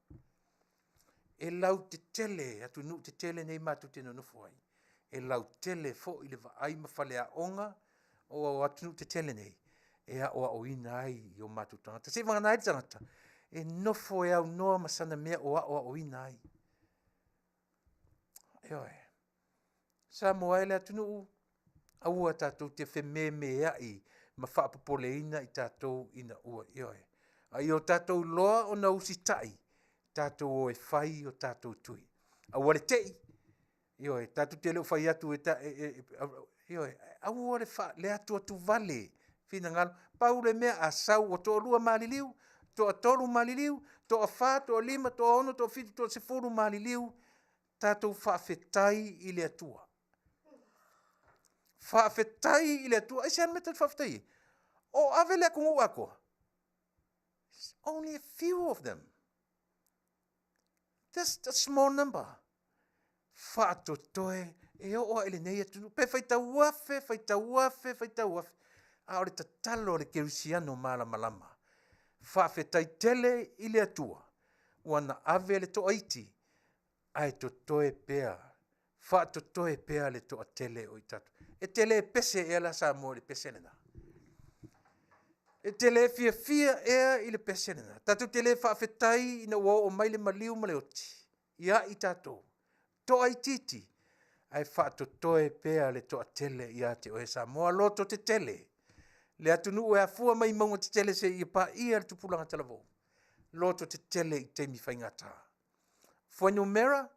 Speaker 1: E lautetele atunuu tetele nei matou te nonofo ai. E lautele foi le vaai ma faleaoga o atunuu tetele nei e aoaoina ai i o matou tagata. Seivagana ai le tagata e nofo e aunoa ma sana mea o aoaoina ai. Ioe. Samoa e le atunuu, aua tatou te fememeai ma faapopoleina i tatou ina ua, ioe. A ia o tatou iloa ona usitai, tatou o e fai o tatou tui. Aua le tei, ioe, tatou te le o fai atu e, ta, e, e, ioe, aua le, fa, le atuatuvale finagalo. Pau le mea, a sau ua toalua maliliu, toatolu maliliu, toafa, toalima, toaono, toafitu, toasefulu maliliu, tatou faafetai i le Atua. Faafetai i le Atua. Aisea le mea tatou te faafetai ai? O ave le atunuu atoa? Only a few of them. Just a small number. Faatotoe e oo lava i lenei atunuu, pe faitau afe, faitau afe, faitau afe, a o le tatalo a le kerisiano malamalama, faafetai tele i le Atua ua na ave le toaiti ae totoe pea, faatotoe pea le toatele o i tatou. E te le pese ea la Samoa i le pese lena? E te le fiafia ea i le pese lena? Tatou te le faafetai ina ua oo mai le maliu ma le oti ia i tatou, toaitiiti, ae faatotoe pea le toatele ia te oe Samoa. Lototetele, le atunuu e afua mai mauga tetele seia paia le tupulaga talavou, lototetele i taimi faigata. Fuainumera,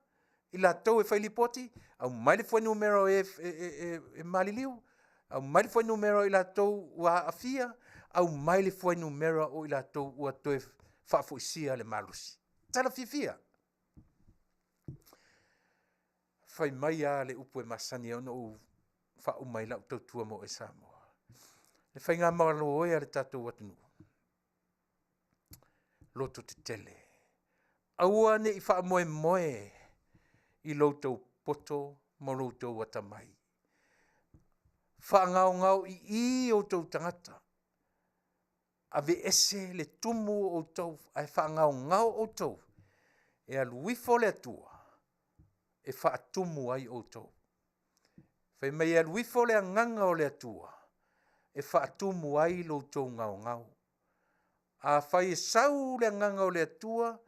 Speaker 1: i latou e fai lipoti, aumai le fuainumera o e, e, e, e maliliu, aumai le fuainumera o i latou ua aafia, aumai le fuainumera o i latou ua toe faafoisia le malosi. Tala fiafia. Fai mai lava le upu e masani ai ona ou faauma ai lau tautua mo oe Samoa. Le faigamalo e a le tatou atunuu, lototetele, aua ne i faamoemoe i lo outou poto ma lo outou atamai. Faagaogao i i outou tagata, aveese le tumu o outou ae faagaogao outou e alu ifo le Atua e faatumu ai outou. Fai mai e alu ifo le agaga o le Atua e faatumu ai lo outou gaogao. Afai e sau le agaga o le Atua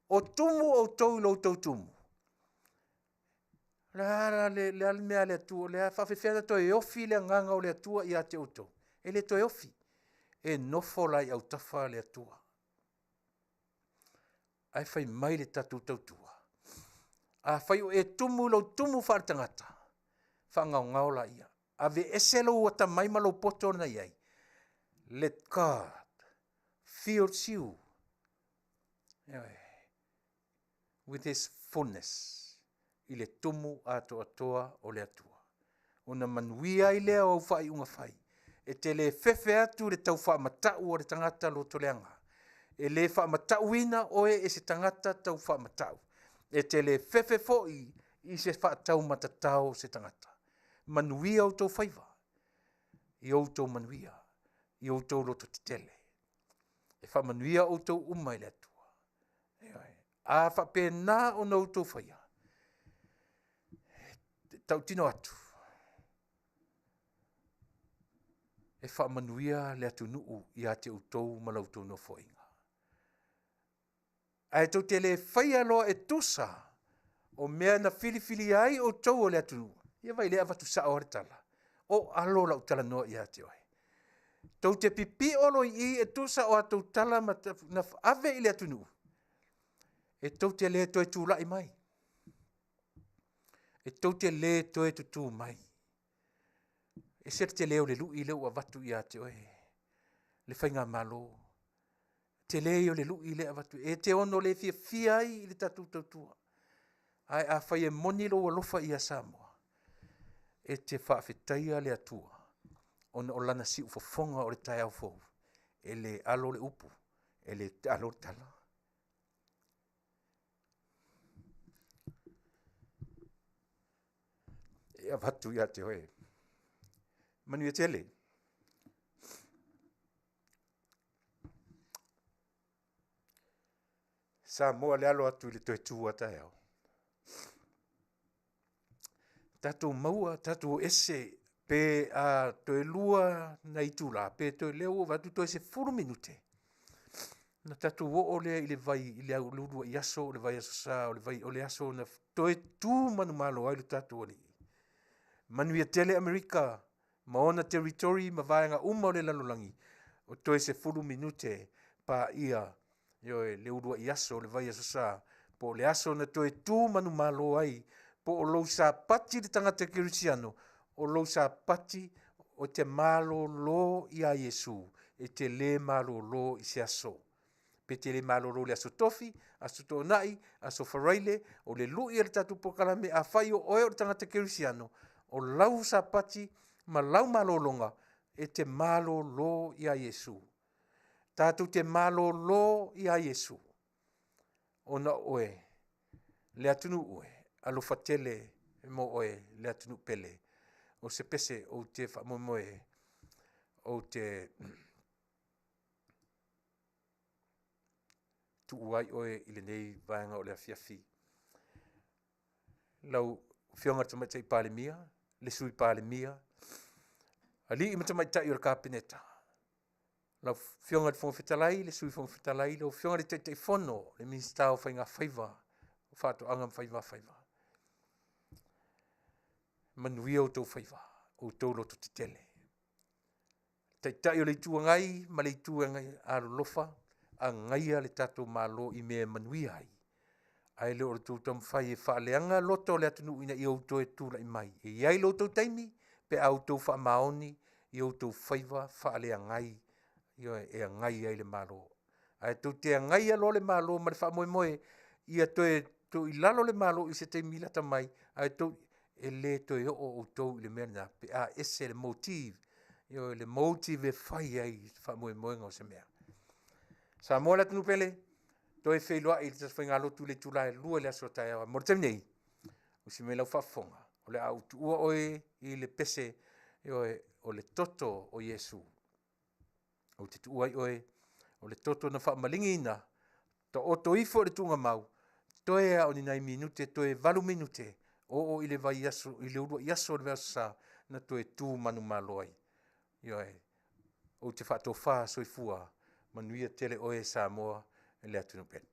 Speaker 1: o tumu outou i lo outou tumu, o le a la le, le, a le mea a le Atua, o le a faapefea ona toe ofi le agaga o le Atua ia te outou? E le toe ofi. E nofo la i autafa le Atua. Ae fai mai le tatou tautua, afai o e tumu i lou tumu faaletagata, faagaogao laia, aveese lou atamai ma lou poto na i ai. Let God fills you with his fullness i le tumu atoatoa o le Atua. Ona manuia ai lea o au faaiuga fai. E te le fefe atu i le tau faamatau a le tagata lotoleaga. E le faamatauina oe e se tagata tau faamatau. E te le fefe foi i se faataumatatao o se tagata. Manuia outou faiva, i outou manuia, i outou lototetele. E faamanuia outou uma i le Atua. Ioe. A faapena ona outou faia, e tautino atu, e faamanuia le atunuu ia te outou ma la outou nofoaiga. Ae tou te le faia loa e tusa o mea na filifilia ai outou o le atunuu. Ia vaai lea e avatu sao lava le tala. O alo lau talanoa ia te oe. Tou te pipio loa i i e tusa o a tou tala ma na ave i le atunuu, e tou te le toe tulai mai. E tou te le toe tutū mai. E ese le tele o le lui lea ua avatu ia te oe, le faigamalo. Tele ia o le lui lea e avatu, e te ono le fiafia ai i le tatou tautua. Ae afai e moni lou alofa ia Samoa, e te faafetaia le Atua ona o lana siufofoga o le taeao fou, e le alo le upu, e le alo le tala. E avatu ia te oe. Manuia tele. Samoa le alo atu i le toe tu a taeao. Tatou maua, tatou o ese pe a toe lua nai itula, pe toe lea ua ou vaai atu toe 10 minute, ona tatou oo lea i le vai i le uluai aso o le vaiaso sa o le vai o le aso na toe tu manumalo ai lo tatou Alii. Manuia tele Amerika ma ona territory ma vaega uma o le lalolagi, o toe 10 minute. Paia, ioe, le uluai aso o le Vaiaso Sa, po o le aso na toe tu manumalo ai, po o lou Sapati le tagata kerisiano, o lou Sapati o te malolo ia Iesu, e te le malolo i se aso. Pe te le malolo i le Aso Tofi, Aso Toonai, Aso Faraile, o le lui o le tatou polokalame, afai o oe o le tagata kerisiano, o lau Sapati ma lau malologa, e te malolo ia Iesu. Tatou te malolo ia Iesu, ona o oe le atunuu e, alofa tele mo oe le atunuu pele. O se pese ou te faamoemoe ou te tuua ai oe i lenei vaega o le afiafi. Lau Afioga i le Tamaitai Palemia, le Sui Palemia, alii ma tamaitai o le Kapeneta, lau Afioga i le Fofoga Fetalai, le Sui Fofoga Fetalai, lau Afioga i le Taitaifono, le Minisita o Faigafaiva, Faatoaga ma Faigafaiva. Manuia outou faiva, outou lototetele. Taitai o le Itu Agai ma le Itu e Agai, alolofa, agaia le tatou Malo i mea e manuia ai, ae le o le tou taumafai e faaleaga loto o le atunuu ina ia outou toe tulai mai. E i ai lo outou taimi pe a outou faamaoni i outou faiva faaleagai, ioe, e agai ai le Malo. Ae tou te agaia loa le Malo ma le faamoemoe ia toe tuu i lalo le Malo i se taimi lata mai, ae tou, e le toe oo outou i le mea lena pe a ese le motive, ioe, le motive e fai ai le faamoemoega o se mea. Samoa le atunuu pele, toe feiloai i le tatou faigalotu i le itula e 2:00 i le aso a taeao. Ae mo le taimi nei, usi mai lau faafofoga, o le a ou tuua oe i le pese, ioe, o le toto o Iesu. Ou te tuua ai oe, o le toto na faamaligiina, taoto ifo i le tuugamau, toe lava o ni nai minute toe 8 minute, oo i le vaiaso i le uluai aso o le Vaiaso Sa na toe tu manumalo ai. Ioe. Ou te faatofa soifua, manuia tele oe Samoa le atunuu pele.